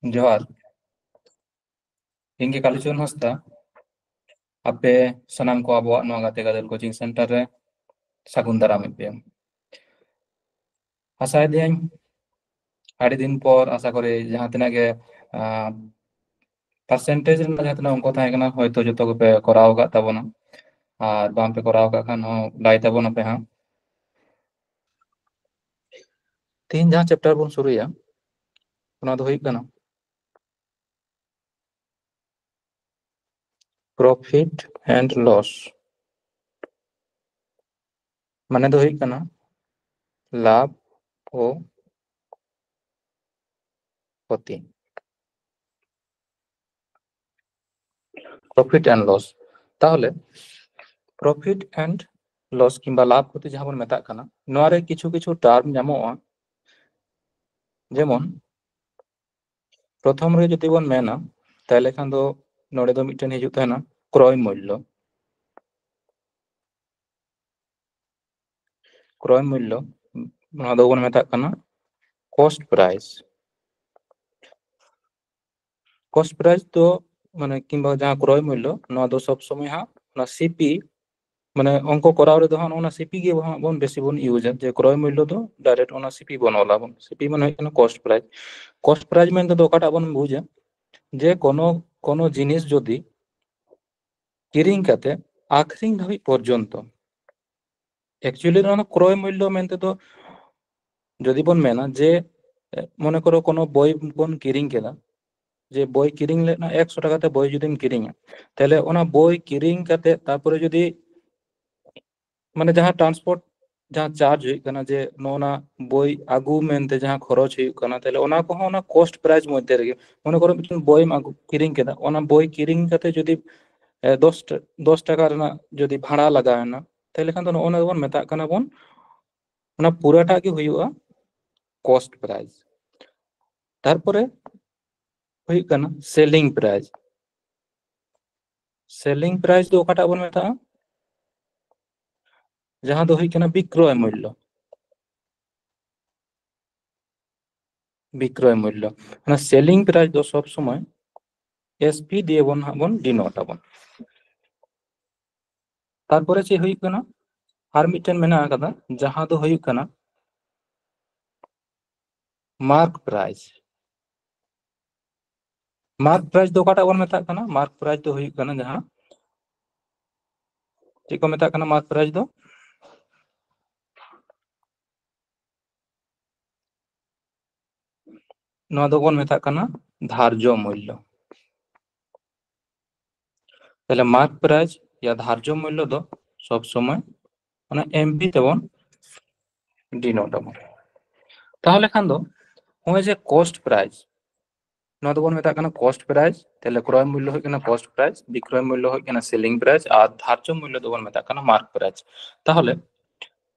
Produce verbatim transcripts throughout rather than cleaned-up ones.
ᱡᱚᱦᱟᱨ᱾ ᱤᱧ ᱜᱮ ᱠᱟᱞᱤᱪᱚᱨᱚᱱ ᱦᱟᱸᱥᱫᱟ᱾ ᱟᱯᱮ ᱥᱟᱱᱟᱢ ᱠᱚ ᱟᱵᱚᱣᱟᱜ ᱱᱚᱣᱟ ᱜᱟᱛᱮ ᱜᱟᱫᱮᱞ ᱠᱳᱪᱤᱝ ᱥᱮᱱᱴᱟᱨ ᱨᱮ ᱥᱟᱹᱜᱩᱱ ᱫᱟᱨᱟᱢᱮᱫ ᱯᱮᱭᱟ᱾ ᱟᱥᱟᱭᱮᱫᱟᱹᱧ ᱟᱹᱰᱤ ᱫᱤᱱ ᱯᱚᱨ ᱟᱥᱟ ᱠᱚᱨᱮ ᱡᱟᱦᱟᱸ ᱛᱤᱱᱟᱹᱜ ᱜᱮ, ᱟᱸ, ᱯᱟᱨᱥᱮᱱᱴᱮᱡᱽ ᱨᱮᱱᱟᱜ ᱡᱟᱦᱟᱸ ᱛᱤᱱᱟᱹᱜ ᱚᱝᱠᱚ ᱛᱟᱦᱮᱸ ᱠᱟᱱᱟ, ᱦᱚᱭᱛᱳ ᱡᱚᱛᱚ ᱜᱮᱯᱮ ᱠᱚᱨᱟᱣ ᱟᱠᱟᱫ ᱛᱟᱵᱚᱱᱟ, ᱟᱨ ᱵᱟᱝ ᱯᱮ ᱠᱚᱨᱟᱣ ᱟᱠᱟᱫ ᱠᱷᱟᱱ ᱦᱚᱸ ᱞᱟᱹᱭ ᱛᱟᱵᱚᱱ ᱟᱯᱮ ᱦᱟᱸᱜ᱾ ᱛᱮᱦᱮᱧ ᱡᱟᱦᱟᱸ ᱪᱮᱯᱴᱟᱨ ᱵᱚᱱ ᱥᱩᱨᱩᱭᱟ, ᱚᱱᱟ ᱫᱚ ᱦᱩᱭᱩᱜ ᱠᱟᱱᱟ profit and loss᱾ ᱢᱟᱱᱮ ᱫᱚ ᱦᱩᱭᱩᱜ ᱠᱟᱱᱟ ᱞᱟᱵᱷ ᱳ ᱠᱷᱚᱛᱤ, profit and loss᱾ ᱛᱟᱦᱚᱞᱮ profit and loss ᱠᱤᱝᱵᱟ ᱞᱟᱵᱷ ᱠᱷᱚᱛᱤ ᱡᱟᱦᱟᱸ ᱵᱚᱱ ᱢᱮᱛᱟᱜ ᱠᱟᱱᱟ, ᱱᱚᱣᱟ ᱨᱮ ᱠᱤᱪᱷᱩ ᱠᱤᱪᱷᱩ ᱴᱟᱨᱢ ᱧᱟᱢᱚᱜᱼᱟ᱾ ᱡᱮᱢᱚᱱ ᱯᱨᱚᱛᱷᱚᱢ ᱨᱮ ᱡᱩᱫᱤ ᱵᱚᱱ ᱢᱮᱱᱟ, ᱛᱟᱦᱚᱞᱮ ᱠᱷᱟᱱ ᱫᱚ ᱱᱚᱰᱮ ᱫᱚ ᱢᱤᱫᱴᱮᱱ ᱦᱤᱡᱩᱜ ᱛᱟᱦᱮᱱᱟ ᱠᱨᱚᱭ ᱢᱩᱞᱞᱚ᱾ ᱠᱨᱚᱭ ᱢᱩᱞᱞᱚ, ᱱᱚᱣᱟ ᱫᱚᱵᱚᱱ ᱢᱮᱛᱟᱜ ᱠᱟᱱᱟ ᱠᱚᱥᱴ ᱯᱨᱟᱭᱤᱥ᱾ ᱠᱚᱥᱴ ᱯᱨᱟᱭᱤᱥ ᱫᱚ ᱢᱟᱱᱮ ᱠᱤᱝᱵᱟ ᱡᱟᱦᱟᱸ ᱠᱨᱚᱭ ᱢᱩᱞᱞᱚ, ᱱᱚᱣᱟ ᱫᱚ ᱥᱚᱵ ᱥᱚᱢᱚᱭ ᱦᱟᱸᱜ ᱚᱱᱟ ᱥᱤᱯᱤ, ᱢᱟᱱᱮ ᱚᱝᱠᱚ ᱠᱚᱨᱟᱣ ᱨᱮᱫᱚ ᱦᱟᱸᱜ ᱚᱱᱟ ᱥᱤᱯᱤ ᱜᱮ ᱦᱟᱸᱜ ᱵᱚᱱ ᱵᱮᱥᱤ ᱵᱚᱱ ᱤᱭᱩᱡᱟ, ᱡᱮ ᱠᱨᱚᱭ ᱢᱩᱞᱞᱚ ᱫᱚ ᱰᱟᱭᱨᱮᱠᱴ ᱚᱱᱟ ᱥᱤᱯᱤ ᱵᱚᱱ ᱚᱞᱟ ᱵᱚᱱ᱾ ᱥᱤᱯᱤ ᱢᱟᱱᱮ ᱦᱩᱭᱩᱜ ᱠᱟᱱᱟ ᱠᱚᱥᱴ ᱯᱨᱟᱭᱤᱥ᱾ ᱠᱚᱥᱴ ᱯᱨᱟᱭᱤᱥ ᱢᱮᱱ ᱛᱮᱫᱚ ᱚᱠᱟᱴᱟᱜ ᱵᱚᱱ ᱵᱩᱡᱟ, ᱡᱮ ᱠᱳᱱᱳ ᱠᱳᱱᱳ ᱡᱤᱱᱤᱥ ᱡᱩᱫᱤ ᱠᱤᱨᱤᱧ ᱠᱟᱛᱮ ᱟᱠᱷᱨᱤᱧ ᱫᱷᱟᱹᱵᱤᱡ ᱯᱚᱨᱡᱚᱱᱛᱚ, actually ᱱᱚᱣᱟ ᱫᱚ ᱠᱨᱚᱭ ᱢᱩᱞᱞᱚ ᱢᱮᱱᱛᱮ ᱫᱚ ᱡᱩᱫᱤ ᱵᱚᱱ ᱢᱮᱱᱟ ᱡᱮ, ᱮ, ᱢᱚᱱᱮ ᱠᱚᱨᱚ ᱠᱳᱱᱳ ᱵᱳᱭ ᱵᱚᱱ ᱠᱤᱨᱤᱧ ᱠᱮᱫᱟ, ᱡᱮ ᱵᱳᱭ ᱠᱤᱨᱤᱧ ᱞᱮᱫ ᱨᱮᱱᱟᱜ ᱮᱠᱥᱚ ᱴᱟᱠᱟ ᱛᱮ ᱵᱳᱭ ᱡᱩᱫᱤᱢ ᱠᱤᱨᱤᱧᱟ, ᱛᱟᱦᱞᱮ ᱚᱱᱟ ᱵᱳᱭ ᱠᱤᱨᱤᱧ ᱠᱟᱛᱮ ᱛᱟᱨᱯᱚᱨᱮ ᱡᱩᱫᱤ ᱢᱟᱱᱮ ᱡᱟᱦᱟᱸ ᱴᱨᱟᱱᱥᱯᱳᱨᱴ ᱡᱟᱦᱟᱸ ᱪᱟᱨᱡᱽ ᱦᱩᱭᱩᱜ ᱠᱟᱱᱟ, ᱡᱮ ᱱᱚᱜᱼᱚ ᱱᱟ ᱵᱳᱭ ᱟᱹᱜᱩ ᱢᱮᱱᱛᱮ ᱡᱟᱦᱟᱸ ᱠᱷᱚᱨᱚᱪ ᱦᱩᱭᱩᱜ ᱠᱟᱱᱟ, ᱛᱟᱦᱞᱮ ᱚᱱᱟ ᱠᱚᱦᱚᱸ ᱚᱱᱟ ᱠᱚᱥᱴ ᱯᱨᱟᱭᱤᱥ ᱢᱚᱫᱽᱫᱷᱮ ᱨᱮᱜᱮ᱾ ᱢᱚᱱᱮ ᱠᱚᱨᱚ ᱢᱤᱫᱴᱮᱱ ᱵᱳᱭᱮᱢ ᱟᱹᱜᱩ, ᱠᱤᱨᱤᱧ ᱠᱮᱫᱟ, ᱚᱱᱟ ᱵᱳᱭ ᱠᱤᱨᱤᱧ ᱠᱟᱛᱮ ᱡᱩᱫᱤ, ᱮ, ᱫᱚᱥ ᱴᱟ-, ᱫᱚᱥ ᱴᱟᱠᱟ ᱨᱮᱱᱟᱜ ᱡᱩᱫᱤ ᱵᱷᱟᱲᱟ ᱞᱟᱜᱟᱣ ᱮᱱᱟ, ᱛᱟᱦᱞᱮ ᱠᱷᱟᱱ ᱫᱚ ᱱᱚᱜᱼᱚ ᱱᱟ ᱵᱚᱱ ᱢᱮᱛᱟᱜ ᱠᱟᱱᱟ ᱵᱚᱱ ᱚᱱᱟ ᱯᱩᱨᱟᱹᱴᱟᱜ ᱜᱮ ᱦᱩᱭᱩᱜᱼᱟ ᱠᱚᱥᱴ ᱯᱨᱟᱭᱤᱥ᱾ ᱛᱟᱨᱯᱚᱨᱮ ᱦᱩᱭᱩᱜ ᱠᱟᱱᱟ ᱥᱮᱞᱤᱝ ᱯᱨᱟᱭᱤᱥ᱾ ᱥᱮᱞᱤᱝ ᱯᱨᱟᱭᱤᱥ ᱫᱚ ᱚᱠᱟᱴᱟᱜ ᱵᱚᱱ ᱢᱮᱛᱟᱜᱼᱟ? ᱡᱟᱦᱟᱸ ᱫᱚ ᱦᱩᱭᱩᱜ ᱠᱟᱱᱟ ᱵᱤᱠᱨᱚᱭ ᱢᱩᱞᱞᱚ᱾ ᱵᱤᱠᱨᱚᱭ ᱢᱩᱞᱞᱚ᱾ ᱚᱱᱟ ᱥᱮᱞᱤᱝ ᱯᱨᱟᱭᱤᱥ ᱫᱚ ᱥᱚᱵ ᱥᱚᱢᱚᱭ ᱮᱥᱯᱤ ᱫᱤᱭᱮ ᱵᱚᱱ ᱦᱟᱸᱜ ᱵᱚᱱ ᱰᱤᱱᱳᱴ ᱟᱵᱚᱱ᱾ ᱛᱟᱨᱯᱚᱨᱮ ᱪᱮᱫ ᱦᱩᱭᱩᱜ ᱠᱟᱱᱟ? ᱟᱨ ᱢᱤᱫᱴᱮᱱ ᱢᱮᱱᱟᱜ ᱟᱠᱟᱫᱟ, ᱡᱟᱦᱟᱸ ᱫᱚ ᱦᱩᱭᱩᱜ ᱠᱟᱱᱟ ᱢᱟᱨᱠ ᱯᱨᱟᱭᱤᱥ᱾ ᱢᱟᱨᱠ ᱯᱨᱟᱭᱤᱥ ᱫᱚ ᱚᱠᱟᱴᱟᱜ ᱵᱚᱱ ᱢᱮᱛᱟᱜ ᱠᱟᱱᱟ? ᱢᱟᱨᱠ ᱯᱨᱟᱭᱤᱥ ᱫᱚ ᱦᱩᱭᱩᱜ ᱠᱟᱱᱟ ᱡᱟᱦᱟᱸ, ᱪᱮᱫ ᱠᱚ ᱢᱮᱛᱟᱜ ᱠᱟᱱᱟ ᱢᱟᱨᱠ ᱯᱨᱟᱭᱤᱥ ᱫᱚ? ᱱᱚᱣᱟ ᱫᱚᱵᱚᱱ ᱢᱮᱛᱟᱜ ᱠᱟᱱᱟ ᱫᱷᱟᱨᱡᱚ ᱢᱩᱞᱞᱚ᱾ ᱛᱟᱦᱞᱮ ᱢᱟᱨᱠ ᱯᱨᱟᱭᱤᱥ ᱭᱟ ᱫᱷᱟᱨᱡᱚ ᱢᱩᱞᱞᱚ ᱫᱚ ᱥᱚᱵ ᱥᱚᱢᱚᱭ ᱚᱱᱟ ᱮᱢᱵᱤ ᱛᱮᱵᱚᱱ ᱰᱤᱱᱳᱴ ᱟᱵᱚᱱ᱾ ᱛᱟᱦᱚᱞᱮ ᱠᱷᱟᱱ ᱫᱚ ᱱᱚᱜᱼᱚᱭ ᱡᱮ ᱠᱚᱥᱴ ᱯᱨᱟᱭᱤᱥ, ᱱᱚᱣᱟ ᱫᱚᱵᱚᱱ ᱢᱮᱛᱟᱜ ᱠᱟᱱᱟ ᱠᱚᱥᱴ ᱯᱨᱟᱭᱤᱥ᱾ ᱛᱟᱦᱞᱮ ᱠᱨᱚᱭ ᱢᱩᱞᱞᱚ ᱦᱩᱭᱩᱜ ᱠᱟᱱᱟ ᱠᱚᱥᱴ ᱯᱨᱟᱭᱤᱥ, ᱵᱤᱠᱨᱚᱭ ᱢᱩᱞᱞᱚ ᱦᱩᱭᱩᱜ ᱠᱟᱱᱟ ᱥᱮᱞᱤᱝ ᱯᱨᱟᱭᱤᱥ, ᱟᱨ ᱫᱷᱟᱨᱡᱚ ᱢᱩᱞᱞᱚ ᱫᱚᱵᱚᱱ ᱢᱮᱛᱟᱜ ᱠᱟᱱᱟ ᱢᱟᱨᱠ ᱯᱨᱟᱭᱤᱥ᱾ ᱛᱟᱦᱚᱞᱮ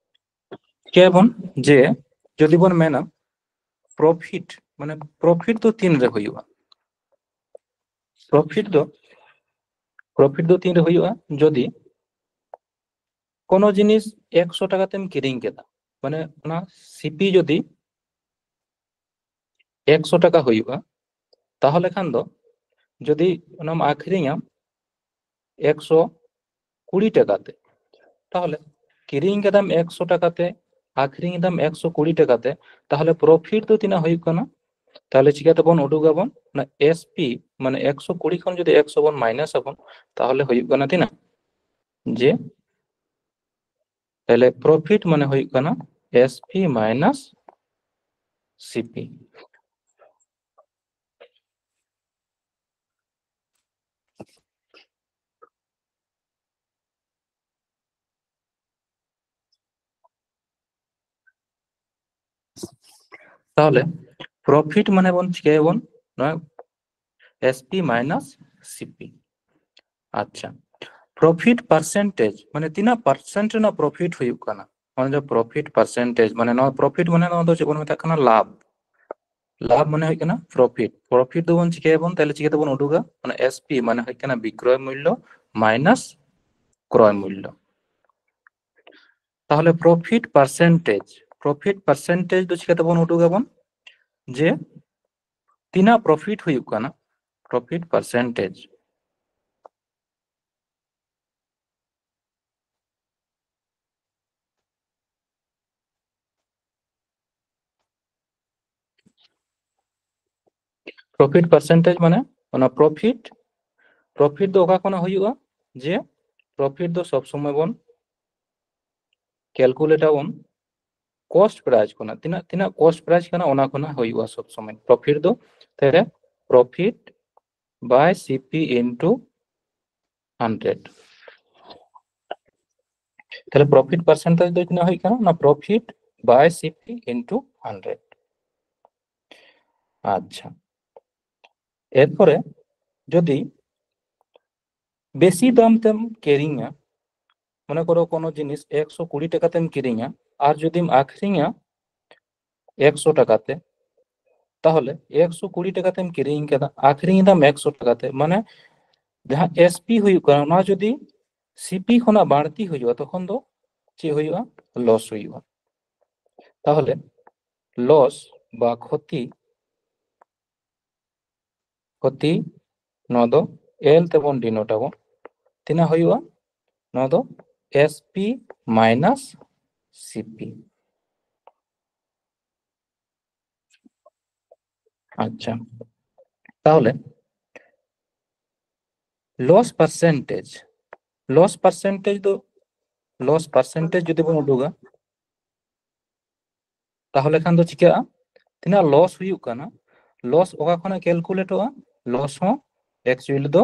ᱪᱤᱠᱟᱹᱭᱟᱵᱚᱱ ᱡᱮ ᱡᱩᱫᱤ ᱵᱚᱱ ᱢᱮᱱᱟ ᱯᱨᱚᱯᱷᱤᱴ, ᱢᱟᱱᱮ ᱯᱨᱚᱯᱷᱤᱴ ᱫᱚ ᱛᱤᱱ ᱨᱮ ᱦᱩᱭᱩᱜᱼᱟ? ᱯᱨᱚᱯᱷᱤᱴ ᱫᱚ, ᱯᱨᱚᱯᱷᱤᱴ ᱫᱚ ᱛᱤᱱ ᱨᱮ ᱦᱩᱭᱩᱜᱼᱟ? ᱡᱩᱫᱤ ᱠᱳᱱᱳ ᱡᱤᱱᱤᱥ ᱮᱠᱥᱚ ᱴᱟᱠᱟ ᱛᱮᱢ ᱠᱤᱨᱤᱧ ᱠᱮᱫᱟ, ᱢᱟᱱᱮ ᱚᱱᱟ ᱥᱤᱯᱤ ᱡᱩᱫᱤ ᱮᱠᱥᱚ ᱴᱟᱠᱟ ᱦᱩᱭᱩᱜᱼᱟ, ᱛᱟᱦᱚᱞᱮ ᱠᱷᱟᱱ ᱫᱚ ᱡᱩᱫᱤ ᱚᱱᱟᱢ ᱟᱹᱠᱷᱨᱤᱧᱟ ᱮᱠᱥᱚ ᱠᱩᱲᱤ ᱴᱟᱠᱟ ᱛᱮ, ᱛᱟᱦᱚᱞᱮ ᱠᱤᱨᱤᱧ ᱠᱮᱫᱟᱢ ᱮᱠᱥᱚ ᱴᱟᱠᱟ ᱛᱮ, ᱟᱹᱠᱷᱨᱤᱧ ᱮᱫᱟᱢ ᱮᱠᱥᱚ ᱠᱩᱲᱤ ᱴᱟᱠᱟ ᱛᱮ, ᱛᱟᱦᱚᱞᱮ ᱯᱨᱚᱯᱷᱤᱴ ᱫᱚ ᱛᱤᱱᱟᱹᱜ ᱦᱩᱭᱩᱜ ᱠᱟᱱᱟ? ᱛᱟᱦᱚᱞᱮ ᱪᱤᱠᱟᱹ ᱛᱮᱵᱚᱱ ᱩᱰᱩᱠᱟᱵᱚᱱ? ᱚᱱᱟ ᱮᱥᱯᱤ, ᱢᱟᱱᱮ ᱮᱠᱥᱚ ᱠᱩᱲᱤ ᱠᱷᱚᱱ ᱡᱩᱫᱤ ᱮᱠᱥᱚ ᱵᱚᱱ ᱢᱟᱭᱱᱟᱥ ᱟᱵᱚᱱ, ᱛᱟᱦᱚᱞᱮ ᱦᱩᱭᱩᱜ ᱠᱟᱱᱟ ᱛᱤᱱᱟᱹᱜ? ᱡᱮ ᱛᱟᱦᱞᱮ ᱯᱨᱚᱯᱷᱤᱴ ᱢᱟᱱᱮ ᱦᱩᱭᱩᱜ ᱠᱟᱱᱟ ᱮᱥᱯᱤ ᱢᱟᱭᱱᱟᱥ ᱥᱤᱯᱤ᱾ ᱛᱟᱦᱚᱞᱮ ᱯᱨᱚᱯᱷᱤᱴ ᱢᱟᱱᱮ ᱵᱚᱱ ᱪᱤᱠᱟᱹᱭᱟᱵᱚᱱ? ᱱᱚᱣᱟ ᱮᱥᱯᱤ ᱢᱟᱭᱱᱟᱥ ᱥᱤᱯᱤ᱾ ᱟᱪᱪᱷᱟ, ᱯᱨᱚᱯᱷᱤᱴ ᱯᱟᱨᱥᱮᱱᱴᱮᱡᱽ ᱢᱟᱱᱮ ᱛᱤᱱᱟᱹᱜ ᱯᱟᱨᱥᱮᱱᱴ ᱨᱮᱱᱟᱜ ᱯᱨᱚᱯᱷᱤᱴ ᱦᱩᱭᱩᱜ ᱠᱟᱱᱟ? ᱚᱱᱟ ᱫᱚ ᱯᱨᱚᱯᱷᱤᱴ ᱯᱟᱨᱥᱮᱱᱴᱮᱡᱽ, ᱢᱟᱱᱮ ᱱᱚᱣᱟ ᱯᱨᱚᱯᱷᱤᱴ ᱢᱟᱱᱮ ᱱᱚᱣᱟ ᱫᱚ ᱪᱮᱫ ᱵᱚᱱ ᱢᱮᱛᱟᱜ ᱠᱟᱱᱟ? ᱞᱟᱵᱷ᱾ ᱞᱟᱵᱷ ᱢᱟᱱᱮ ᱦᱩᱭᱩᱜ ᱠᱟᱱᱟ ᱯᱨᱚᱯᱷᱤᱴ᱾ ᱯᱨᱚᱯᱷᱤᱴ ᱫᱚᱵᱚᱱ ᱪᱤᱠᱟᱹᱭᱟᱵᱚᱱ ᱛᱟᱦᱞᱮ, ᱪᱤᱠᱟᱹ ᱛᱮᱵᱚᱱ ᱩᱰᱩᱠᱟ? ᱚᱱᱟ ᱮᱥᱯᱤ ᱢᱟᱱᱮ ᱦᱩᱭᱩᱜ ᱠᱟᱱᱟ ᱵᱤᱠᱨᱚᱭ ᱢᱩᱞᱞᱚ ᱢᱟᱭᱱᱟᱥ ᱠᱨᱚᱭ ᱢᱩᱞᱞᱚ᱾ ᱛᱟᱦᱚᱞᱮ ᱯᱨᱚᱯᱷᱤᱴ ᱯᱟᱨᱥᱮᱱᱴᱮᱡᱽ, ᱯᱨᱚᱯᱷᱤᱴ ᱯᱟᱨᱥᱮᱱᱴᱮᱡᱽ ᱫᱚ ᱪᱤᱠᱟᱹ ᱛᱮᱵᱚᱱ ᱩᱰᱩᱠᱟᱵᱚᱱ? ᱡᱮ ᱛᱤᱱᱟᱹᱜ ᱯᱨᱚᱯᱷᱤᱴ ᱦᱩᱭᱩᱜ ᱠᱟᱱᱟ, ᱯᱨᱚᱯᱷᱤᱴ ᱯᱟᱨᱥᱮᱱᱴᱮᱡᱽ᱾ ᱯᱨᱚᱯᱷᱤᱴ ᱯᱟᱨᱥᱮᱱᱴᱮᱡᱽ ᱢᱟᱱᱮ ᱚᱱᱟ ᱯᱨᱚᱯᱷᱤᱴ, ᱯᱨᱚᱯᱷᱤᱴ ᱫᱚ ᱚᱠᱟ ᱠᱷᱚᱱᱟᱜ ᱦᱩᱭᱩᱜᱼᱟ? ᱡᱮ ᱯᱨᱚᱯᱷᱤᱴ ᱫᱚ ᱥᱚᱵ ᱥᱚᱢᱚᱭ ᱵᱚᱱ ᱠᱮᱞᱠᱩᱞᱮᱴ ᱟᱵᱚᱱ ᱠᱚᱥᱴ ᱯᱨᱟᱭᱤᱥ ᱠᱷᱚᱱᱟᱜ, ᱛᱤᱱᱟᱹᱜ ᱛᱤᱱᱟᱹᱜ ᱠᱚᱥᱴ ᱯᱨᱟᱭᱤᱥ ᱠᱟᱱᱟ ᱚᱱᱟ ᱠᱷᱚᱱᱟᱜ ᱦᱩᱭᱩᱜᱼᱟ ᱥᱚᱵ ᱥᱚᱢᱚᱭ ᱯᱨᱚᱯᱷᱤᱴ ᱫᱚ᱾ ᱛᱟᱦᱞᱮ ᱯᱨᱚᱯᱷᱤᱴ ᱵᱟᱭ ᱥᱤᱯᱤ ᱤᱱᱴᱩ ᱦᱟᱱᱰᱨᱮᱰ᱾ ᱛᱟᱦᱞᱮ ᱯᱨᱚᱯᱷᱤᱴ ᱯᱟᱨᱥᱮᱱᱴᱮᱡᱽ ᱫᱚ ᱛᱤᱱᱟᱹᱜ ᱦᱩᱭᱩᱜ ᱠᱟᱱᱟ? ᱚᱱᱟ ᱯᱨᱚᱯᱷᱤᱴ ᱵᱟᱭ ᱥᱤᱯᱤ ᱤᱱᱴᱩ ᱦᱟᱱᱰᱨᱮᱰ᱾ ᱟᱪᱪᱷᱟ, ᱮᱨᱯᱚᱨᱮ ᱡᱩᱫᱤ ᱵᱮᱥᱤ ᱫᱟᱢ ᱛᱮᱢ ᱠᱤᱨᱤᱧᱟ, ᱢᱚᱱᱮ ᱠᱚᱨᱚ ᱠᱳᱱᱳ ᱡᱤᱱᱤᱥ ᱮᱠᱥᱚ ᱠᱩᱲᱤ ᱴᱟᱠᱟ ᱛᱮᱢ ᱠᱤᱨᱤᱧᱟ ᱟᱨ ᱡᱩᱫᱤᱢ ᱟᱠᱷᱨᱤᱧᱟ ᱮᱠᱥᱚ ᱴᱟᱠᱟ ᱛᱮ, ᱛᱟᱦᱚᱞᱮ ᱮᱠᱥᱚ ᱠᱩᱲᱤ ᱴᱟᱠᱟ ᱛᱮᱢ ᱠᱤᱨᱤᱧ ᱠᱟᱫᱟ, ᱟᱠᱷᱨᱤᱧ ᱮᱫᱟᱢ ᱮᱠᱥᱚ ᱴᱟᱠᱟ ᱛᱮ, ᱢᱟᱱᱮ ᱡᱟᱦᱟᱸ ᱮᱥᱯᱤ ᱦᱩᱭᱩᱜ ᱠᱟᱱᱟ ᱚᱱᱟ ᱡᱩᱫᱤ ᱥᱤᱯᱤ ᱠᱷᱚᱱᱟᱜ ᱵᱟᱹᱲᱛᱤ ᱦᱩᱭᱩᱜᱼᱟ, ᱛᱚᱠᱷᱚᱱ ᱫᱚ ᱪᱮᱫ ᱦᱩᱭᱩᱜᱼᱟ? ᱞᱚᱥ ᱦᱩᱭᱩᱜᱼᱟ᱾ ᱛᱟᱦᱚᱞᱮ ᱞᱚᱥ ᱵᱟ ᱠᱷᱚᱛᱤ, ᱠᱷᱚᱛᱤ, ᱱᱚᱣᱟ ᱫᱚ ᱮᱞ ᱛᱮᱵᱚᱱ ᱰᱤᱱᱳᱴ ᱟᱵᱚᱱ᱾ ᱛᱤᱱᱟᱹᱜ ᱦᱩᱭᱩᱜᱼᱟ? ᱱᱚᱣᱟ ᱫᱚ ᱮᱥᱯᱤ ᱢᱟᱭᱱᱟᱥ ᱥᱤᱯᱤ᱾ ᱟᱪᱪᱷᱟ, ᱛᱟᱦᱚᱞᱮ ᱞᱚᱥ ᱯᱟᱨᱥᱮᱱᱴᱮᱡᱽ, ᱞᱚᱥ ᱯᱟᱨᱥᱮᱱᱴᱮᱡᱽ ᱫᱚ, ᱞᱚᱥ ᱯᱟᱨᱥᱮᱱᱴᱮᱡᱽ ᱡᱩᱫᱤ ᱵᱚᱱ ᱩᱰᱩᱠᱟ, ᱛᱟᱦᱚᱞᱮ ᱠᱷᱟᱱ ᱫᱚ ᱪᱤᱠᱟᱹᱜᱼᱟ? ᱛᱤᱱᱟᱹᱜ ᱞᱚᱥ ᱦᱩᱭᱩᱜ ᱠᱟᱱᱟ, ᱞᱚᱥ ᱚᱠᱟ ᱠᱷᱚᱱᱟᱜ ᱠᱮᱞᱠᱩᱞᱮᱴᱚᱜᱼᱟ? ᱞᱚᱥ ᱦᱚᱸ ᱮᱠᱪᱩᱭᱮᱞᱤ ᱫᱚ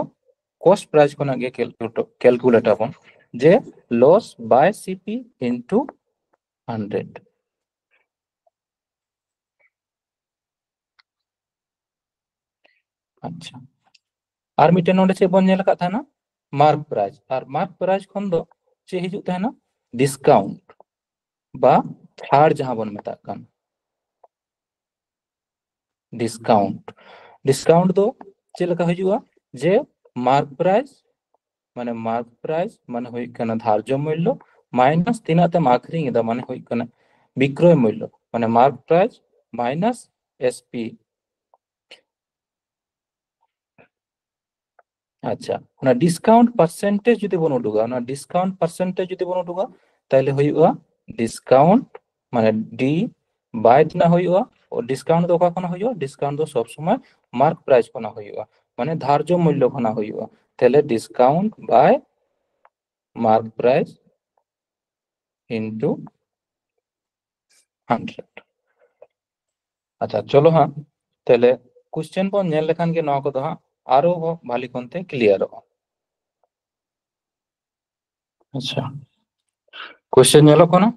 ᱠᱚᱥᱴ ᱯᱨᱟᱭᱤᱥ ᱠᱷᱚᱱᱟᱜ ᱜᱮ ᱠᱮᱞᱠᱩᱞᱮᱴ ᱟᱵᱚᱱ, ᱡᱮ ᱞᱚᱥ ᱵᱟᱭ ᱥᱤᱯᱤ ᱤᱱᱴᱩ ᱦᱟᱱᱰᱨᱮᱰ᱾ ᱟᱪᱪᱷᱟ, ᱟᱨ ᱢᱤᱫᱴᱮᱱ ᱱᱚᱰᱮ ᱪᱮᱫ ᱵᱚᱱ ᱧᱮᱞ ᱟᱠᱟᱫ ᱛᱟᱦᱮᱱᱟ? Mark price. ᱟᱨ ᱢᱟᱨᱠ ᱯᱨᱟᱭᱤᱥ ᱠᱷᱚᱱ ᱫᱚ ᱪᱮᱫ ᱦᱤᱡᱩᱜ ᱛᱟᱦᱮᱱᱟ? ᱰᱤᱥᱠᱟᱣᱩᱱᱴ ᱵᱟ ᱪᱷᱟᱲ ᱡᱟᱦᱟᱸ ᱵᱚᱱ ᱢᱮᱛᱟᱜ ᱠᱟᱱ᱾ ᱰᱤᱥᱠᱟᱣᱩᱱᱴ, ᱰᱤᱥᱠᱟᱣᱩᱱᱴ ᱫᱚ ᱪᱮᱫ ᱞᱮᱠᱟ ᱦᱤᱡᱩᱜᱼᱟ? ᱡᱮ ᱢᱟᱨᱠ ᱯᱨᱟᱭᱤᱥ, ᱢᱟᱱᱮ ᱢᱟᱨᱠ ᱯᱨᱟᱭᱤᱥ ᱢᱟᱱᱮ ᱦᱩᱭᱩᱜ ᱠᱟᱱᱟ ᱫᱷᱟᱨᱡᱚ ᱢᱩᱞᱞᱚ ᱢᱟᱭᱱᱟᱥ ᱛᱤᱱᱟᱹᱜ ᱛᱮᱢ ᱟᱠᱷᱨᱤᱧ ᱮᱫᱟ, ᱢᱟᱱᱮ ᱦᱩᱭᱩᱜ ᱠᱟᱱᱟ ᱵᱤᱠᱨᱚᱭ ᱢᱩᱞᱞᱚ, ᱢᱟᱱᱮ mark price minus S P. ᱟᱪᱪᱷᱟ, ᱚᱱᱟ discount percentage ᱡᱩᱫᱤ ᱵᱚᱱ ᱩᱰᱩᱠᱟ, ᱚᱱᱟ discount percentage ᱡᱩᱫᱤ ᱵᱚᱱ ᱩᱰᱩᱠᱟ, ᱛᱟᱦᱞᱮ ᱦᱩᱭᱩᱜᱼᱟ discount, ᱢᱟᱱᱮ D by ᱛᱤᱱᱟᱹᱜ ᱦᱩᱭᱩᱜᱼᱟ? ᱰᱤᱥᱠᱟᱣᱩᱱᱴ ᱫᱚ ᱚᱠᱟ ᱠᱷᱚᱱᱟᱜ ᱦᱩᱭᱩᱜᱼᱟ? ᱰᱤᱥᱠᱟᱣᱩᱱᱴ ᱫᱚ ᱥᱚᱵ ᱥᱚᱢᱚᱭ ᱢᱟᱨᱠ ᱯᱨᱟᱭᱤᱥ ᱠᱷᱚᱱᱟᱜ ᱦᱩᱭᱩᱜᱼᱟ, ᱢᱟᱱᱮ ᱫᱷᱟᱨᱡᱚ ᱢᱩᱞᱞᱚ ᱠᱷᱚᱱᱟᱜ ᱦᱩᱭᱩᱜᱼᱟ᱾ ᱛᱟᱦᱞᱮ discount by mark price into hundred᱾ ᱟᱪᱪᱷᱟ, ᱪᱚᱞᱚ ᱦᱟᱸᱜ ᱛᱟᱦᱞᱮ ᱠᱚᱥᱪᱮᱱ ᱵᱚᱱ ᱧᱮᱞ ᱞᱮᱠᱷᱟᱱ ᱜᱮ ᱱᱚᱣᱟ ᱠᱚᱫᱚ ᱦᱟᱸᱜ ᱟᱨᱚ ᱵᱷᱟᱞᱤ ᱠᱚᱱᱛᱮ ᱠᱞᱤᱭᱟᱨᱚᱜᱼᱟ᱾ ᱟᱪᱪᱷᱟ, ᱠᱚᱥᱪᱮᱱ ᱧᱮᱞᱚᱜ ᱠᱟᱱᱟ?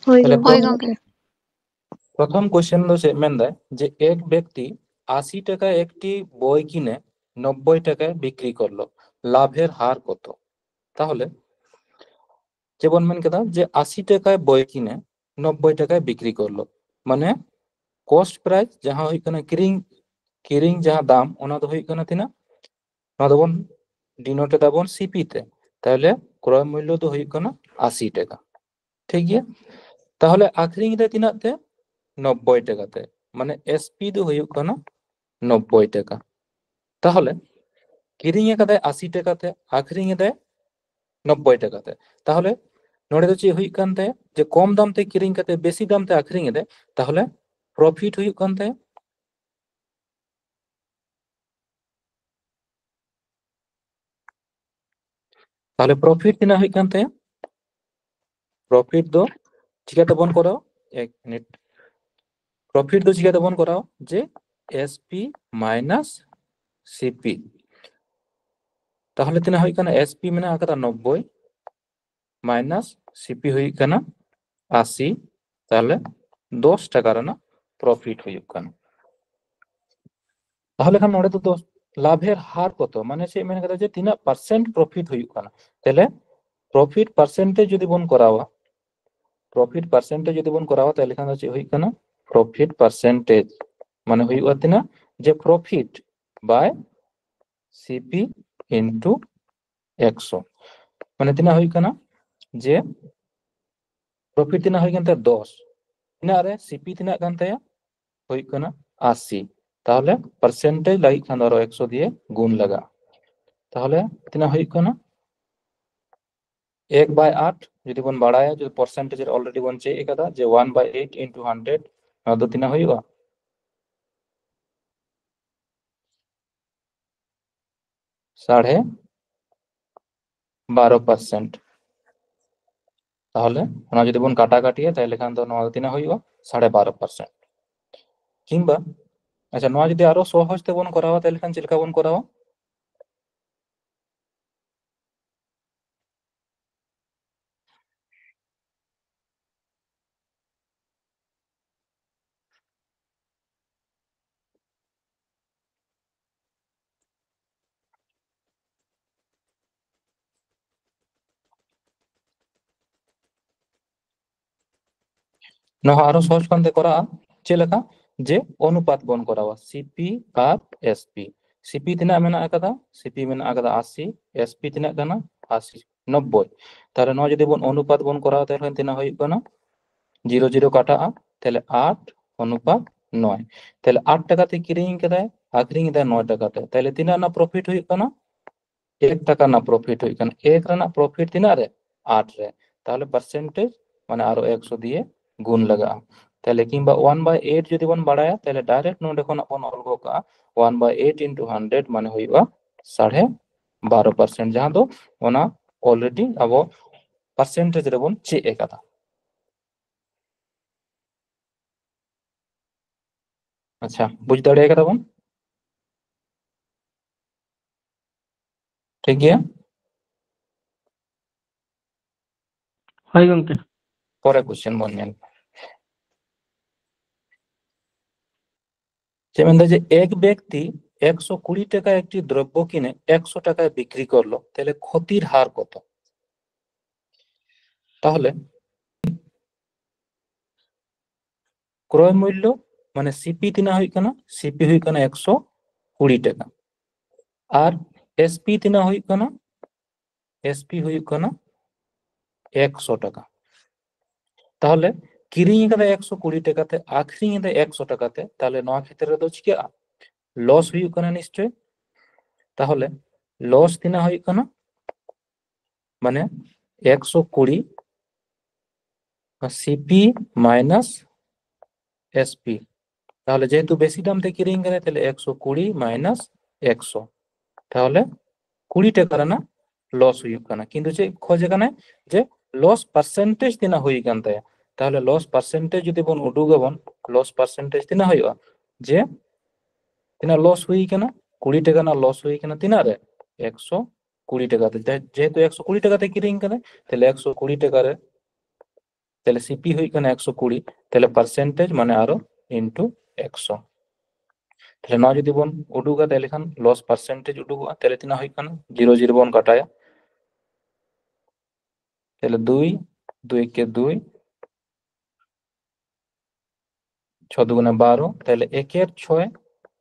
ᱦᱳᱭ ᱛᱟᱦᱞᱮ ᱜᱚᱝᱠᱮ᱾ ᱯᱨᱚᱛᱷᱚᱢ ᱠᱚᱥᱪᱮᱱ ᱫᱚ ᱪᱮᱫ ᱢᱮᱱᱫᱟᱭ ᱡᱮ ᱮᱠ ᱵᱮᱠᱛᱤ ᱟᱥᱤ ᱴᱟᱠᱟ ᱮᱠᱴᱤ ᱵᱳᱭ ᱠᱤᱱᱮ ᱱᱚᱵᱵᱳᱭ ᱴᱟᱠᱟᱭ ᱵᱤᱠᱨᱤ ᱠᱚᱨᱞᱚ, ᱞᱟᱵᱷᱮᱨ ᱦᱟᱨ ᱠᱚᱛᱚ? ᱛᱟᱦᱚᱞᱮ ᱪᱮᱫ ᱵᱚᱱ ᱢᱮᱱ ᱠᱮᱫᱟ ᱡᱮ ᱟᱥᱤ ᱴᱟᱠᱟᱭ ᱵᱳᱭ ᱠᱤᱱᱮ ᱱᱚᱵᱵᱳᱭ ᱴᱟᱠᱟᱭ ᱵᱤᱠᱨᱤ ᱠᱚᱨᱞᱚ, ᱢᱟᱱᱮ ᱠᱚᱥᱴ ᱯᱨᱟᱭᱤᱥ ᱡᱟᱦᱟᱸ ᱦᱩᱭᱩᱜ ᱠᱟᱱᱟ ᱠᱤᱨᱤᱧ, ᱠᱤᱨᱤᱧ ᱡᱟᱦᱟᱸ ᱫᱟᱢ, ᱚᱱᱟ ᱫᱚ ᱦᱩᱭᱩᱜ ᱠᱟᱱᱟ ᱛᱤᱱᱟᱹᱜ? ᱱᱚᱣᱟ ᱫᱚᱵᱚᱱ ᱰᱤᱱᱳᱴ ᱮᱫᱟ ᱵᱚᱱ ᱥᱤᱯᱤ ᱛᱮ, ᱛᱟᱦᱚᱞᱮ ᱠᱨᱚᱭ ᱢᱩᱞᱞᱚ ᱫᱚ ᱦᱩᱭᱩᱜ ᱠᱟᱱᱟ ᱟᱥᱤ ᱴᱟᱠᱟ᱾ ᱴᱷᱤᱠ ᱜᱮᱭᱟ, ᱛᱟᱦᱚᱞᱮ ᱟᱠᱷᱨᱤᱧ ᱮᱫᱟᱭ ᱛᱤᱱᱟᱹᱜ ᱛᱮ? ᱱᱚᱵᱵᱳᱭ ᱴᱟᱠᱟ ᱛᱮ, ᱢᱟᱱᱮ ᱮᱥᱯᱤ ᱫᱚ ᱦᱩᱭᱩᱜ ᱠᱟᱱᱟ ᱱᱚᱵᱵᱳᱭ ᱴᱟᱠᱟ᱾ ᱛᱟᱦᱚᱞᱮ ᱠᱤᱨᱤᱧ ᱟᱠᱟᱫᱟᱭ ᱟᱥᱤ ᱴᱟᱠᱟ ᱛᱮ, ᱟᱠᱷᱨᱤᱧ ᱮᱫᱟᱭ ᱱᱚᱵᱵᱳᱭ ᱴᱟᱠᱟ ᱛᱮ, ᱛᱟᱦᱚᱞᱮ ᱱᱚᱰᱮ ᱫᱚ ᱪᱮᱫ ᱦᱩᱭᱩᱜ ᱠᱟᱱ ᱛᱟᱭᱟ? ᱡᱮ ᱠᱚᱢ ᱫᱟᱢ ᱛᱮ ᱠᱤᱨᱤᱧ ᱠᱟᱛᱮ ᱵᱮᱥᱤ ᱫᱟᱢ ᱛᱮ ᱟᱠᱷᱨᱤᱧ ᱮᱫᱟᱭ, ᱛᱟᱦᱚᱞᱮ ᱯᱨᱚᱯᱷᱤᱴ ᱦᱩᱭᱩᱜ ᱠᱟᱱ ᱛᱟᱭᱟ᱾ ᱛᱟᱦᱚᱞᱮ ᱯᱨᱚᱯᱷᱤᱴ ᱛᱤᱱᱟᱹᱜ ᱦᱩᱭᱩᱜ ᱠᱟᱱ ᱛᱟᱭᱟ? ᱯᱨᱚᱯᱷᱤᱴ ᱫᱚ ᱪᱤᱠᱟᱹ ᱛᱮᱵᱚᱱ ᱠᱚᱨᱟᱣᱟ? ᱮᱠ ᱢᱤᱱᱤᱴ, ᱯᱨᱚᱯᱷᱤᱴ ᱫᱚ ᱪᱤᱠᱟᱹ ᱛᱮᱵᱚᱱ ᱠᱚᱨᱟᱣᱟ? ᱡᱮ ᱮᱥᱯᱤ ᱢᱟᱭᱱᱟᱥ ᱥᱤᱯᱤ᱾ ᱛᱟᱦᱚᱞᱮ ᱛᱤᱱᱟᱹᱜ ᱦᱩᱭᱩᱜ ᱠᱟᱱᱟ? ᱮᱥᱯᱤ ᱢᱮᱱᱟᱜ ᱟᱠᱟᱫᱟ ᱱᱚᱵᱵᱳᱭ, ᱢᱟᱭᱱᱟᱥ ᱥᱤᱯᱤ ᱦᱩᱭᱩᱜ ᱠᱟᱱᱟ ᱟᱥᱤ, ᱛᱟᱦᱚᱞᱮ ᱫᱚᱥ ᱴᱟᱠᱟ ᱨᱮᱱᱟᱜ ᱯᱨᱚᱯᱷᱤᱴ ᱦᱩᱭᱩᱜ ᱠᱟᱱᱟ᱾ ᱛᱟᱦᱚᱞᱮ ᱠᱷᱟᱱ ᱱᱚᱰᱮ ᱫᱚ ᱫᱚᱥ, ᱞᱟᱵᱷᱮᱨ ᱦᱟᱨ ᱠᱚᱛᱚ, ᱢᱟᱱᱮ ᱪᱮᱫ ᱢᱮᱱ ᱠᱟᱫᱟ ᱡᱮ ᱛᱤᱱᱟᱹᱜ ᱯᱟᱨᱥᱮᱱᱴ ᱯᱨᱚᱯᱷᱤᱴ ᱦᱩᱭᱩᱜ ᱠᱟᱱᱟ? ᱛᱟᱦᱚᱞᱮ ᱯᱨᱚᱯᱷᱤᱴ ᱯᱟᱨᱥᱮᱱᱴᱮᱡᱽ ᱡᱩᱫᱤ ᱵᱚᱱ ᱠᱚᱨᱟᱣᱟ, ᱯᱨᱚᱯᱷᱤᱴ ᱯᱟᱨᱥᱮᱱᱴᱮᱡᱽ ᱡᱩᱫᱤ ᱵᱚᱱ ᱠᱚᱨᱟᱣᱟ, ᱛᱟᱦᱚᱞᱮ ᱠᱷᱟᱱ ᱫᱚ ᱪᱮᱫ ᱦᱩᱭᱩᱜ ᱠᱟᱱᱟ? ᱯᱨᱚᱯᱷᱤᱴ ᱯᱟᱨᱥᱮᱱᱴᱮᱡᱽ ᱢᱟᱱᱮ ᱦᱩᱭᱩᱜᱼᱟ ᱛᱤᱱᱟᱹᱜ? ᱡᱮ ᱯᱨᱚᱯᱷᱤᱴ ᱵᱟᱭ ᱥᱤᱯᱤ ᱤᱱᱴᱩ ᱮᱠᱥᱚ, ᱢᱟᱱᱮ ᱛᱤᱱᱟᱹᱜ ᱦᱩᱭᱩᱜ ᱠᱟᱱᱟ? ᱡᱮ ᱯᱨᱚᱯᱷᱤᱴ ᱛᱤᱱᱟᱹᱜ ᱦᱩᱭ ᱠᱟᱱ ᱛᱟᱭᱟ? ᱫᱚᱥ᱾ ᱛᱤᱱᱟᱹᱜ ᱨᱮ ᱥᱤᱯᱤ ᱛᱤᱱᱟᱹᱜ ᱠᱟᱱ ᱛᱟᱭᱟ? ᱦᱩᱭᱩᱜ ᱠᱟᱱᱟ ᱟᱥᱤ᱾ ᱛᱟᱦᱚᱞᱮ ᱯᱟᱨᱥᱮᱱᱴᱮᱡᱽ ᱞᱟᱹᱜᱤᱫ ᱠᱷᱟᱱ ᱫᱚ ᱟᱨᱚ ᱮᱠᱥᱚ ᱫᱤᱭᱮ ᱜᱩᱱ ᱞᱟᱜᱟᱜᱼᱟ᱾ ᱛᱟᱦᱚᱞᱮ ᱛᱤᱱᱟᱹᱜ ᱦᱩᱭᱩᱜ ᱠᱟᱱᱟ? ᱮᱠ ᱵᱟᱭ ᱟᱴ ᱡᱩᱫᱤ ᱵᱚᱱ ᱵᱟᱲᱟᱭᱟ, ᱡᱩᱫᱤ ᱯᱟᱨᱥᱮᱱᱴᱮᱡᱽ ᱨᱮ ᱚᱞᱨᱮᱰᱤ ᱵᱚᱱ ᱪᱮᱫ ᱟᱠᱟᱫᱟ ᱡᱮ ᱚᱣᱟᱱ ᱵᱟᱭ ᱮᱭᱤᱴ ᱤᱱᱴᱩ ᱦᱟᱱᱰᱨᱮᱰ, ᱱᱚᱣᱟ ᱫᱚ ᱛᱤᱱᱟᱹᱜ ᱦᱩᱭᱩᱜᱼᱟ? ᱥᱟᱲᱮ ᱵᱟᱨᱚ ᱯᱟᱨᱥᱮᱱᱴ᱾ ᱛᱟᱦᱚᱞᱮ ᱚᱱᱟ ᱡᱩᱫᱤ ᱵᱚᱱ ᱠᱟᱴᱟ ᱠᱟᱴᱤᱭᱟ, ᱛᱟᱦᱚᱞᱮ ᱠᱷᱟᱱ ᱫᱚ ᱱᱚᱣᱟ ᱫᱚ ᱛᱤᱱᱟᱹᱜ ᱦᱩᱭᱩᱜᱼᱟ? ᱥᱟᱲᱮ ᱵᱟᱨᱚ ᱯᱟᱨᱥᱮᱱᱴ᱾ ᱠᱤᱝᱵᱟ, ᱟᱪᱪᱷᱟ, ᱱᱚᱣᱟ ᱡᱩᱫᱤ ᱟᱨᱚ ᱥᱚᱦᱚᱡ ᱛᱮᱵᱚᱱ ᱠᱚᱨᱟᱣᱟ, ᱛᱟᱦᱚᱞᱮ ᱠᱷᱟᱱ ᱪᱮᱫ ᱞᱮᱠᱟ ᱵᱚᱱ ᱠᱚᱨᱟᱣᱟ? ᱱᱚᱣᱟ ᱟᱨᱚ ᱥᱚᱦᱚᱡ ᱠᱟᱱᱛᱮ ᱠᱚᱨᱟᱜᱼᱟ᱾ ᱪᱮᱫ ᱞᱮᱠᱟ? ᱡᱮ ᱚᱱᱩᱯᱟᱛ ᱵᱚᱱ ᱠᱚᱨᱟᱣᱟ, ᱥᱤᱯᱤ ᱟᱨ ᱮᱥᱯᱤ᱾ ᱥᱤᱯᱤ ᱛᱤᱱᱟᱹᱜ ᱢᱮᱱᱟᱜ ᱟᱠᱟᱫᱟ? ᱥᱤᱯᱤ ᱢᱮᱱᱟᱜ ᱟᱠᱟᱫᱟ ᱟᱥᱤ, ᱮᱥᱯᱤ ᱛᱤᱱᱟᱹᱜ ᱠᱟᱱᱟ? ᱟᱥᱤ, ᱱᱚᱵᱵᱳᱭ᱾ ᱛᱟᱦᱚᱞᱮ ᱱᱚᱣᱟ ᱡᱩᱫᱤ ᱵᱚᱱ ᱚᱱᱩᱯᱟᱛ ᱵᱚᱱ ᱠᱚᱨᱟᱣᱟ, ᱛᱟᱦᱚᱞᱮ ᱛᱤᱱᱟᱹᱜ ᱦᱩᱭᱩᱜ ᱠᱟᱱᱟ? ᱡᱤᱨᱳ ᱡᱤᱨᱳ ᱠᱟᱴᱟᱜᱼᱟ, ᱛᱟᱦᱚᱞᱮ ᱟᱴ ᱚᱱᱩᱯᱟᱛ ᱱᱚᱭ᱾ ᱛᱟᱦᱚᱞᱮ ᱟᱴ ᱴᱟᱠᱟ ᱛᱮ ᱠᱤᱨᱤᱧ ᱠᱟᱫᱟᱭ, ᱟᱠᱷᱨᱤᱧ ᱮᱫᱟᱭ ᱱᱚᱭ ᱴᱟᱠᱟ ᱛᱮ, ᱛᱟᱦᱚᱞᱮ ᱛᱤᱱᱟᱹᱜ ᱨᱮᱱᱟᱜ ᱯᱨᱚᱯᱷᱤᱴ ᱦᱩᱭᱩᱜ ᱠᱟᱱᱟ? ᱮᱠ ᱴᱟᱠᱟ ᱨᱮᱱᱟᱜ ᱯᱨᱚᱯᱷᱤᱴ ᱦᱩᱭᱩᱜ ᱠᱟᱱᱟ᱾ ᱮᱠ ᱨᱮᱱᱟᱜ ᱯᱨᱚᱯᱷᱤᱴ ᱛᱤᱱᱟᱹᱜ ᱨᱮ? ᱟᱴ ᱨᱮ᱾ ᱛᱟᱦᱚᱞᱮ ᱯᱟᱨᱥᱮᱱᱴᱮᱡᱽ ᱢᱟᱱᱮ ᱟᱨᱚ ᱮᱠᱥᱚ ᱫᱤᱭᱮ ᱜᱩᱱ ᱞᱟᱜᱟᱜᱼᱟ᱾ ᱛᱟᱦᱚᱞᱮ ᱠᱤᱝᱵᱟ ᱚᱣᱟᱱ ᱵᱟᱭ ᱮᱭᱤᱴ ᱡᱩᱫᱤ ᱵᱚᱱ ᱵᱟᱲᱟᱭᱟ, ᱛᱟᱦᱚᱞᱮ ᱰᱟᱭᱨᱮᱠᱴ ᱱᱚᱰᱮ ᱠᱷᱚᱱᱟᱜ ᱵᱚᱱ ᱚᱞ ᱜᱚᱫ ᱠᱟᱜᱼᱟ, ᱚᱣᱟᱱ ᱵᱟᱭ ᱮᱭᱤᱴ ᱤᱱᱴᱩ ᱦᱟᱱᱰᱨᱮᱰ ᱢᱟᱱᱮ ᱦᱩᱭᱩᱜᱼᱟ ᱥᱟᱲᱮ ᱵᱟᱨᱚ ᱯᱟᱨᱥᱮᱱᱴ, ᱡᱟᱦᱟᱸ ᱫᱚ ᱚᱱᱟ ᱚᱞᱨᱮᱰᱤ ᱟᱵᱚ ᱯᱟᱨᱥᱮᱱᱴᱮᱡᱽ ᱨᱮᱵᱚᱱ ᱪᱮᱫ ᱟᱠᱟᱫᱟ᱾ ᱟᱪᱪᱷᱟ, ᱵᱩᱡᱽ ᱫᱟᱲᱮ ᱠᱟᱫᱟ ᱵᱚᱱ? ᱴᱷᱤᱠ ᱜᱮᱭᱟ? ᱦᱳᱭ ᱜᱚᱝᱠᱮ᱾ ᱯᱚᱨᱮ ᱠᱚᱥᱪᱮᱱ ᱵᱚᱱ ᱧᱮᱞ᱾ ᱪᱮᱫ ᱢᱮᱱᱫᱟ ᱡᱮ এক ব্যক্তি একশো কুড়ি টাকা একটি দ্রব্য কিনে একশো টাকায় বিক্রি করলো, তাহলে ক্ষতির হার কত? ᱛᱟᱦᱚᱞᱮ ᱠᱨᱚᱭ ᱢᱩᱞᱞᱚ ᱢᱟᱱᱮ ᱥᱤᱯᱤ ᱛᱤᱱᱟᱹᱜ ᱦᱩᱭᱩᱜ ᱠᱟᱱᱟ? ᱥᱤᱯᱤ ᱦᱩᱭᱩᱜ ᱠᱟᱱᱟ ᱮᱠᱥᱚ ᱠᱩᱲᱤ ᱴᱟᱠᱟ᱾ ᱟᱨ ᱮᱥᱯᱤ ᱛᱤᱱᱟᱹᱜ ᱦᱩᱭᱩᱜ ᱠᱟᱱᱟ? ᱮᱥᱯᱤ ᱦᱩᱭᱩᱜ ᱠᱟᱱᱟ ᱮᱠᱥᱚ ᱴᱟᱠᱟ᱾ ᱛᱟᱦᱚᱞᱮ ᱠᱤᱨᱤᱧ ᱠᱟᱫᱟ ᱮᱠᱥᱚ ᱠᱩᱲᱤ ᱴᱟᱠᱟ ᱛᱮ, ᱟᱠᱷᱨᱤᱧ ᱮᱫᱟ ᱮᱠᱥᱚ ᱴᱟᱠᱟ ᱛᱮ, ᱛᱟᱦᱚᱞᱮ ᱱᱚᱣᱟ ᱠᱷᱮᱛᱨᱮ ᱨᱮᱫᱚ ᱪᱤᱠᱟᱹᱜᱼᱟ? ᱞᱚᱥ ᱦᱩᱭᱩᱜ ᱠᱟᱱᱟ ᱱᱤᱥᱪᱚᱭ᱾ ᱛᱟᱦᱚᱞᱮ ᱞᱚᱥ ᱛᱤᱱᱟᱹᱜ ᱦᱩᱭᱩᱜ ᱠᱟᱱᱟ? ᱢᱟᱱᱮ ᱮᱠᱥᱚ ᱠᱩᱲᱤ ᱥᱤᱯᱤ ᱢᱟᱭᱱᱟᱥ ᱮᱥᱯᱤ᱾ ᱛᱟᱦᱚᱞᱮ ᱡᱮᱦᱮᱛᱩ ᱵᱮᱥᱤ ᱫᱟᱢ ᱛᱮ ᱠᱤᱨᱤᱧ ᱠᱟᱫᱟᱭ, ᱛᱟᱦᱚᱞᱮ ᱮᱠᱥᱚ ᱠᱩᱲᱤ ᱢᱟᱭᱱᱟᱥ ᱮᱠᱥᱚ, ᱛᱟᱦᱚᱞᱮ ᱠᱩᱲᱤ ᱴᱟᱠᱟ ᱨᱮᱱᱟᱜ ᱞᱚᱥ ᱦᱩᱭᱩᱜ ᱠᱟᱱᱟ᱾ ᱠᱤᱱᱛᱩ ᱪᱮᱫ ᱠᱷᱚᱡ ᱠᱟᱱᱟᱭ? ᱡᱮ ᱞᱚᱥ ᱯᱟᱨᱥᱮᱱᱴᱮᱡᱽ ᱛᱤᱱᱟᱹᱜ ᱦᱩᱭ ᱠᱟᱱ ᱛᱟᱭᱟ᱾ ᱛᱟᱦᱚᱞᱮ ᱞᱚᱥ ᱯᱟᱨᱥᱮᱱᱴᱮᱡᱽ ᱡᱩᱫᱤ ᱵᱚᱱ ᱩᱰᱩᱠᱟᱵᱚᱱ, ᱞᱚᱥ ᱯᱟᱨᱥᱮᱱᱴᱮᱡᱽ ᱛᱤᱱᱟᱹᱜ ᱦᱩᱭᱩᱜᱼᱟ? ᱡᱮ ᱛᱤᱱᱟᱹᱜ ᱞᱚᱥ ᱦᱩᱭ ᱠᱟᱱᱟ? ᱠᱩᱲᱤ ᱴᱟᱠᱟ ᱨᱮᱱᱟᱜ ᱞᱚᱥ ᱦᱩᱭ ᱠᱟᱱᱟ᱾ ᱛᱤᱱᱟᱹᱜ ᱨᱮ? ᱮᱠᱥᱚ ᱠᱩᱲᱤ ᱴᱟᱠᱟ ᱛᱮ᱾ ᱡᱮ-, ᱡᱮᱦᱮᱛᱩ ᱮᱠᱥᱚ ᱠᱩᱲᱤ ᱴᱟᱠᱟ ᱛᱮ ᱠᱤᱨᱤᱧ ᱠᱟᱫᱟᱭ, ᱛᱟᱦᱞᱮ ᱮᱠᱥᱚ ᱠᱩᱲᱤ ᱴᱟᱠᱟ ᱨᱮ, ᱛᱟᱦᱞᱮ ᱥᱤᱯᱤ ᱦᱩᱭᱩᱜ ᱠᱟᱱᱟ ᱮᱠᱥᱚ ᱠᱩᱲᱤ, ᱛᱟᱦᱞᱮ ᱯᱟᱨᱥᱮᱱᱴᱮᱡᱽ ᱢᱟᱱᱮ ᱟᱨᱚ ᱤᱱᱴᱩ ᱮᱠᱥᱚ᱾ ᱛᱟᱦᱞᱮ ᱱᱚᱣᱟ ᱡᱩᱫᱤ ᱵᱚᱱ ᱩᱰᱩᱠᱟ, ᱛᱟᱦᱞᱮ ᱠᱷᱟᱱ ᱞᱚᱥ ᱯᱟᱨᱥᱮᱱᱴᱮᱡᱽ ᱩᱰᱩᱠᱚᱜᱼᱟ᱾ ᱛᱟᱦᱞᱮ ᱛᱤᱱᱟᱹᱜ ᱦᱩᱭᱩᱜ ᱠᱟᱱᱟ? ᱡᱤᱨᱳ ᱡᱤᱨᱳ ᱵᱚᱱ ᱠᱟᱴᱟᱭᱟ, ᱛᱟᱦᱞᱮ ᱫᱩᱭ, ᱫᱩᱭ ᱮᱠᱮ ᱫᱩᱭ, ᱪᱷᱚ ᱫᱩᱜᱩᱱᱮ ᱵᱟᱨᱚ, ᱛᱟᱦᱞᱮ ᱮᱠᱮᱨ ᱪᱷᱚᱭ,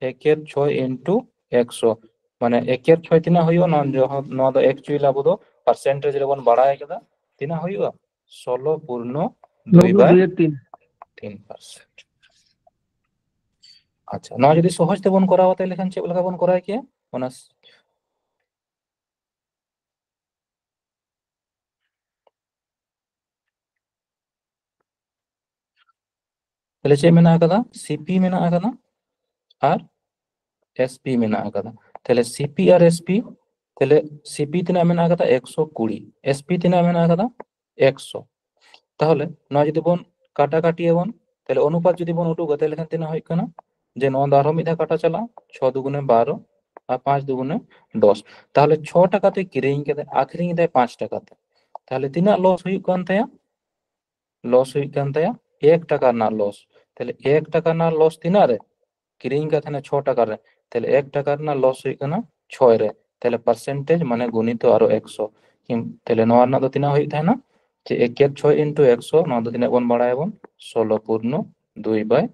ᱮᱠᱮᱨ ᱪᱷᱚᱭ ᱤᱱᱴᱩ ᱮᱠᱥᱚ, ᱢᱟᱱᱮ ᱮᱠᱮᱨ ᱪᱷᱚᱭ ᱛᱤᱱᱟᱹᱜ ᱦᱩᱭᱩᱜᱼᱟ? ᱱᱚᱣᱟ ᱡᱚᱦᱚ-, ᱱᱚᱣᱟ ᱫᱚ actually ᱟᱵᱚ ᱫᱚ ᱯᱟᱨᱥᱮᱱᱴᱮᱡᱽ ᱨᱮᱵᱚᱱ ᱵᱟᱲᱟᱭ ᱠᱟᱫᱟ, ᱛᱤᱱᱟᱹᱜ ᱦᱩᱭᱩᱜᱼᱟ? ᱥᱳᱞᱳ ᱯᱩᱨᱱᱚ ᱫᱩᱭ ᱵᱟᱭ ᱛᱤᱱ᱾ ᱛᱤᱱ ᱯᱟᱨᱥᱮᱱᱴ᱾ ᱟᱪᱪᱷᱟ, ᱱᱚᱣᱟ ᱡᱩᱫᱤ ᱥᱚᱦᱚᱡ ᱛᱮᱵᱚᱱ ᱠᱚᱨᱟᱣᱟ, ᱛᱟᱦᱞᱮ ᱠᱷᱟᱱ ᱪᱮᱫ ᱞᱮᱠᱟ ᱵᱚᱱ ᱠᱚᱨᱟᱣ ᱠᱮᱭᱟ? ᱚᱱᱟ ᱥ-, ᱛᱟᱦᱞᱮ ᱪᱮᱫ ᱢᱮᱱᱟᱜ ᱟᱠᱟᱫᱟ? ᱥᱤᱯᱤ ᱢᱮᱱᱟᱜ ᱟᱠᱟᱫᱟ ᱟᱨ ᱮᱥᱯᱤ ᱢᱮᱱᱟᱜ ᱟᱠᱟᱫᱟ᱾ ᱛᱟᱦᱞᱮ ᱥᱤᱯᱤ ᱟᱨ ᱮᱥᱯᱤ, ᱛᱟᱦᱞᱮ ᱥᱤᱯᱤ ᱛᱤᱱᱟᱹᱜ ᱢᱮᱱᱟᱜ ᱟᱠᱟᱫᱟ? ᱮᱠᱥᱚ ᱠᱩᱲᱤ᱾ ᱮᱥᱯᱤ ᱛᱤᱱᱟᱹᱜ ᱢᱮᱱᱟᱜ ᱟᱠᱟᱫᱟ? ᱮᱠᱥᱚ᱾ ᱛᱟᱦᱞᱮ ᱱᱚᱣᱟ ᱡᱩᱫᱤ ᱵᱚᱱ ᱠᱟᱴᱟ ᱠᱟᱴᱤᱭᱟᱵᱚᱱ, ᱛᱟᱦᱞᱮ ᱚᱱᱩᱯᱟᱛ ᱡᱩᱫᱤ ᱵᱚᱱ ᱩᱰᱩᱠᱟ, ᱛᱟᱦᱞᱮ ᱠᱷᱟᱱ ᱛᱤᱱᱟᱹᱜ ᱦᱩᱭᱩᱜ ᱠᱟᱱᱟ? ᱡᱮ ᱱᱚᱣᱟ ᱫᱚ ᱟᱨᱦᱚᱸ ᱢᱤᱫ ᱫᱷᱟᱣ ᱠᱟᱴᱟ ᱪᱟᱞᱟᱜᱼᱟ, ᱪᱷᱚ ᱫᱩᱜᱩᱱᱮ ᱵᱟᱨᱚ ᱟᱨ ᱯᱟᱸᱪ ᱫᱩᱜᱩᱱᱮ ᱫᱚᱥ᱾ ᱛᱟᱦᱞᱮ ᱪᱷᱚ ᱴᱟᱠᱟ ᱛᱮ ᱠᱤᱨᱤᱧ ᱠᱟᱛᱮ ᱟᱠᱷᱨᱤᱧ ᱮᱫᱟᱭ ᱯᱟᱸᱪ ᱴᱟᱠᱟ ᱛᱮ, ᱛᱟᱦᱞᱮ ᱛᱤᱱᱟᱹᱜ ᱞᱚᱥ ᱦᱩᱭᱩᱜ ᱠᱟᱱ ᱛᱟᱭᱟ? ᱞᱚᱥ ᱦᱩᱭᱩᱜ ᱠᱟᱱ ᱛᱟᱭᱟ ᱮᱠ ᱴᱟᱠᱟ ᱨᱮᱱᱟᱜ ᱞᱚᱥ᱾ ᱛᱟᱦᱞᱮ ᱮᱠ ᱴᱟᱠᱟ ᱨᱮᱱᱟᱜ ᱞᱚᱥ ᱛᱤᱱᱟᱹᱜ ᱨᱮ? ᱠᱤᱨᱤᱧ ᱠᱟᱜ ᱛᱟᱦᱮᱱᱟ ᱪᱷᱚ ᱴᱟᱠᱟ ᱨᱮ, ᱛᱟᱦᱞᱮ ᱮᱠ ᱴᱟᱠᱟ ᱨᱮᱱᱟᱜ ᱞᱚᱥ ᱦᱩᱭᱩᱜ ᱠᱟᱱᱟ ᱪᱷᱚᱭ ᱨᱮ, ᱛᱟᱦᱞᱮ ᱯᱟᱨᱥᱮᱱᱴᱮᱡᱽ ᱢᱟᱱᱮ ᱜᱩᱱᱤᱛᱚ ᱟᱨᱚ ᱮᱠᱥᱚ᱾ ᱠᱤᱱ-, ᱛᱟᱦᱞᱮ ᱱᱚᱣᱟ ᱨᱮᱱᱟᱜ ᱫᱚ ᱛᱤᱱᱟᱹᱜ ᱦᱩᱭᱩᱜ ᱛᱟᱦᱮᱱᱟ? ᱡᱮ ᱮᱠᱮᱨ ᱪᱷᱚᱭ ᱤᱱᱴᱩ ᱮᱠᱥᱚ, ᱱᱚᱣᱟ ᱫᱚ ᱛᱤᱱᱟᱹᱜ ᱵᱚᱱ ᱵᱟᱲᱟᱭᱟᱵᱚᱱ? ᱥᱳᱞᱳ ᱯᱩᱨᱱᱚ ᱫᱩᱭ ᱵᱟᱭ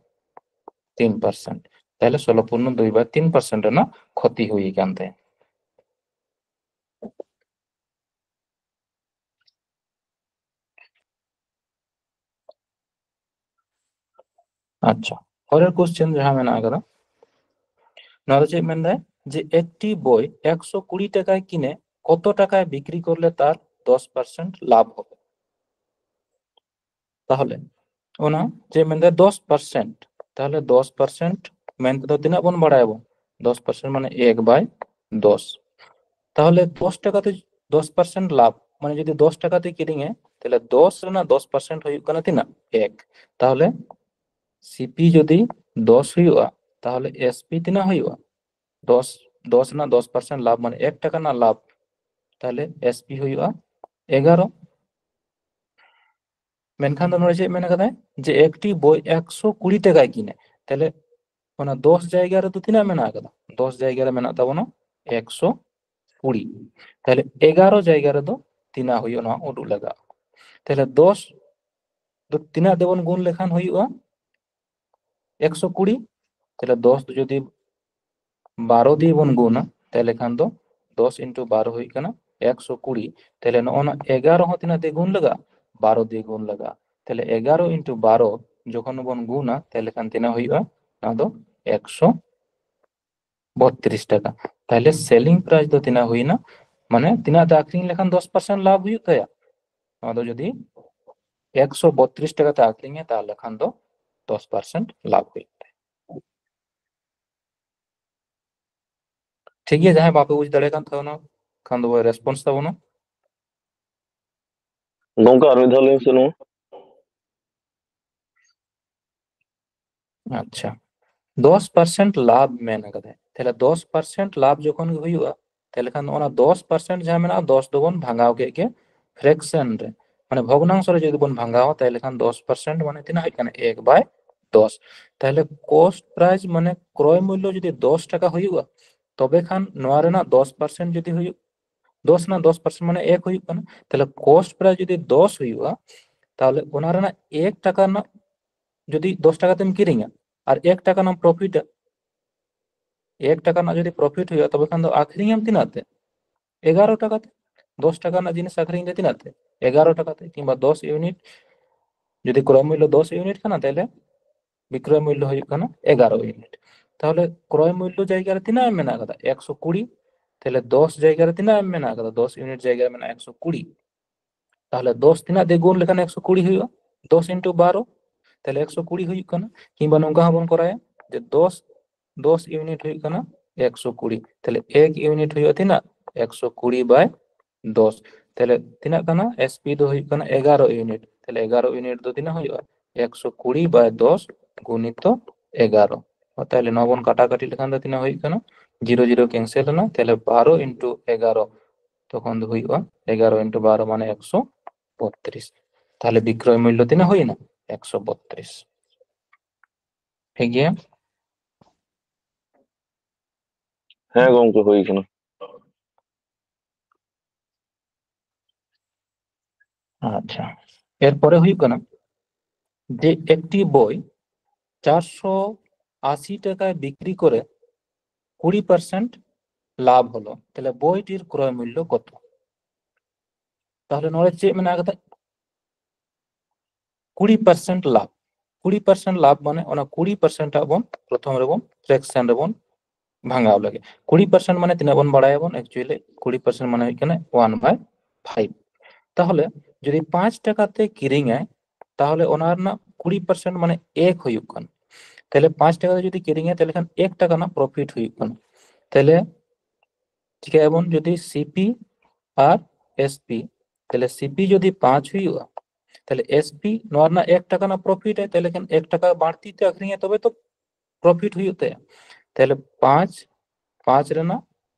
ᱛᱤᱱ ᱯᱟᱨᱥᱮᱱᱴ᱾ ᱛᱟᱦᱞᱮ ᱥᱳᱞᱳ ᱯᱩᱨᱱᱚ ᱫᱩᱭ ᱵᱟᱭ ᱛᱤᱱ ᱯᱟᱨᱥᱮᱱᱴ ᱨᱮᱱᱟᱜ ᱠᱷᱚᱛᱤ ᱦᱩᱭ ᱟᱠᱟᱱ ᱛᱟᱭᱟ᱾ ᱟᱪᱪᱷᱟ, ᱯᱚᱨᱮᱨ ᱠᱚᱥᱪᱮᱱ ᱡᱟᱦᱟᱸ ᱢᱮᱱᱟᱜ ᱟᱠᱟᱫᱟ, ᱱᱚᱣᱟ ᱫᱚ ᱪᱮᱫ ᱢᱮᱱᱫᱟᱭ ᱡᱮ ᱮᱠᱴᱤ ᱵᱳᱭ ᱮᱠᱥᱚ ᱠᱩᱲᱤ ᱴᱟᱠᱟᱭ ᱠᱤᱱᱮ, ᱠᱚᱛᱚ ᱴᱟᱠᱟᱭ ᱵᱤᱠᱨᱤ ᱠᱚᱨᱞᱮ ᱛᱟᱨ ᱫᱚᱥ ᱯᱟᱨᱥᱮᱱᱴ ᱞᱟᱵᱷ ᱦᱚᱵᱮ᱾ ᱛᱟᱦᱚᱞᱮ ᱚᱱᱟ ᱪᱮᱫ ᱢᱮᱱᱫᱟᱭ ᱫᱚᱥ ᱯᱟᱨᱥᱮᱱᱴ, ᱛᱟᱦᱚᱞᱮ ᱫᱚᱥ ᱯᱟᱨᱥᱮᱱᱴ ᱢᱮᱱᱛᱮ ᱫᱚ ᱛᱤᱱᱟᱹᱜ ᱵᱚᱱ ᱵᱟᱲᱟᱭᱟᱵᱚᱱ? ᱫᱚᱥ ᱯᱟᱨᱥᱮᱱᱴ ᱢᱟᱱᱮ ᱮᱠ ᱵᱟᱭ ᱫᱚᱥ᱾ ᱛᱟᱦᱚᱞᱮ ᱫᱚᱥ ᱴᱟᱠᱟᱛᱮ ᱫᱚᱥ ᱯᱟᱨᱥᱮᱱᱴ ᱞᱟᱵᱷ, ᱢᱟᱱᱮ ᱡᱩᱫᱤ ᱫᱚᱥ ᱴᱟᱠᱟᱛᱮ ᱠᱤᱨᱤᱧᱟ, ᱛᱟᱦᱚᱞᱮ ᱫᱚᱥ ᱨᱮᱱᱟᱜ ᱫᱚᱥ ᱯᱟᱨᱥᱮᱱᱴ ᱦᱩᱭᱩᱜ ᱠᱟᱱᱟ ᱛᱤᱱᱟᱹᱜ? ᱮᱠ᱾ ᱛᱟᱦᱚᱞᱮ ᱥᱤᱯᱤ ᱡᱩᱫᱤ ᱫᱚᱥ ᱦᱩᱭᱩᱜᱼᱟ, ᱛᱟᱦᱚᱞᱮ ᱮᱥᱯᱤ ᱛᱤᱱᱟᱹᱜ ᱦᱩᱭᱩᱜᱼᱟ? ᱫᱚᱥ, ᱫᱚᱥ ᱨᱮᱱᱟᱜ ᱫᱚᱥ ᱯᱟᱨᱥᱮᱱᱴ ᱞᱟᱵᱷ, ᱢᱟᱱᱮ ᱮᱠ ᱴᱟᱠᱟ ᱨᱮᱱᱟᱜ ᱞᱟᱵᱷ, ᱛᱟᱦᱚᱞᱮ ᱮᱥᱯᱤ ᱦᱩᱭᱩᱜᱼᱟ ᱮᱜᱟᱨᱚ᱾ ᱢᱮᱱᱠᱷᱟᱱ ᱫᱚ ᱱᱚᱰᱮ ᱪᱮᱫ ᱢᱮᱱ ᱠᱟᱫᱟᱭ ᱡᱮ ᱮᱠᱴᱤ ᱵᱳᱭ ᱮᱠᱥᱚ ᱠᱩᱲᱤ ᱴᱟᱠᱟᱭ ᱠᱤᱱᱟ, ᱛᱟᱦᱚᱞᱮ ᱚᱱᱟ ᱫᱚᱥ ᱡᱟᱭᱜᱟ ᱨᱮᱫᱚ ᱛᱤᱱᱟᱹᱜ ᱢᱮᱱᱟᱜ ᱟᱠᱟᱫᱟ? ᱫᱚᱥ ᱡᱟᱭᱜᱟ ᱨᱮ ᱢᱮᱱᱟᱜ ᱛᱟᱵᱚᱱᱟ ᱮᱠᱥᱚ ᱠᱩᱲᱤ, ᱛᱟᱦᱚᱞᱮ ᱮᱜᱟᱨᱚ ᱡᱟᱭᱜᱟ ᱨᱮᱫᱚ ᱛᱤᱱᱟᱹᱜ ᱦᱩᱭᱩᱜᱼᱟ? ᱱᱚᱣᱟ ᱩᱰᱩᱠ ᱞᱟᱜᱟᱜᱼᱟ᱾ ᱛᱟᱦᱚᱞᱮ ᱫᱚᱥ ᱫᱚ ᱛᱤᱱᱟᱹᱜ ᱛᱮᱵᱚᱱ ᱜᱩᱱ ᱞᱮᱠᱷᱟᱱ ᱦᱩᱭᱩᱜᱼᱟ? ᱮᱠᱥᱚ ᱠᱩᱲᱤ᱾ ᱛᱟᱦᱚᱞᱮ ᱫᱚᱥ ᱫᱚ ᱡᱩᱫᱤ ᱵᱟᱨᱚ ᱫᱤᱭᱮ ᱵᱚᱱ ᱜᱩᱱᱟ, ᱛᱟᱦᱚᱞᱮ ᱠᱷᱟᱱ ᱫᱚ ᱫᱚᱥ ᱤᱱᱴᱩ ᱵᱟᱨᱚ ᱦᱩᱭᱩᱜ ᱠᱟᱱᱟ ᱮᱠᱥᱚ ᱠᱩᱲᱤ᱾ ᱛᱟᱦᱚᱞᱮ ᱱᱚᱜᱼᱚ ᱱᱟ ᱮᱜᱟᱨᱚ ᱦᱚᱸ ᱛᱤᱱᱟᱹᱜ ᱫᱤᱭᱮ ᱜᱩᱱ ᱞᱟᱜᱟᱜᱼᱟ? ᱵᱟᱨᱚ ᱫᱤᱭᱮ ᱜᱩᱱ ᱞᱟᱜᱟᱜᱼᱟ᱾ ᱛᱟᱦᱚᱞᱮ ᱮᱜᱟᱨᱚ ᱤᱱᱴᱩ ᱵᱟᱨᱚ ᱡᱚᱠᱷᱚᱱ ᱵᱚᱱ ᱜᱩᱱᱟ, ᱛᱟᱦᱚᱞᱮ ᱠᱷᱟᱱ ᱛᱤᱱᱟᱹᱜ ᱦᱩᱭᱩᱜᱼᱟ? ᱚᱱᱟ ᱫᱚ ᱮᱠᱥᱚ ᱵᱚᱛᱨᱤᱥ ᱴᱟᱠᱟ᱾ ᱛᱟᱦᱚᱞᱮ ᱥᱮᱞᱤᱝ ᱯᱨᱟᱭᱤᱥ ᱫᱚ ᱛᱤᱱᱟᱹᱜ ᱦᱩᱭᱱᱟ? ᱢᱟᱱᱮ ᱛᱤᱱᱟᱹᱜ ᱛᱮ ᱟᱠᱷᱨᱤᱧ ᱞᱮᱠᱷᱟᱱ ᱫᱚᱥ ᱯᱟᱨᱥᱮᱱᱴ ᱞᱟᱵᱷ ᱦᱩᱭᱩᱜ ᱛᱟᱭᱟ? ᱱᱚᱣᱟ ᱫᱚ ᱡᱩᱫᱤ ᱮᱠᱥᱚ ᱵᱚᱛᱨᱤᱥ ᱴᱟᱠᱟ ᱛᱮ ᱟᱠᱷᱨᱤᱧᱟ, ᱛᱟᱦᱚᱞᱮ ᱠᱷᱟᱱ ᱫᱚ ᱫᱚᱥ ᱯᱟᱨᱥᱮᱱᱴ ᱞᱟᱵᱷ ᱦᱩᱭᱩᱜ ᱛᱟᱭᱟ᱾ ᱴᱷᱤᱠ ᱜᱮᱭᱟ, ᱡᱟᱦᱟᱸᱭ ᱵᱟᱯᱮ ᱵᱩᱡᱽ ᱫᱟᱲᱮᱭᱟᱜ ᱠᱟᱱ ᱛᱟᱵᱚᱱᱟ, ᱠᱷᱟᱱ ᱫᱚ ᱨᱮᱥᱯᱚᱱᱥ ᱛᱟᱵᱚᱱᱟ᱾ ᱜᱚᱝᱠᱮ, ᱟᱨ ᱢᱤᱫ ᱫᱷᱟᱣ ᱞᱟᱹᱭ ᱢᱮᱥᱮ ᱱᱚᱣᱟ᱾ ᱟᱪᱪᱷᱟ, ᱫᱚᱥ ᱯᱟᱨᱥᱮᱱᱴ ᱞᱟᱵᱷ ᱢᱮᱱ ᱟᱠᱟᱫᱟᱭ᱾ ᱛᱟᱦᱞᱮ ᱫᱚᱥ ᱯᱟᱨᱥᱮᱱᱴ ᱞᱟᱵᱷ ᱡᱚᱠᱷᱚᱱ ᱜᱮ ᱦᱩᱭᱩᱜᱼᱟ, ᱛᱟᱦᱞᱮ ᱠᱷᱟᱱ ᱚᱱᱟ ᱫᱚᱥ ᱯᱟᱨᱥᱮᱱᱴ ᱡᱟᱦᱟᱸ ᱢᱮᱱᱟᱜᱼᱟ, ᱫᱚᱥ ᱫᱚᱵᱚᱱ ᱵᱷᱟᱜᱟᱣ ᱠᱮᱫ ᱜᱮ ᱯᱷᱨᱮᱠᱥᱚᱱ ᱨᱮ, ᱢᱟᱱᱮ ᱵᱷᱚᱜᱽᱱᱟᱝᱥᱚ ᱨᱮ ᱡᱩᱫᱤ ᱵᱚᱱ ᱵᱷᱟᱜᱟᱣᱟ, ᱛᱟᱦᱞᱮ ᱠᱷᱟᱱ ᱫᱚᱥ ᱯᱟᱨᱥᱮᱱᱴ ᱢᱟᱱᱮ ᱛᱤᱱᱟᱹᱜ ᱦᱩᱭᱩᱜ ᱠᱟᱱᱟ? ᱮᱠ ᱵᱟᱭ ᱫᱚᱥ᱾ ᱛᱟᱦᱞᱮ ᱠᱚᱥᱴ ᱯᱨᱟᱭᱤᱥ ᱢᱟᱱᱮ ᱠᱨᱚᱭ ᱢᱩᱞᱞᱚ ᱡᱩᱫᱤ ᱫᱚᱥ ᱴᱟᱠᱟ ᱦᱩᱭᱩᱜᱼᱟ, ᱛᱚᱵᱮ ᱠᱷᱟᱱ ᱱᱚᱣᱟ ᱨᱮᱱᱟᱜ ᱫᱚᱥ ᱯᱟᱨᱥᱮᱱᱴ ᱡᱩᱫᱤ ᱦᱩᱭᱩᱜ, ᱫᱚᱥ ᱨᱮᱱᱟᱜ ᱫᱚᱥ ᱯᱟᱨᱥᱮᱱᱴ ᱢᱟᱱᱮ ᱮᱠ ᱦᱩᱭᱩᱜ ᱠᱟᱱᱟ᱾ ᱛᱟᱦᱞᱮ ᱠᱚᱥᱴ ᱯᱨᱟᱭᱤᱥ ᱡᱩᱫᱤ ᱫᱚᱥ ᱦᱩᱭᱩᱜᱼᱟ, ᱛᱟᱦᱞᱮ ᱚᱱᱟ ᱨᱮᱱᱟᱜ ᱮᱠ ᱴᱟᱠᱟ ᱨᱮᱱᱟᱜ ᱡᱩᱫᱤ ᱫᱚᱥ ᱴᱟᱠᱟ ᱛᱮᱢ ᱠᱤᱨᱤᱧᱟ ᱟᱨ ᱮᱠ ᱴᱟᱠᱟ ᱨᱮᱱᱟᱜ ᱯᱨᱚᱯᱷᱤᱴ, ᱮᱠ ᱴᱟᱠᱟ ᱨᱮᱱᱟᱜ ᱡᱩᱫᱤ ᱯᱨᱚᱯᱷᱤᱴ ᱦᱩᱭᱩᱜᱼᱟ, ᱛᱚᱵᱮ ᱠᱷᱟᱱ ᱫᱚ ᱟᱠᱷᱨᱤᱧᱟᱢ ᱛᱤᱱᱟᱹᱜ ᱛᱮ? ᱮᱜᱟᱨᱚ ᱴᱟᱠᱟ ᱛᱮ᱾ ᱫᱚᱥ ᱴᱟᱠᱟ ᱨᱮᱱᱟᱜ ᱡᱤᱱᱤᱥ ᱟᱠᱷᱨᱤᱧ ᱛᱮ ᱛᱤᱱᱟᱹᱜ ᱛᱮ? ᱮᱜᱟᱨᱚ ᱴᱟᱠᱟ ᱛᱮ᱾ ᱠᱤᱝᱵᱟ ᱫᱚᱥ ᱤᱭᱩᱱᱤᱴ, ᱡᱩᱫᱤ ᱠᱨᱚᱭ ᱢᱩᱞᱞᱚ ᱫᱚᱥ ᱤᱭᱩᱱᱤᱴ ᱠᱟᱱᱟ, ᱛᱟᱦᱞᱮ ᱵᱤᱠᱨᱚᱭ ᱢᱩᱞᱞᱚ ᱦᱩᱭᱩᱜ ᱠᱟᱱᱟ ᱮᱜᱟᱨᱚ ᱤᱭᱩᱱᱤᱴ᱾ ᱛᱟᱦᱚᱞᱮ ᱠᱨᱚᱭ ᱢᱩᱞᱞᱚ ᱡᱟᱭᱜᱟ ᱨᱮ ᱛᱤᱱᱟᱹᱜ ᱮᱢ ᱢᱮᱱᱟᱜ ᱟᱠᱟᱫᱟ? ᱮᱠᱥᱚ ᱠᱩᱲᱤ᱾ ᱛᱟᱦᱚᱞᱮ ᱫᱚᱥ ᱡᱟᱭᱜᱟ ᱨᱮ ᱛᱤᱱᱟᱹᱜ ᱮᱢ ᱢᱮᱱᱟᱜ ᱟᱠᱟᱫᱟ? ᱫᱚᱥ ᱤᱭᱩᱱᱤᱴ ᱡᱟᱭᱜᱟ ᱨᱮ ᱢᱮᱱᱟᱜᱼᱟ ᱮᱠᱥᱚ ᱠᱩᱲᱤ᱾ ᱛᱟᱦᱚᱞᱮ ᱫᱚᱥ ᱛᱤᱱᱟᱹᱜ ᱫᱤᱭᱮ ᱜᱩᱱ ᱞᱮᱠᱷᱟᱱ ᱮᱠᱥᱚ ᱠᱩᱲᱤ ᱦᱩᱭᱩᱜᱼᱟ? ᱫᱚᱥ ᱤᱱᱴᱩ ᱵᱟᱨᱚ᱾ ᱛᱟᱦᱚᱞᱮ ᱮᱠᱥᱚ ᱠᱩᱲᱤ ᱦᱩᱭᱩᱜ ᱠᱟᱱᱟ᱾ ᱠᱤᱝᱵᱟ ᱱᱚᱝᱠᱟ ᱦᱚᱸᱵᱚᱱ ᱠᱚᱨᱟᱭᱟ ᱡᱮ ᱫᱚᱥ, ᱫᱚᱥ ᱤᱭᱩᱱᱤᱴ ᱦᱩᱭᱩᱜ ᱠᱟᱱᱟ ᱮᱠᱥᱚ ᱠᱩᱲᱤ᱾ ᱛᱟᱦᱚᱞᱮ ᱮᱠ ᱤᱭᱩᱱᱤᱴ ᱦᱩᱭᱩᱜᱼᱟ ᱛᱤᱱᱟᱹᱜ? ᱮᱠᱥᱚ ᱠᱩᱲᱤ ᱵᱟᱭ ᱫᱚᱥ᱾ ᱛᱟᱦᱚᱞᱮ ᱛᱤᱱᱟᱹᱜ ᱠᱟᱱᱟ? ᱮᱥᱯᱤ ᱫᱚ ᱦᱩᱭᱩᱜ ᱠᱟᱱᱟ ᱮᱜᱟᱨᱚ ᱤᱭᱩᱱᱤᱴ᱾ ᱛᱟᱦᱚᱞᱮ ᱮᱜᱟᱨᱚ ᱤᱭᱩᱱᱤᱴ ᱫᱚ ᱛᱤᱱᱟᱹᱜ ᱦᱩᱭᱩᱜᱼᱟ? ᱮᱠᱥᱚ ᱠᱩᱲᱤ ᱵᱟᱭ ᱫᱚᱥ ᱜᱩᱱᱤᱛᱚ ᱮᱜᱟᱨᱚ᱾ ᱛᱟᱦᱚᱞᱮ ᱱᱚᱣᱟ ᱵᱚᱱ ᱠᱟᱴᱟᱠᱟᱴᱤ ᱞᱮᱠᱷᱟᱱ ᱫᱚ ᱛᱤᱱᱟᱹᱜ ᱦᱩᱭᱩᱜ ᱠᱟᱱᱟ? ᱡᱤᱨᱳ ᱡᱤᱨᱳ ᱠᱮᱱᱥᱮᱞ ᱮᱱᱟ᱾ ᱛᱟᱦᱚᱞᱮ ᱵᱟᱨᱚ ᱤᱱᱴᱩ ᱮᱜᱟᱨᱚ ᱛᱚᱠᱷᱚᱱ ᱫᱚ ᱦᱩᱭᱩᱜᱼᱟ ᱮᱜᱟᱨᱚ ᱤᱱᱴᱩ ᱵᱟᱨᱚ ᱢᱟᱱᱮ ᱮᱠᱥᱚ ᱵᱚᱛᱨᱤᱥ᱾ ᱛᱟᱦᱚᱞᱮ ᱵᱤᱠᱨᱚᱭ ᱢᱩᱞᱞᱚ ᱛᱤᱱᱟᱹᱜ ᱦᱩᱭᱱᱟ? ᱮᱠᱥᱚ ᱵᱚᱛᱨᱤᱥ᱾ ᱴᱷᱤᱠ ᱜᱮᱭᱟ? ᱦᱮᱸ ᱜᱚᱝᱠᱮ, ᱦᱩᱭ ᱠᱟᱱᱟ᱾ ᱟᱪᱪᱷᱟ, ᱮᱨᱯᱚᱨᱮ ᱦᱩᱭᱩᱜ ᱠᱟᱱᱟ ᱡᱮ ᱮᱠᱴᱤ ᱵᱳᱭ ᱪᱟᱨᱥᱚ ᱟᱥᱤ ᱴᱟᱠᱟয় ᱵᱤᱠᱨᱤ করে কুড়ি পার্সেন্ট লাভ হলো, তাহলে বইটির ক্রয় মূল্য কত? তাহলে ᱱᱚᱰᱮ ᱪᱮᱫ ᱢᱮᱱᱟᱜ ᱟᱠᱟᱫᱟ? ᱠᱩᱲᱤ ᱯᱟᱨᱥᱮᱱᱴ ᱞᱟᱵᱷ᱾ ᱠᱩᱲᱤ ᱯᱟᱨᱥᱮᱱᱴ ᱞᱟᱵᱷ ᱢᱟᱱᱮ ᱚᱱᱟ ᱠᱩᱲᱤ ᱯᱟᱨᱥᱮᱱᱴ ᱟᱜ ᱵᱚᱱ ᱯᱨᱚᱛᱷᱚᱢ ᱨᱮᱵᱚᱱ ᱯᱷᱨᱮᱠᱥᱚᱱ ᱨᱮᱵᱚᱱ ᱵᱷᱟঙᱟᱣ ᱞᱟᱹᱜᱤᱫ᱾ ᱠᱩᱲᱤ ᱯᱟᱨᱥᱮᱱᱴ ᱢᱟᱱᱮ ᱛᱤᱱᱟᱹᱜ ᱵᱚᱱ ᱵᱟᱲᱟᱭᱟᱵᱚᱱ? ᱮᱠᱪᱩᱭᱮᱞᱤ ᱠᱩᱲᱤ ᱯᱟᱨᱥᱮᱱᱴ ᱢᱟᱱᱮ ᱦᱩᱭᱩᱜ ᱠᱟᱱᱟ ᱳᱣᱟᱱ ᱵᱟᱭ ᱯᱷᱟᱭᱤᱵᱷ᱾ ᱛᱟᱦᱚᱞᱮ ᱡᱩᱫᱤ ᱯᱟᱸᱪ ᱴᱟᱠᱟ ᱛᱮ ᱠᱤᱨᱤᱧᱟᱭ, ᱛᱟᱦᱚᱞᱮ ᱚᱱᱟ ᱨᱮᱱᱟᱜ ᱠᱩᱲᱤ ᱯᱟᱨᱥᱮᱱᱴ ᱢᱟᱱᱮ ᱮᱠ ᱦᱩᱭᱩᱜ ᱠᱟᱱᱟ᱾ ᱛᱟᱦᱚᱞᱮ ᱯᱟᱸᱪ ᱴᱟᱠᱟ ᱛᱮ ᱡᱩᱫᱤ ᱠᱤᱨᱤᱧᱟᱭ, ᱛᱟᱦᱚᱞᱮ ᱠᱷᱟᱱ ᱮᱠ ᱴᱟᱠᱟ ᱨᱮᱱᱟᱜ ᱯᱨᱚᱯᱷᱤᱴ ᱦᱩᱭᱩᱜ ᱠᱟᱱᱟ᱾ ᱛᱟᱦᱚᱞᱮ ᱪᱤᱠᱟᱹᱭᱟᱵᱚᱱ? ᱡᱩᱫᱤ ᱥᱤᱯᱤ ᱟᱨ ᱮᱥᱯᱤ, ᱛᱟᱦᱚᱞᱮ ᱥᱤᱯᱤ ᱡᱩᱫᱤ ᱯᱟᱸᱪ ᱦᱩᱭᱩᱜᱼᱟ, ᱛᱟᱦᱚᱞᱮ ᱮᱥᱯᱤ ᱱᱚᱣᱟ ᱨᱮᱱᱟᱜ ᱮᱠ ᱴᱟᱠᱟ ᱨᱮᱱᱟᱜ ᱯᱨᱚᱯᱷᱤᱴ ᱟᱭ, ᱛᱟᱦᱚᱞᱮ ᱠᱷᱟᱱ ᱮᱠ ᱴᱟᱠᱟ ᱵᱟᱹᱲᱛᱤ ᱛᱮ ᱟᱹᱠᱷᱨᱤᱧᱟ, ᱛᱚᱵᱮ ᱛᱚ ᱯᱨᱚᱯᱷᱤᱴ ᱦᱩᱭᱩᱜ ᱛᱟᱭᱟ᱾ ᱛᱟᱦᱚᱞᱮ ᱯᱟᱸᱪ, ᱯᱟᱸᱪ ᱨᱮᱱᱟᱜ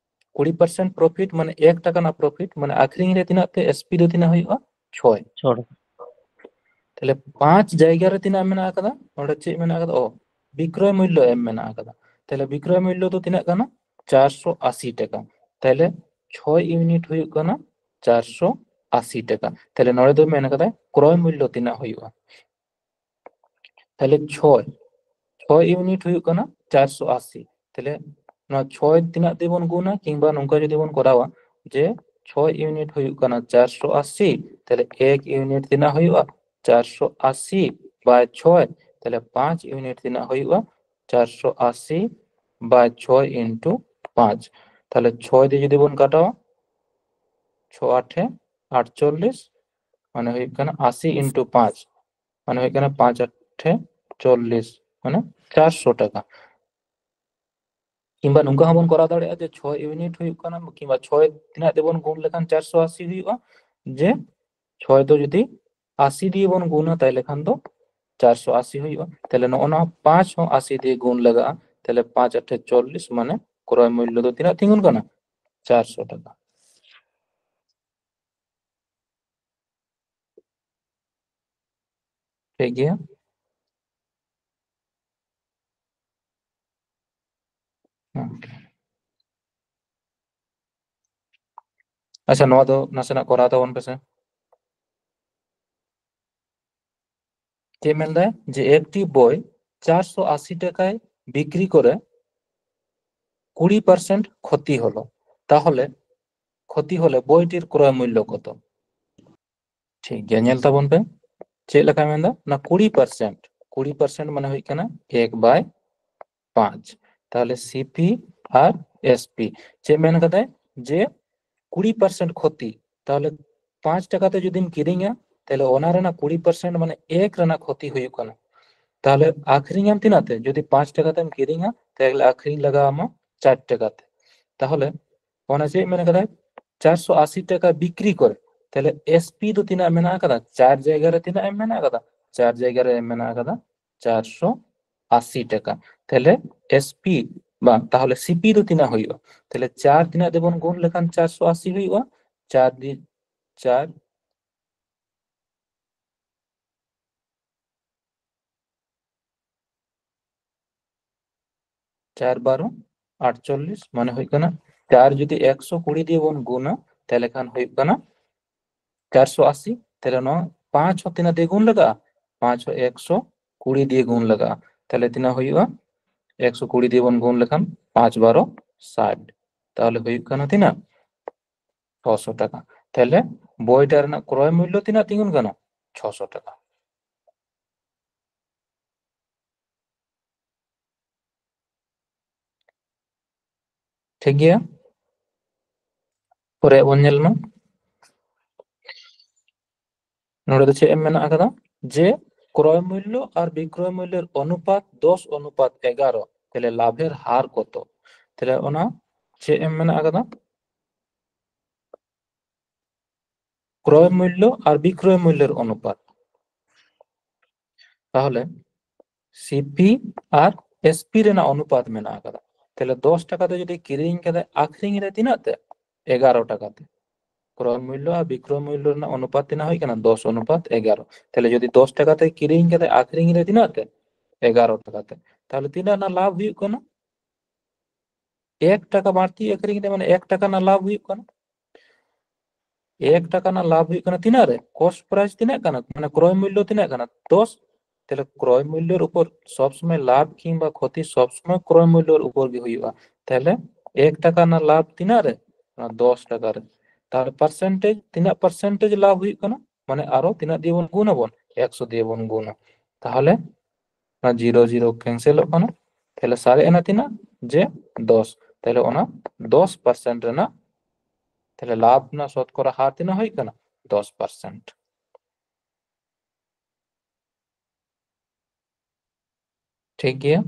ᱠᱩᱲᱤ ᱯᱟᱨᱥᱮᱱᱴ ᱯᱨᱚᱯᱷᱤᱴ ᱢᱟᱱᱮ ᱮᱠ ᱴᱟᱠᱟ ᱨᱮᱱᱟᱜ ᱯᱨᱚᱯᱷᱤᱴ, ᱢᱟᱱᱮ ᱟᱹᱠᱷᱨᱤᱧ ᱨᱮ ᱛᱤᱱᱟᱹᱜ ᱛᱮ? ᱮᱥᱯᱤ ᱫᱚ ᱛᱤᱱᱟᱹᱜ ᱦᱩᱭᱩᱜᱼᱟ? ᱪᱷᱚᱭ᱾ ᱪᱷᱚᱭ᱾ ᱛᱟᱦᱚᱞᱮ ᱯᱟᱸᱪ ᱡᱟᱭᱜᱟ ᱨᱮ ᱛᱤᱱᱟᱹᱜ ᱢᱮᱱᱟᱜ ᱟᱠᱟᱫᱟ? ᱱᱚᱰᱮ ᱪᱮᱫ ᱢᱮᱱᱟᱜ ᱟᱠᱟᱫᱟ? ᱚ, ᱵᱤᱠᱨᱚᱭ ᱢᱩᱞᱞᱚ ᱮᱢ ᱢᱮᱱᱟᱜ ᱟᱠᱟᱫᱟ᱾ ᱛᱟᱦᱚᱞᱮ ᱵᱤᱠᱨᱚᱭ ᱢᱩᱞᱞᱚ ᱫᱚ ᱛᱤᱱᱟᱹᱜ ᱠᱟᱱᱟ? ᱪᱟᱨᱥᱚ ᱟᱥᱤ ᱴᱟᱠᱟ᱾ ᱛᱟᱦᱚᱞᱮ ᱪᱷᱚᱭ ᱤᱭᱩᱱᱤᱴ ᱦᱩᱭᱩᱜ ᱠᱟᱱᱟ ᱪᱟᱨᱥᱚ ᱟᱥᱤ ᱴᱟᱠᱟ᱾ ᱛᱟᱦᱚᱞᱮ ᱱᱚᱰᱮ ᱫᱚ ᱢᱮᱱ ᱠᱟᱫᱟᱭ ᱠᱨᱚᱭ ᱢᱩᱞᱞᱚ ᱛᱤᱱᱟᱹᱜ ᱦᱩᱭᱩᱜᱼᱟ᱾ ᱛᱟᱦᱚᱞᱮ ᱪᱷᱚᱭ, ᱪᱷᱚᱭ ᱤᱭᱩᱱᱤᱴ ᱦᱩᱭᱩᱜ ᱠᱟᱱᱟ ᱪᱟᱨᱥᱚ ᱟᱥᱤ᱾ ᱛᱟᱦᱚᱞᱮ ᱱᱚᱣᱟ ᱪᱷᱚᱭ ᱛᱤᱱᱟᱹᱜ ᱛᱮᱵᱚᱱ ᱜᱩᱱᱟ, ᱠᱤᱝᱵᱟ ᱱᱚᱝᱠᱟ ᱡᱩᱫᱤ ᱵᱚᱱ ᱠᱚᱨᱟᱣᱟ ᱡᱮ ᱪᱷᱚᱭ ᱤᱭᱩᱱᱤᱴ ᱦᱩᱭᱩᱜ ᱠᱟᱱᱟ ᱪᱟᱨᱥᱚ ᱟᱥᱤ, ᱛᱟᱦᱚᱞᱮ ᱮᱠ ᱤᱭᱩᱱᱤᱴ ᱛᱤᱱᱟᱹᱜ ᱦᱩᱭᱩᱜᱼᱟ? ᱪᱟᱨᱥᱚ ᱟᱥᱤ ᱵᱟᱭ ᱪᱷᱚᱭ, ᱛᱟᱦᱚᱞᱮ ᱯᱟᱸᱪ ᱤᱭᱩᱱᱤᱴ ᱛᱤᱱᱟᱹᱜ ᱦᱩᱭᱩᱜᱼᱟ? ᱪᱟᱨᱥᱚ ᱟᱥᱤ ᱵᱟᱭ ᱪᱷᱚᱭ ᱤᱱᱴᱩ ᱯᱟᱸᱪ᱾ ᱛᱟᱦᱚᱞᱮ ᱪᱷᱚᱭ ᱫᱤᱭᱮ ᱡᱩᱫᱤ ᱵᱚᱱ ᱠᱟᱴᱟᱣᱟ, ᱪᱷᱚ ᱟᱴᱷᱮ ᱟᱴᱪᱚᱞᱞᱤᱥ, ᱢᱟᱱᱮ ᱦᱩᱭᱩᱜ ᱠᱟᱱᱟ ᱟᱥᱤ ᱤᱱᱴᱩ ᱯᱟᱸᱪ, ᱢᱟᱱᱮ ᱦᱩᱭᱩᱜ ᱠᱟᱱᱟ ᱯᱟᱸᱪ ᱟᱴᱷᱮ ᱪᱚᱞᱞᱤᱥ, ᱢᱟᱱᱮ ᱪᱟᱨᱥᱚ ᱴᱟᱠᱟ᱾ ᱠᱤᱝᱵᱟ ᱱᱚᱝᱠᱟ ᱦᱚᱸᱵᱚᱱ ᱠᱚᱨᱟᱣ ᱫᱟᱲᱮᱭᱟᱜᱼᱟ ᱡᱮ ᱪᱷᱚᱭ ᱤᱭᱩᱱᱤᱴ ᱦᱩᱭᱩᱜ ᱠᱟᱱᱟ, ᱠᱤᱝᱵᱟ ᱪᱷᱚᱭ ᱛᱤᱱᱟᱹᱜ ᱛᱮᱵᱚᱱ ᱜᱩᱱ ᱞᱮᱠᱷᱟᱱ ᱪᱟᱨᱥᱚ ᱟᱥᱤ ᱦᱩᱭᱩᱜᱼᱟ, ᱡᱮ ᱪᱷᱚᱭ ᱫᱚ ᱡᱩᱫᱤ ᱟᱥᱤ ᱫᱤᱭᱮ ᱵᱚᱱ ᱜᱩᱱᱟ, ᱛᱟᱦᱞᱮ ᱠᱷᱟᱱ ᱫᱚ ᱪᱟᱨᱥᱚ ᱟᱥᱤ ᱦᱩᱭᱩᱜᱼᱟ᱾ ᱛᱟᱦᱞᱮ ᱱᱚᱜᱼᱚ ᱱᱚᱣᱟ ᱯᱟᱸᱪ ᱦᱚᱸ ᱟᱥᱤ ᱫᱤᱭᱮ ᱜᱩᱱ ᱞᱟᱜᱟᱜᱼᱟ᱾ ᱛᱟᱦᱞᱮ ᱯᱟᱸᱪ ᱟᱴᱷᱮ ᱪᱚᱞᱞᱤᱥ, ᱢᱟᱱᱮ ᱠᱨᱚᱭ ᱢᱩᱞᱞᱚ ᱫᱚ ᱛᱤᱱᱟᱹᱜ ᱛᱤᱸᱜᱩᱱ ᱠᱟᱱᱟ? ᱪᱟᱨᱥᱚ ᱴᱟᱠᱟ᱾ ᱴᱷᱤᱠ ᱜᱮᱭᱟ᱾ ᱦᱮᱸ᱾ ᱟᱪᱪᱷᱟ, ᱱᱚᱣᱟ ᱫᱚ ᱱᱟᱥᱮᱱᱟᱜ ᱠᱚᱨᱟᱣ ᱛᱟᱵᱚᱱ ᱯᱮᱥᱮ᱾ ᱪᱮᱫ ᱢᱮᱱᱫᱟᱭ? ᱡᱮ ᱮᱠᱴᱤ ᱵᱳᱭ ᱪᱟᱨᱥᱚ ᱟᱥᱤ ᱴᱟᱠᱟᱭ ᱵᱤᱠᱨᱤ ᱠᱚᱨᱮ ᱠᱩᱲᱤ ᱯᱟᱨᱥᱮᱱᱴ ᱠᱷᱚᱛᱤ ᱦᱚᱞᱚ, ᱛᱟᱦᱚᱞᱮ ᱠᱷᱚᱛᱤ ᱦᱚᱞᱮ ᱵᱳᱭᱴᱤᱨ ᱠᱨᱚᱭ ᱢᱩᱞᱞᱚ ᱠᱚᱛᱚ? ᱴᱷᱤᱠ ᱜᱮᱭᱟ, ᱧᱮᱞ ᱛᱟᱵᱚᱱ ᱯᱮ ᱪᱮᱫ ᱞᱮᱠᱟᱭ ᱢᱮᱱᱫᱟ᱾ ᱚᱱᱟ ᱠᱩᱲᱤ ᱯᱟᱨᱥᱮᱱᱴ, ᱠᱩᱲᱤ ᱯᱟᱨᱥᱮᱱᱴ ᱢᱟᱱᱮ ᱦᱩᱭᱩᱜ ᱠᱟᱱᱟ ᱮᱠ ᱵᱟᱭ ᱯᱟᱸᱪ᱾ ᱛᱟᱦᱚᱞᱮ ᱥᱤᱯᱤ ᱟᱨ ᱮᱥᱯᱤ ᱪᱮᱫ ᱢᱮᱱ ᱠᱟᱫᱟᱭ? ᱡᱮ ᱠᱩᱲᱤ ᱯᱟᱨᱥᱮᱱᱴ ᱠᱷᱚᱛᱤ, ᱛᱟᱦᱚᱞᱮ ᱯᱟᱸᱪ ᱴᱟᱠᱟ ᱛᱮ ᱡᱩᱫᱤᱢ ᱠᱤᱨᱤᱧᱟ, ᱛᱟᱦᱚᱞᱮ ᱚᱱᱟ ᱨᱮᱱᱟᱜ ᱠᱩᱲᱤ ᱯᱟᱨᱥᱮᱱᱴ ᱢᱟᱱᱮ ᱮᱠ ᱨᱮᱱᱟᱜ ᱠᱷᱚᱛᱤ ᱦᱩᱭᱩᱜ ᱠᱟᱱᱟ᱾ ᱛᱟᱦᱚᱞᱮ ᱟᱠᱷᱨᱤᱧᱟᱢ ᱛᱤᱱᱟᱹᱜ ᱛᱮ? ᱡᱩᱫᱤ ᱯᱟᱸᱪ ᱴᱟᱠᱟ ᱛᱮᱢ ᱠᱤᱨᱤᱧᱟ, ᱛᱟᱦᱚᱞᱮ ᱟᱠᱷᱨᱤᱧ ᱞᱟᱜᱟᱣ ᱟᱢᱟ ᱪᱟᱨ ᱴᱟᱠᱟ ᱛᱮ᱾ ᱛᱟᱦᱚᱞᱮ ᱚᱱᱟ ᱪᱮᱫ ᱢᱮᱱ ᱠᱟᱫᱟᱭ? ᱪᱟᱨᱥᱚ ᱟᱥᱤ ᱴᱟᱠᱟ ᱵᱤᱠᱨᱤ ᱠᱚᱨᱮ, ᱛᱟᱦᱚᱞᱮ ᱮᱥᱯᱤ ᱫᱚ ᱛᱤᱱᱟᱹᱜ ᱢᱮᱱᱟᱜ ᱟᱠᱟᱫᱟ? ᱪᱟᱨ ᱡᱟᱭᱜᱟ ᱨᱮ ᱛᱤᱱᱟᱹᱜ ᱮᱢ ᱢᱮᱱᱟᱜ ᱟᱠᱟᱫᱟ? ᱪᱟᱨ ᱡᱟᱭᱜᱟ ᱨᱮ ᱮᱢ ᱢᱮᱱᱟᱜ ᱟᱠᱟᱫᱟ ᱪᱟᱨᱥᱚ ᱟᱥᱤ ᱴᱟᱠᱟ᱾ ᱛᱟᱦᱚᱞᱮ ᱮᱥᱯᱤ ᱵᱟᱝ, ᱛᱟᱦᱚᱞᱮ ᱥᱤᱯᱤ ᱫᱚ ᱛᱤᱱᱟᱹᱜ ᱦᱩᱭᱩᱜᱼᱟ? ᱛᱟᱦᱚᱞᱮ ᱪᱟᱨ ᱛᱤᱱᱟᱹᱜ ᱛᱮᱵᱚᱱ ᱜᱩᱱ ᱞᱮᱠᱷᱟᱱ ᱪᱟᱨᱥᱚ ᱟᱥᱤ ᱦᱩᱭᱩᱜᱼᱟ? ᱪᱟᱨ ᱫᱤ-, ᱪᱟᱨ ᱪᱟᱨ ᱵᱟᱨᱚ ᱟᱴᱪᱚᱞᱞᱤᱥ, ᱢᱟᱱᱮ ᱦᱩᱭᱩᱜ ᱠᱟᱱᱟ ᱪᱟᱨ ᱡᱩᱫᱤ ᱮᱠᱥᱚ ᱠᱩᱲᱤ ᱫᱤᱭᱮ ᱵᱚᱱ ᱜᱩᱱᱟ, ᱛᱟᱦᱚᱞᱮ ᱠᱷᱟᱱ ᱦᱩᱭᱩᱜ ᱠᱟᱱᱟ ᱪᱟᱨᱥᱚ ᱟᱥᱤ᱾ ᱛᱟᱦᱚᱞᱮ ᱱᱚᱣᱟ ᱯᱟᱸᱪ ᱦᱚᱸ ᱛᱤᱱᱟᱹᱜ ᱫᱤᱭᱮ ᱜᱩᱱ ᱞᱟᱜᱟᱜᱼᱟ? ᱯᱟᱸᱪ ᱦᱚᱸ ᱮᱠᱥᱚ ᱠᱩᱲᱤ ᱫᱤᱭᱮ ᱜᱩᱱ ᱞᱟᱜᱟᱜᱼᱟ᱾ ᱛᱟᱦᱚᱞᱮ ᱛᱤᱱᱟᱹᱜ ᱦᱩᱭᱩᱜᱼᱟ? ᱮᱠᱥᱚ ᱠᱩᱲᱤ ᱫᱤᱭᱮ ᱵᱚᱱ ᱜᱩᱱ ᱞᱮᱠᱷᱟᱱ ᱯᱟᱸᱪ ᱵᱟᱨᱚ ᱥᱟᱴ, ᱛᱟᱦᱚᱞᱮ ᱦᱩᱭᱩᱜ ᱠᱟᱱᱟ ᱛᱤᱱᱟᱹᱜ? ᱪᱷᱚᱥᱚ ᱴᱟᱠᱟ᱾ ᱛᱟᱦᱚᱞᱮ ᱵᱳᱭᱴᱟ ᱨᱮᱱᱟᱜ ᱠᱨᱚᱭ ᱢᱩᱞᱞᱚ ᱛᱤᱱᱟᱹᱜ ᱛᱤᱸᱜᱩᱱ ᱠᱟᱱᱟ? ᱪᱷᱚᱥᱚ ᱴᱟᱠᱟ᱾ ᱴᱷᱤᱠ ᱜᱮᱭᱟ, ᱯᱚᱨᱮ ᱵᱚᱱ ᱧᱮᱞ ᱢᱟ᱾ ᱱᱚᱰᱮ ᱫᱚ ᱪᱮᱫ ᱮᱢ ᱢᱮᱱᱟᱜ ᱟᱠᱟᱫᱟ? ᱡᱮ ᱠᱨᱚᱭ ᱢᱩᱞᱞᱚ ᱟᱨ ᱵᱤᱠᱨᱚᱭ ᱢᱩᱞᱞᱚᱨ ᱚᱱᱩᱯᱟᱛ ᱫᱚᱥ ᱚᱱᱩᱯᱟᱛ ᱮᱜᱟᱨᱚ, ᱛᱟᱦᱞᱮ ᱞᱟᱵᱷᱮᱨ ᱦᱟᱨ ᱠᱚᱛᱚ? ᱛᱟᱦᱞᱮ ᱚᱱᱟ ᱪᱮᱫ ᱮᱢ ᱢᱮᱱᱟᱜ ᱟᱠᱟᱫᱟ? ᱠᱨᱚᱭ ᱢᱩᱞᱞᱚ ᱟᱨ ᱵᱤᱠᱨᱚᱭ ᱢᱩᱞᱞᱚᱨ ᱚᱱᱩᱯᱟᱛ᱾ ᱛᱟᱦᱚᱞᱮ ᱥᱤᱯᱤ ᱟᱨ ᱮᱥᱯᱤ ᱨᱮᱱᱟᱜ ᱚᱱᱩᱯᱟᱛ ᱢᱮᱱᱟᱜ ᱟᱠᱟᱫᱟ᱾ ᱛᱟᱦᱞᱮ ᱫᱚᱥ ᱴᱟᱠᱟ ᱛᱮ ᱡᱩᱫᱤ ᱠᱤᱨᱤᱧ ᱠᱟᱛᱮ ᱟᱠᱷᱨᱤᱧ ᱨᱮ ᱛᱤᱱᱟᱹᱜ ᱛᱮ? ᱮᱜᱟᱨᱚ ᱴᱟᱠᱟ ᱛᱮ᱾ ᱠᱨᱚᱭ ᱢᱩᱞᱞᱚ ᱟᱨ ᱵᱤᱠᱨᱚᱭ ᱢᱩᱞᱞᱚ ᱨᱮᱱᱟᱜ ᱚᱱᱩᱯᱟᱛ ᱛᱤᱱᱟᱹᱜ ᱦᱩᱭᱩᱜ ᱠᱟᱱᱟ? ᱫᱚᱥ ᱚᱱᱩᱯᱟᱛ ᱮᱜᱟᱨᱚ᱾ ᱛᱟᱦᱞᱮ ᱡᱩᱫᱤ ᱫᱚᱥ ᱴᱟᱠᱟ ᱛᱮ ᱠᱤᱨᱤᱧ ᱠᱟᱛᱮ ᱟᱠᱷᱨᱤᱧ ᱨᱮ ᱛᱤᱱᱟᱹᱜ ᱛᱮ? ᱮᱜᱟᱨᱚ ᱴᱟᱠᱟ ᱛᱮ᱾ ᱛᱟᱦᱞᱮ ᱛᱤᱱᱟᱹᱜ ᱨᱮᱱᱟᱜ ᱞᱟᱵᱷ ᱦᱩᱭᱩᱜ ᱠᱟᱱᱟ? ᱮᱠ ᱴᱟᱠᱟ ᱵᱟᱹᱲᱛᱤ ᱟᱠᱷᱨᱤᱧ ᱨᱮ, ᱢᱟᱱᱮ ᱮᱠ ᱴᱟᱠᱟ ᱨᱮᱱᱟᱜ ᱞᱟᱵᱷ ᱦᱩᱭᱩᱜ ᱠᱟᱱᱟ᱾ ᱮᱠ ᱴᱟᱠᱟ ᱨᱮᱱᱟᱜ ᱞᱟᱵᱷ ᱦᱩᱭᱩᱜ ᱠᱟᱱᱟ ᱛᱤᱱᱟᱹᱜ ᱨᱮ? ᱠᱚᱥᱴ ᱯᱨᱟᱭᱤᱥ ᱛᱤᱱᱟᱹᱜ ᱠᱟᱱᱟ? ᱢᱟᱱᱮ ᱠᱨᱚᱭ ᱢᱩᱞᱞᱚ ᱛᱤᱱᱟᱹᱜ ᱠᱟᱱᱟ? ᱫᱚᱥ᱾ ᱛᱟᱦᱞᱮ ᱠᱨᱚᱭ ᱢᱩᱞᱞᱚᱨ ᱩᱯᱚᱨ ᱥᱚᱵ ᱥᱚᱢᱚᱭ ᱞᱟᱵᱷ ᱠᱤᱝᱵᱟ ᱠᱷᱚᱛᱤ ᱥᱚᱵ ᱥᱚᱢᱚᱭ ᱠᱨᱚᱭ ᱢᱩᱞᱞᱚᱨ ᱩᱯᱚᱨ ᱜᱮ ᱦᱩᱭᱩᱜᱼᱟ᱾ ᱛᱟᱦᱞᱮ ᱮᱠ ᱴᱟᱠᱟ ᱨᱮᱱᱟᱜ ᱞᱟᱵᱷ ᱛᱤᱱᱟᱹᱜ ᱨᱮ? ᱚᱱᱟ ᱫᱚᱥ ᱴᱟᱠᱟ ᱨᱮ᱾ ᱛᱟᱦᱞᱮ ᱯᱟᱨᱥᱮᱱᱴᱮᱡᱽ, ᱛᱤᱱᱟᱹᱜ ᱯᱟᱨᱥᱮᱱᱴᱮᱡᱽ ᱞᱟᱵᱷ ᱦᱩᱭᱩᱜ ᱠᱟᱱᱟ? ᱢᱟᱱᱮ ᱟᱨᱚ ᱛᱤᱱᱟᱹᱜ ᱫᱤᱭᱮ ᱵᱚᱱ ᱜᱩᱱ ᱟᱵᱚᱱ? ᱮᱠᱥᱚ ᱫᱤᱭᱮ ᱵᱚᱱ ᱜᱩᱱᱟ᱾ ᱛᱟᱦᱞᱮ ᱚᱱᱟ ᱡᱤᱨᱳ ᱡᱤᱨᱳ ᱠᱮᱱᱥᱮᱞᱚᱜ ᱠᱟᱱᱟ᱾ ᱛᱟᱦᱞᱮ ᱥᱟᱨᱮᱡ ᱮᱱᱟ ᱛᱤᱱᱟᱹᱜ? ᱡᱮ ᱫᱚᱥ᱾ ᱛᱟᱦᱞᱮ ᱚᱱᱟ ᱫᱚᱥ ᱯᱟᱨᱥᱮᱱᱴ ᱨᱮᱱᱟᱜ, ᱛᱟᱦᱞᱮ ᱞᱟᱵᱷ ᱨᱮᱱᱟᱜ ᱥᱚᱛᱠᱚᱨᱟ ᱦᱟᱨ ᱛᱤᱱᱟᱹᱜ ᱦᱩᱭᱩᱜ ᱠᱟᱱᱟ? ᱫᱚᱥ ᱯᱟᱨᱥᱮᱱᱴ᱾ ᱴᱷᱤᱠ ᱜᱮᱭᱟ᱾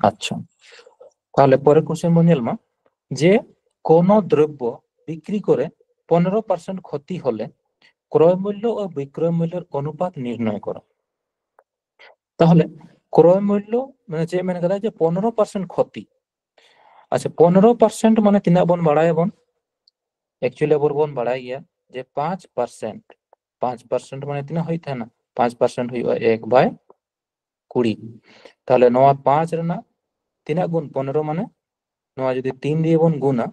আচ্ছা, তাহলে পরের কোশ্চেন ᱵᱚᱱ ᱧᱮᱞ ᱢᱟ, যে কোনো দ্রব্য বিক্রি করে পনেরো পার্সেন্ট ক্ষতি হলে ক্রয় মূল্য ও বিক্রয় মূল্যের অনুপাত নির্ণয় করো। ᱛᱟᱦᱚᱞᱮ ᱠᱨᱚᱭ ᱢᱩᱞᱞᱚ ᱢᱟᱱᱮ ᱪᱮᱫ ᱢᱮᱱ ᱠᱟᱫᱟ? ᱡᱮ ᱯᱚᱱᱨᱚ ᱯᱟᱨᱥᱮᱱᱴ ᱠᱷᱚᱛᱤ᱾ ᱟᱪᱪᱷᱟ, ᱯᱚᱱᱨᱚ ᱯᱟᱨᱥᱮᱱᱴ ᱢᱟᱱᱮ ᱛᱤᱱᱟᱹᱜ ᱵᱚᱱ ᱵᱟᱲᱟᱭᱟᱵᱚᱱ? ᱮᱠᱪᱩᱭᱮᱞᱤ ᱟᱵᱚ ᱵᱚᱱ ᱵᱟᱲᱟᱭ ᱜᱮᱭᱟ ᱡᱮ ᱯᱟᱸᱪ ᱯᱟᱨᱥᱮᱱᱴ, ᱯᱟᱸᱪ ᱯᱟᱨᱥᱮᱱᱴ ᱢᱟᱱᱮ ᱛᱤᱱᱟᱹᱜ ᱦᱩᱭᱩᱜ ᱛᱟᱦᱮᱱᱟ? ᱯᱟᱸᱪ ᱯᱟᱨᱥᱮᱱᱴ ᱦᱩᱭᱩᱜᱼᱟ ᱮᱠ ᱵᱟᱭ ᱠᱩᱲᱤ᱾ ᱛᱟᱦᱚᱞᱮ ᱱᱚᱣᱟ ᱯᱟᱸᱪ ᱨᱮᱱᱟᱜ ᱛᱤᱱᱟᱹᱜ ᱜᱩᱱ? ᱯᱚᱱᱨᱚ, ᱢᱟᱱᱮ ᱱᱚᱣᱟ ᱡᱩᱫᱤ ᱛᱤᱱ ᱫᱤᱭᱮ ᱵᱚᱱ ᱜᱩᱱᱟ,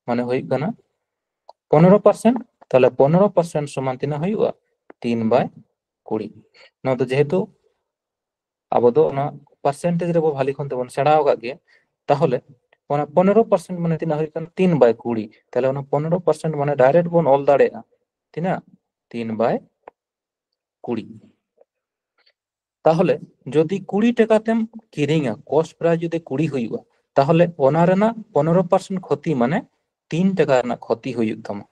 ᱢᱟᱱᱮ ᱦᱩᱭᱩᱜ ᱠᱟᱱᱟ ᱯᱚᱱᱨᱚ ᱯᱟᱨᱥᱮᱱᱴ᱾ ᱛᱟᱦᱚᱞᱮ ᱯᱚᱱᱨᱚ ᱯᱟᱨᱥᱮᱱᱴ ᱥᱚᱢᱟᱱ ᱛᱤᱱᱟᱹᱜ ᱦᱩᱭᱩᱜᱼᱟ? ᱛᱤᱱ ᱵᱟᱭ ᱠᱩᱲᱤ᱾ ᱱᱚᱣᱟ ᱫᱚ ᱡᱮᱦᱮᱛᱩ ᱟᱵᱚ ᱫᱚ ᱚᱱᱟ ᱯᱟᱨᱥᱮᱱᱴᱮᱡᱽ ᱨᱮᱵᱚ ᱵᱷᱟᱞᱤ ᱠᱷᱚᱱ ᱛᱮᱵᱚᱱ ᱥᱮᱬᱟ ᱟᱠᱟᱫ ᱜᱮᱭᱟ, ᱛᱟᱦᱚᱞᱮ ᱚᱱᱟ ᱯᱚᱱᱮᱨᱚ ᱯᱟᱨᱥᱮᱱᱴ ᱢᱟᱱᱮ ᱛᱤᱱᱟᱹᱜ ᱦᱩᱭᱩᱜ ᱠᱟᱱᱟ? ᱛᱤᱱ ᱵᱟᱭ ᱠᱩᱲᱤ᱾ ᱛᱟᱦᱞᱮ ᱚᱱᱟ ᱯᱚᱱᱮᱨᱚ ᱯᱟᱨᱥᱮᱱᱴ ᱢᱟᱱᱮ ᱰᱟᱭᱨᱮᱠᱴ ᱵᱚᱱ ᱚᱞ ᱫᱟᱲᱮᱭᱟᱜᱼᱟ ᱛᱤᱱᱟᱹᱜ? ᱛᱤᱱ ᱵᱟᱭ ᱠᱩᱲᱤ᱾ ᱛᱟᱦᱚᱞᱮ ᱡᱩᱫᱤ ᱠᱩᱲᱤ ᱴᱟᱠᱟ ᱛᱮᱢ ᱠᱤᱨᱤᱧᱟ, ᱠᱚᱥᱴ ᱯᱨᱟᱭᱥ ᱡᱩᱫᱤ ᱠᱩᱲᱤ ᱦᱩᱭᱩᱜᱼᱟ, ᱛᱟᱦᱚᱞᱮ ᱚᱱᱟ ᱨᱮᱱᱟᱜ ᱯᱚᱱᱮᱨᱚ ᱯᱟᱨᱥᱮᱱᱴ ᱠᱷᱚᱛᱤ ᱢᱟᱱᱮ ᱛᱤᱱ ᱴᱟᱠᱟ ᱨᱮᱱᱟᱜ ᱠᱷᱚᱛᱤ ᱦᱩᱭᱩᱜ ᱛᱟᱢᱟ᱾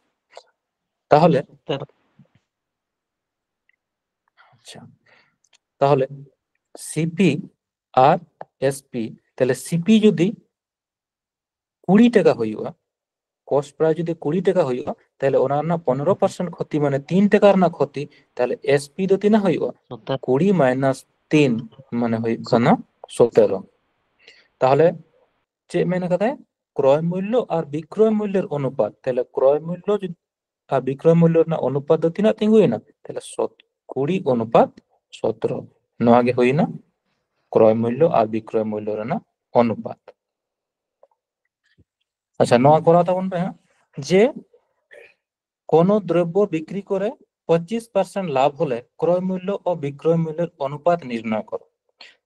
ᱛᱟᱦᱚᱞᱮ ᱟᱪᱪᱷᱟ, ᱛᱟᱦᱚᱞᱮ ᱥᱤᱯᱤ ᱟᱨ ᱮᱥᱯᱤ, ᱛᱟᱦᱚᱞᱮ ᱥᱤᱯᱤ ᱡᱩᱫᱤ ᱠᱩᱲᱤ ᱴᱟᱠᱟ ᱦᱩᱭᱩᱜᱼᱟ, ᱠᱚᱥᱴ ᱯᱨᱟᱭᱥ ᱡᱩᱫᱤ ᱠᱩᱲᱤ ᱴᱟᱠᱟ ᱦᱩᱭᱩᱜᱼᱟ, ᱛᱟᱦᱚᱞᱮ ᱚᱱᱟ ᱨᱮᱱᱟᱜ ᱯᱚᱱᱮᱨᱚ ᱯᱟᱨᱥᱮᱱᱴ ᱠᱷᱚᱛᱤ ᱢᱟᱱᱮ ᱛᱤᱱ ᱴᱟᱠᱟ ᱨᱮᱱᱟᱜ ᱠᱷᱚᱛᱤ, ᱛᱟᱦᱚᱞᱮ ᱮᱥᱯᱤ ᱫᱚ ᱛᱤᱱᱟᱹᱜ ᱦᱩᱭᱩᱜᱼᱟ? ᱥᱚᱛᱛᱚᱨ᱾ ᱠᱩᱲᱤ ᱢᱟᱭᱱᱟᱥ ᱛᱤᱱ ᱢᱟᱱᱮ ᱦᱩᱭᱩᱜ ᱠᱟᱱᱟ ᱥᱚᱛᱮᱨᱚ᱾ ᱛᱟᱦᱚᱞᱮ ᱪᱮᱫ ᱢᱮᱱ ᱠᱟᱫᱟᱭ? ᱠᱨᱚᱭ ᱢᱩᱞᱞᱚ ᱟᱨ ᱵᱤᱠᱨᱚᱭ ᱢᱩᱞᱞᱚᱨ ᱚᱱᱩᱯᱟᱛ᱾ ᱛᱟᱦᱚᱞᱮ ᱠᱨᱚᱭ ᱢᱩᱞᱞᱚ ᱡᱩᱫᱤ ᱟᱨ ᱵᱤᱠᱨᱚᱭ ᱢᱩᱞᱞᱚ ᱨᱮᱱᱟᱜ ᱚᱱᱩᱯᱟᱛ ᱫᱚ ᱛᱤᱱᱟᱹᱜ ᱛᱤᱸᱜᱩᱭᱮᱱᱟ? ᱛᱟᱦᱚᱞᱮ ᱥᱚᱛ-, ᱠᱩᱲᱤ ᱚᱱᱩᱯᱟᱛ ᱥᱚᱛᱨᱚ᱾ ᱱᱚᱣᱟ ᱜᱮ ᱦᱩᱭᱱᱟ ᱠᱨᱚᱭ ᱢᱩᱞᱞᱚ ᱟᱨ ᱵᱤᱠᱨᱚᱭ ᱢᱩᱞᱞᱚ ᱨᱮᱱᱟᱜ ᱚᱱᱩᱯᱟᱛ᱾ ᱟᱪᱪᱷᱟ, ᱱᱚᱣᱟ ᱠᱚᱨᱟᱣ ᱛᱟᱵᱚᱱ ᱯᱮ ᱦᱟᱸᱜ, ᱡᱮ ᱠᱳᱱᱳ ᱫᱨᱚᱵᱽᱵᱚ ᱵᱤᱠᱨᱤ ᱠᱚᱨᱮ ᱯᱚᱸᱪᱤᱥ ᱯᱟᱨᱥᱮᱱᱴ ᱞᱟᱵᱷ ᱦᱚᱞᱮ ᱠᱨᱚᱭ ᱢᱩᱞᱞᱚ ও বিক্রয় মূল্যের অনুপাত নির্ণয় করো।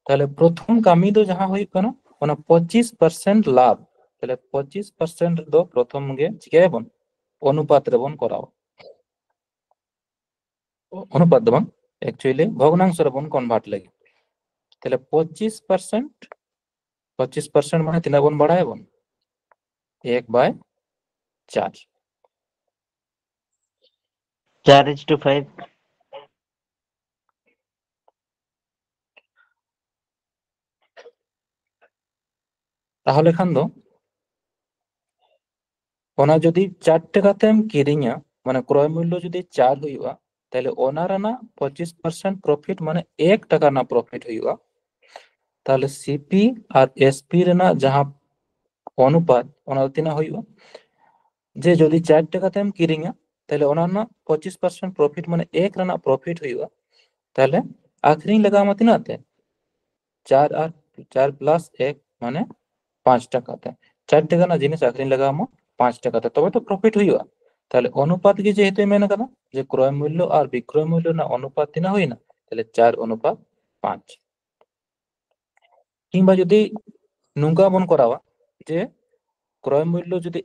ᱛᱟᱦᱞᱮ ᱯᱨᱚᱛᱷᱚᱢ ᱠᱟᱹᱢᱤ ᱫᱚ ᱡᱟᱦᱟᱸ ᱦᱩᱭᱩᱜ ᱠᱟᱱᱟ, ᱚᱱᱟ ᱯᱚᱸᱪᱤᱥ ᱯᱟᱨᱥᱮᱱᱴ ᱞᱟᱵᱷ, ᱛᱟᱦᱞᱮ ᱯᱚᱸᱪᱤᱥ ᱯᱟᱨᱥᱮᱱᱴ ᱫᱚ ᱯᱨᱚᱛᱷᱚᱢ ᱜᱮ ᱪᱤᱠᱟᱹᱭᱟᱵᱚᱱ? ᱚᱱᱩᱯᱟᱛ ᱨᱮᱵᱚᱱ ᱠᱚᱨᱟᱣᱟ᱾ ᱚᱱᱩᱯᱟᱛ ᱫᱚ ᱵᱟᱝ, actually ᱵᱷᱚᱜᱽᱱᱟᱝᱥᱚ ᱨᱮᱵᱚᱱ convert ᱞᱟᱹᱜᱤᱫ᱾ ᱛᱟᱦᱞᱮ ᱯᱚᱸᱪᱤᱥ ᱯᱟᱨᱥᱮᱱᱴ, ᱯᱚᱸᱪᱤᱥ ᱯᱟᱨᱥᱮᱱᱴ ᱢᱟᱱᱮ ᱛᱤᱱᱟᱹᱜ ᱵᱚᱱ ᱵᱟᱲᱟᱭᱟᱵᱚᱱ? ᱮᱠ ᱵᱟᱭ ᱪᱟᱨ᱾ Four is to five. ᱛᱟᱦᱚᱞᱮ ᱠᱷᱟᱱ ᱫᱚ ᱚᱱᱟ ᱡᱩᱫᱤ ᱪᱟᱨ ᱴᱟᱠᱟ ᱛᱮᱢ ᱠᱤᱨᱤᱧᱟ, ᱢᱟᱱᱮ ᱠᱨᱚᱭ ᱢᱩᱞᱞᱚ ᱡᱩᱫᱤ ᱪᱟᱨ ᱦᱩᱭᱩᱜᱼᱟ, ᱛᱟᱦᱞᱮ ᱚᱱᱟ ᱨᱮᱱᱟᱜ ᱯᱚᱸᱪᱤᱥ ᱯᱟᱨᱥᱮᱱᱴ ᱯᱨᱚᱯᱷᱤᱴ ᱢᱟᱱᱮ ᱮᱠ ᱴᱟᱠᱟ ᱨᱮᱱᱟᱜ ᱯᱨᱚᱯᱷᱤᱴ ᱦᱩᱭᱩᱜᱼᱟ᱾ ᱛᱟᱦᱞᱮ ᱥᱤᱯᱤ ᱟᱨ ᱮᱥᱯᱤ ᱨᱮᱱᱟᱜ ᱡᱟᱦᱟᱸ ᱚᱱᱩᱯᱟᱛ, ᱚᱱᱟ ᱫᱚ ᱛᱤᱱᱟᱹᱜ ᱦᱩᱭᱩᱜᱼᱟ? ᱡᱮ ᱡᱩᱫᱤ ᱪᱟᱨ ᱴᱟᱠᱟ ᱛᱮᱢ ᱠᱤᱨᱤᱧᱟ, ᱛᱟᱦᱞᱮ ᱚᱱᱟ ᱨᱮᱱᱟᱜ ᱯᱚᱸᱪᱤᱥ ᱯᱟᱨᱥᱮᱱᱴ ᱯᱨᱚᱯᱷᱤᱴ ᱢᱟᱱᱮ ᱮᱠ ᱨᱮᱱᱟᱜ ᱯᱨᱚᱯᱷᱤᱴ ᱦᱩᱭᱩᱜᱼᱟ᱾ ᱛᱟᱦᱞᱮ ᱟᱠᱷᱨᱤᱧ ᱞᱟᱜᱟᱣ ᱟᱢᱟ ᱛᱤᱱᱟᱹᱜ ᱛᱮ? ᱪᱟᱨ ᱟᱨ ᱪᱟᱨ ᱯᱞᱟᱥ ᱮᱠ ᱢᱟᱱᱮ ᱯᱟᱸᱪ ᱴᱟᱠᱟ ᱛᱮ᱾ ᱪᱟᱨ ᱴᱟᱠᱟ ᱨᱮᱱᱟᱜ ᱡᱤᱱᱤᱥ ᱟᱠᱷᱨᱤᱧ ᱞᱟᱜᱟᱣ ᱟᱢᱟ ᱯᱟᱸᱪ ᱴᱟᱠᱟ ᱛᱮ, ᱛᱚᱵᱮ ᱛᱚ ᱯᱨᱚᱯᱷᱤᱴ ᱦᱩᱭᱩᱜᱼᱟ᱾ ᱛᱟᱦᱞᱮ ᱚᱱᱩᱯᱟᱛ ᱜᱮ ᱡᱮᱦᱮᱛᱩᱭ ᱢᱮᱱ ᱠᱟᱫᱟ ᱡᱮ ᱠᱨᱚᱭ ᱢᱩᱞᱞᱚ ᱟᱨ ᱵᱤᱠᱨᱚᱭ ᱢᱩᱞᱞᱚ ᱨᱮᱱᱟᱜ ᱚᱱᱩᱯᱟᱛ ᱛᱤᱱᱟᱹᱜ ᱦᱩᱭᱱᱟ? ᱛᱟᱦᱞᱮ ᱪᱟᱨ ᱚᱱᱩᱯᱟᱛ ᱯᱟᱸᱪ᱾ ᱠᱤᱝᱵᱟ ᱡᱩᱫᱤ ᱱᱚᱝᱠᱟ ᱵᱚᱱ ᱠᱚᱨᱟᱣᱟ, ᱡᱮ ᱠᱨᱚᱭ ᱢᱩᱞᱞᱚ ᱡᱩᱫᱤ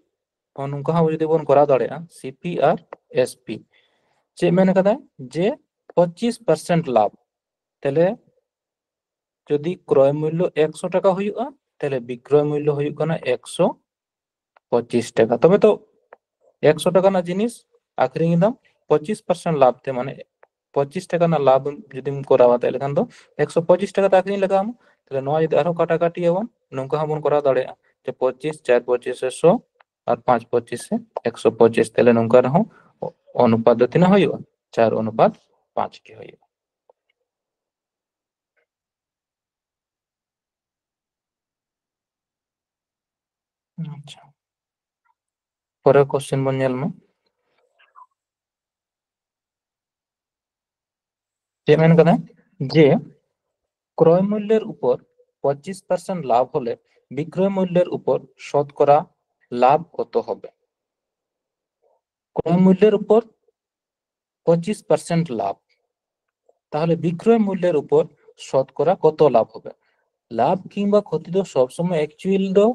ᱱᱚᱝᱠᱟ ᱦᱚᱸ ᱡᱩᱫᱤ ᱵᱚᱱ ᱠᱚᱨᱟᱣ ᱫᱟᱲᱮᱭᱟᱜᱼᱟ, ᱥᱤᱯᱤ ᱟᱨ ᱮᱥᱯᱤ, ᱪᱮᱫ ᱢᱮᱱ ᱠᱟᱫᱟᱭ ᱡᱮ ᱯᱚᱸᱪᱤᱥ ᱯᱟᱨᱥᱮᱱᱴ ᱞᱟᱵᱷ, ᱛᱟᱦᱞᱮ ᱡᱩᱫᱤ ᱠᱨᱚᱭ ᱢᱩᱞᱞᱚ ᱮᱠᱥᱚ ᱴᱟᱠᱟ ᱦᱩᱭᱩᱜᱼᱟ, ᱛᱟᱦᱞᱮ ᱵᱤᱠᱨᱚᱭ ᱢᱩᱞᱞᱚ ᱦᱩᱭᱩᱜ ᱠᱟᱱᱟ ᱮᱠᱥᱚ ᱯᱚᱸᱪᱤᱥ ᱴᱟᱠᱟ᱾ ᱛᱚᱵᱮ ᱛᱚ ᱮᱠᱥᱚ ᱴᱟᱠᱟ ᱨᱮᱱᱟᱜ ᱡᱤᱱᱤᱥ ᱟᱠᱷᱨᱤᱧ ᱮᱫᱟᱢ ᱯᱚᱸᱪᱤᱥ ᱯᱟᱨᱥᱮᱱᱴ ᱞᱟᱵᱷ ᱛᱮ, ᱢᱟᱱᱮ ᱯᱚᱸᱪᱤᱥ ᱴᱟᱠᱟ ᱨᱮᱱᱟᱜ ᱞᱟᱵᱷ ᱡᱩᱫᱤᱢ ᱠᱚᱨᱟᱣᱟ, ᱛᱟᱦᱞᱮ ᱠᱷᱟᱱ ᱫᱚ ᱮᱠᱥᱚ ᱯᱚᱸᱪᱤᱥ ᱴᱟᱠᱟ ᱛᱮ ᱟᱠᱷᱨᱤᱧ ᱞᱟᱜᱟᱣ ᱟᱢᱟ᱾ ᱛᱟᱦᱞᱮ ᱱᱚᱣᱟ ᱡᱩᱫᱤ ᱟᱨᱦᱚᱸ ᱠᱟᱴᱟᱠᱟᱴᱤ ᱟᱵᱚᱱ, ᱱᱚᱝᱠᱟ ᱦᱚᱸᱵᱚᱱ ᱠᱚᱨᱟᱣ ᱫᱟᱲᱮᱭᱟᱜᱼᱟ ᱡᱮ ᱯᱚᱸᱪᱤᱥ, ᱪᱟᱨ ᱯᱚᱸᱪᱤᱥ ᱮ ᱥᱚ ᱟᱨ ᱯᱟᱸᱪ ᱯᱚᱸᱪᱤᱥ ᱮ ᱮᱠᱥᱚ ᱯᱚᱸᱪᱤᱥ᱾ ᱛᱟᱦᱞᱮ ᱱᱚᱝᱠᱟ ᱨᱮᱦᱚᱸ ᱚᱱᱩᱯᱟᱛ ᱫᱚ ᱛᱤᱱᱟᱹᱜ ᱦᱩᱭᱩᱜᱼᱟ? ᱪᱟᱨ ᱚᱱᱩᱯᱟᱛ ᱯᱟᱸᱪ ᱜᱮ ᱦᱩᱭᱩᱜᱼᱟ᱾ ᱟᱪᱪᱷᱟ, ᱯᱚᱨᱮᱨ ᱠᱚᱥᱪᱮᱱ ᱵᱚᱱ ᱧᱮᱞ ᱢᱟ᱾ ᱪᱮᱫ ᱢᱮᱱ ᱠᱟᱫᱟ ᱡᱮ ᱠᱨᱚᱭ ᱢᱩᱞᱞᱮᱨ উপর পঁচিশ পার্সেন্ট লাভ হলে বিক্রয় মূল্যের উপর শতকরা লাভ কত হবে? ক্রয় মূল্যের উপর পঁচিশ পার্সেন্ট লাভ, তাহলে বিক্রয় মূল্যের উপর শতকরা কত লাভ হবে? লাভ কিংবা ক্ষতি ᱫᱚ ᱥᱚᱵ ᱥᱚᱢᱚᱭ ᱮᱠᱪᱩᱭᱮᱞ ᱫᱚ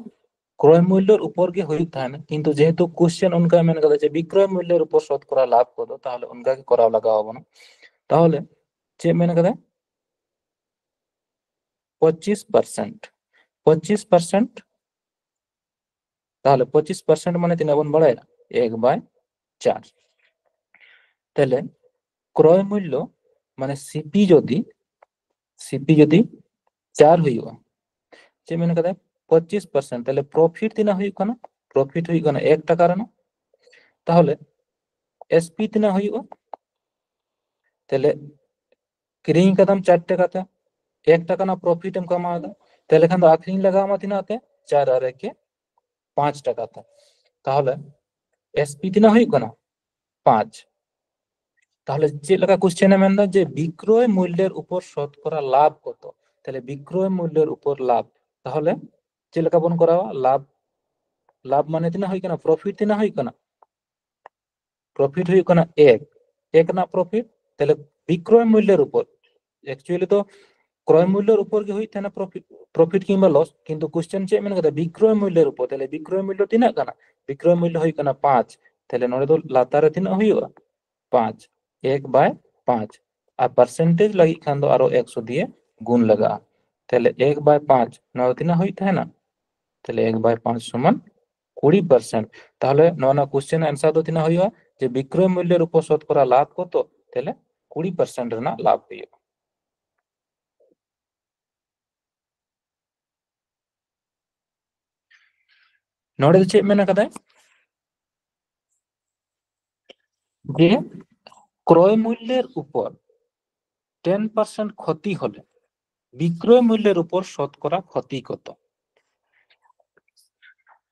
ᱠᱨᱚᱭ ᱢᱩᱞᱞᱚᱨ ᱩᱯᱚᱨ ᱜᱮ ᱦᱩᱭᱩᱜ ᱛᱟᱦᱮᱱᱟ, ᱠᱤᱱᱛᱩ ᱡᱮᱦᱮᱛᱩ ᱠᱚᱥᱪᱮᱱ ᱚᱱᱠᱟ ᱢᱮᱱ ᱠᱟᱫᱟ ᱡᱮ ᱵᱤᱠᱨᱚᱭ ᱢᱩᱞᱞᱚᱨ ᱩᱯᱚᱨ ᱥᱚᱛᱠᱚᱨᱟ ᱞᱟᱵᱷ ᱠᱚᱫᱚ, ᱛᱟᱦᱚᱞᱮ ᱚᱱᱠᱟ ᱜᱮ ᱠᱚᱨᱟᱣ ᱞᱟᱜᱟᱣ ᱟᱵᱚᱱᱟ᱾ ᱛᱟᱦᱚᱞᱮ ᱪᱮᱫ ᱢᱮᱱ ᱠᱟᱫᱟ? ᱯᱚᱸᱪᱤᱥ ᱯᱟᱨᱥᱮᱱᱴ, ᱯᱚᱸᱪᱤᱥ ᱯᱟᱨᱥᱮᱱᱴ, ᱛᱟᱦᱚᱞᱮ ᱯᱚᱸᱪᱤᱥ ᱯᱟᱨᱥᱮᱱᱴ ᱢᱟᱱᱮ ᱛᱤᱱᱟᱹᱜ ᱵᱚᱱ ᱵᱟᱲᱟᱭᱟ? ᱮᱠ ᱵᱟᱭ ᱪᱟᱨ᱾ ᱛᱟᱦᱚᱞᱮ ᱠᱨᱚᱭ ᱢᱩᱞᱞᱚ ᱢᱟᱱᱮ ᱥᱤᱯᱤ ᱡᱚᱫᱤ, ᱥᱤᱯᱤ ᱡᱚᱫᱤ ᱪᱟᱨ ᱦᱩᱭᱩᱜᱼᱟ, ᱪᱮᱫ ᱢᱮᱱ ᱠᱟᱫᱟᱭ? ᱯᱚᱸᱪᱤᱥ ᱯᱟᱨᱥᱮᱱᱴ᱾ ᱛᱟᱦᱚᱞᱮ ᱯᱨᱚᱯᱷᱤᱴ ᱛᱤᱱᱟᱹᱜ ᱦᱩᱭᱩᱜ ᱠᱟᱱᱟ? ᱯᱨᱚᱯᱷᱤᱴ ᱦᱩᱭᱩᱜ ᱠᱟᱱᱟ ᱮᱠ ᱴᱟᱠᱟ ᱨᱮᱱᱟᱜ᱾ ᱛᱟᱦᱚᱞᱮ ᱮᱥᱯᱤ ᱛᱤᱱᱟᱹᱜ ᱦᱩᱭᱩᱜᱼᱟ? ᱛᱟᱦᱚᱞᱮ ᱠᱤᱨᱤᱧ ᱠᱟᱫᱟᱢ ᱪᱟᱨ ᱴᱟᱠᱟ ᱛᱮ, ᱮᱠ ᱴᱟᱠᱟ ᱨᱮᱱᱟᱜ ᱯᱨᱚᱯᱷᱤᱴ ᱮᱢ ᱠᱟᱢᱟᱣ ᱮᱫᱟ, ᱛᱟᱦᱚᱞᱮ ᱠᱷᱟᱱ ᱫᱚ ᱟᱠᱷᱨᱤᱧ ᱞᱟᱜᱟᱣ ᱟᱢᱟ ᱛᱤᱱᱟᱹᱜ ᱛᱮ? ᱪᱟᱨ ᱟᱨ ᱮᱠᱮ ᱯᱟᱸᱪ ᱴᱟᱠᱟ ᱛᱮ᱾ ᱛᱟᱦᱚᱞᱮ ᱮᱥᱯᱤ ᱛᱤᱱᱟᱹᱜ ᱦᱩᱭᱩᱜ ᱠᱟᱱᱟ? ᱯᱟᱸᱪ᱾ ᱛᱟᱦᱚᱞᱮ ᱪᱮᱫ ᱞᱮᱠᱟ ᱠᱚᱥᱪᱮᱱ ᱮ ᱢᱮᱱᱫᱟ ᱡᱮ ᱵᱤᱠᱨᱚᱭ ᱢᱩᱞᱞᱮᱨ ᱩᱯᱚᱨ ᱥᱚᱛᱠᱚᱨᱟ ᱞᱟᱵᱷ ᱠᱚᱛᱚ? ᱛᱟᱦᱚᱞᱮ ᱵᱤᱠᱨᱚᱭ ᱢᱩᱞᱞᱮᱨ ᱩᱯᱚᱨ ᱞᱟᱵᱷ, ᱛᱟᱦᱚᱞᱮ ᱪᱮᱫ ᱞᱮᱠᱟ ᱵᱚᱱ ᱠᱚᱨᱟᱣᱟ? ᱞᱟᱵᱷ, ᱞᱟᱵᱷ ᱢᱟᱱᱮ ᱛᱤᱱᱟᱹᱜ ᱦᱩᱭᱩᱜ ᱠᱟᱱᱟ? ᱯᱨᱚᱯᱷᱤᱴ ᱛᱤᱱᱟᱹᱜ ᱦᱩᱭᱩᱜ ᱠᱟᱱᱟ? ᱯᱨᱚᱯᱷᱤᱴ ᱦᱩᱭᱩᱜ ᱠᱟᱱᱟ ᱮᱠ, ᱮᱠ ᱨᱮᱱᱟᱜ ᱯᱨᱚᱯᱷᱤᱴ, ᱛᱟᱦᱚᱞᱮ ᱵᱤᱠᱨᱚᱭ ᱢᱩᱞᱞᱮᱨ ᱩᱯᱚᱨ, ᱮᱠᱪᱩᱭᱮᱞᱤ ᱫᱚ ᱠᱨᱚᱭ ᱢᱩᱞᱞᱚᱨ ᱩᱯᱚᱨ ᱜᱮ ᱦᱩᱭᱩᱜ ᱛᱟᱦᱮᱱᱟ ᱯᱨᱚᱯᱷᱤᱴ, ᱯᱨᱚᱯᱷᱤᱴ ᱠᱤᱝᱵᱟ ᱞᱚᱥ, ᱠᱤᱱᱛᱩ ᱠᱚᱥᱪᱮᱱ ᱪᱮᱫ ᱢᱮᱱ ᱠᱟᱫᱟ? ᱵᱤᱠᱨᱚᱭ ᱢᱩᱞᱞᱚᱨ ᱩᱯᱚᱨ᱾ ᱛᱟᱦᱞᱮ ᱵᱤᱠᱨᱚᱭ ᱢᱩᱞᱞᱚ ᱛᱤᱱᱟᱹᱜ ᱠᱟᱱᱟ? ᱵᱤᱠᱨᱚᱭ ᱢᱩᱞᱞᱚ ᱦᱩᱭᱩᱜ ᱠᱟᱱᱟ ᱯᱟᱸᱪ᱾ ᱛᱟᱦᱞᱮ ᱱᱚᱰᱮ ᱫᱚ ᱞᱟᱛᱟᱨ ᱨᱮ ᱛᱤᱱᱟᱹᱜ ᱦᱩᱭᱩᱜᱼᱟ? ᱯᱟᱸᱪ, ᱮᱠ ᱵᱟᱭ ᱯᱟᱸᱪ᱾ ᱟᱨ ᱯᱟᱨᱥᱮᱱᱴᱮᱡᱽ ᱞᱟᱹᱜᱤᱫ ᱠᱷᱟᱱ ᱫᱚ ᱟᱨᱚ ᱮᱠᱥᱚ ᱫᱤᱭᱮ ᱜᱩᱱ ᱞᱟᱜᱟᱜᱼᱟ᱾ ᱛᱟᱦᱞᱮ ᱮᱠ ᱵᱟᱭ ᱯᱟᱸᱪ, ᱱᱚᱣᱟ ᱫᱚ ᱛᱤᱱᱟᱹᱜ ᱦᱩᱭᱩᱜ ᱛᱟᱦᱮᱱᱟ? ᱛᱟᱦᱞᱮ ᱮᱠ ᱵᱟᱭ ᱯᱟᱸᱪ ᱥᱚᱢᱟᱱ ᱠᱩᱲᱤ ᱯᱟᱨᱥᱮᱱᱴ᱾ ᱛᱟᱦᱞᱮ ᱱᱚᱣᱟ ᱨᱮᱱᱟᱜ ᱠᱚᱥᱪᱮᱱ ᱟᱱᱥᱟᱨ ᱫᱚ ᱛᱤᱱᱟᱹᱜ ᱦᱩᱭᱩᱜᱼᱟ? ᱡᱮ ᱵᱤᱠᱨᱚᱭ ᱢᱩᱞᱞᱚᱨ ᱩᱯᱚᱨ ᱥᱚᱛᱠᱚᱨᱟ ᱞᱟᱵᱷ ᱠᱚᱛᱚ? ᱛᱟᱦᱞᱮ ᱠᱩᱲᱤ ᱯᱟᱨᱥᱮᱱᱴ ᱨᱮᱱᱟᱜ ᱞᱟᱵᱷ ᱦᱩᱭᱩᱜᱼᱟ᱾ ᱱᱚᱰᱮ ᱫᱚ ᱪᱮᱫ ᱢᱮᱱ ᱟᱠᱟᱫᱟᱭ? ᱡᱮ ᱠᱨᱚᱭ ᱢᱩᱞᱞᱚᱨ ᱩᱯᱚᱨ টেন পার্সেন্ট ক্ষতি হলে বিক্রয় মূল্যের উপর শতকরা ক্ষতি কত?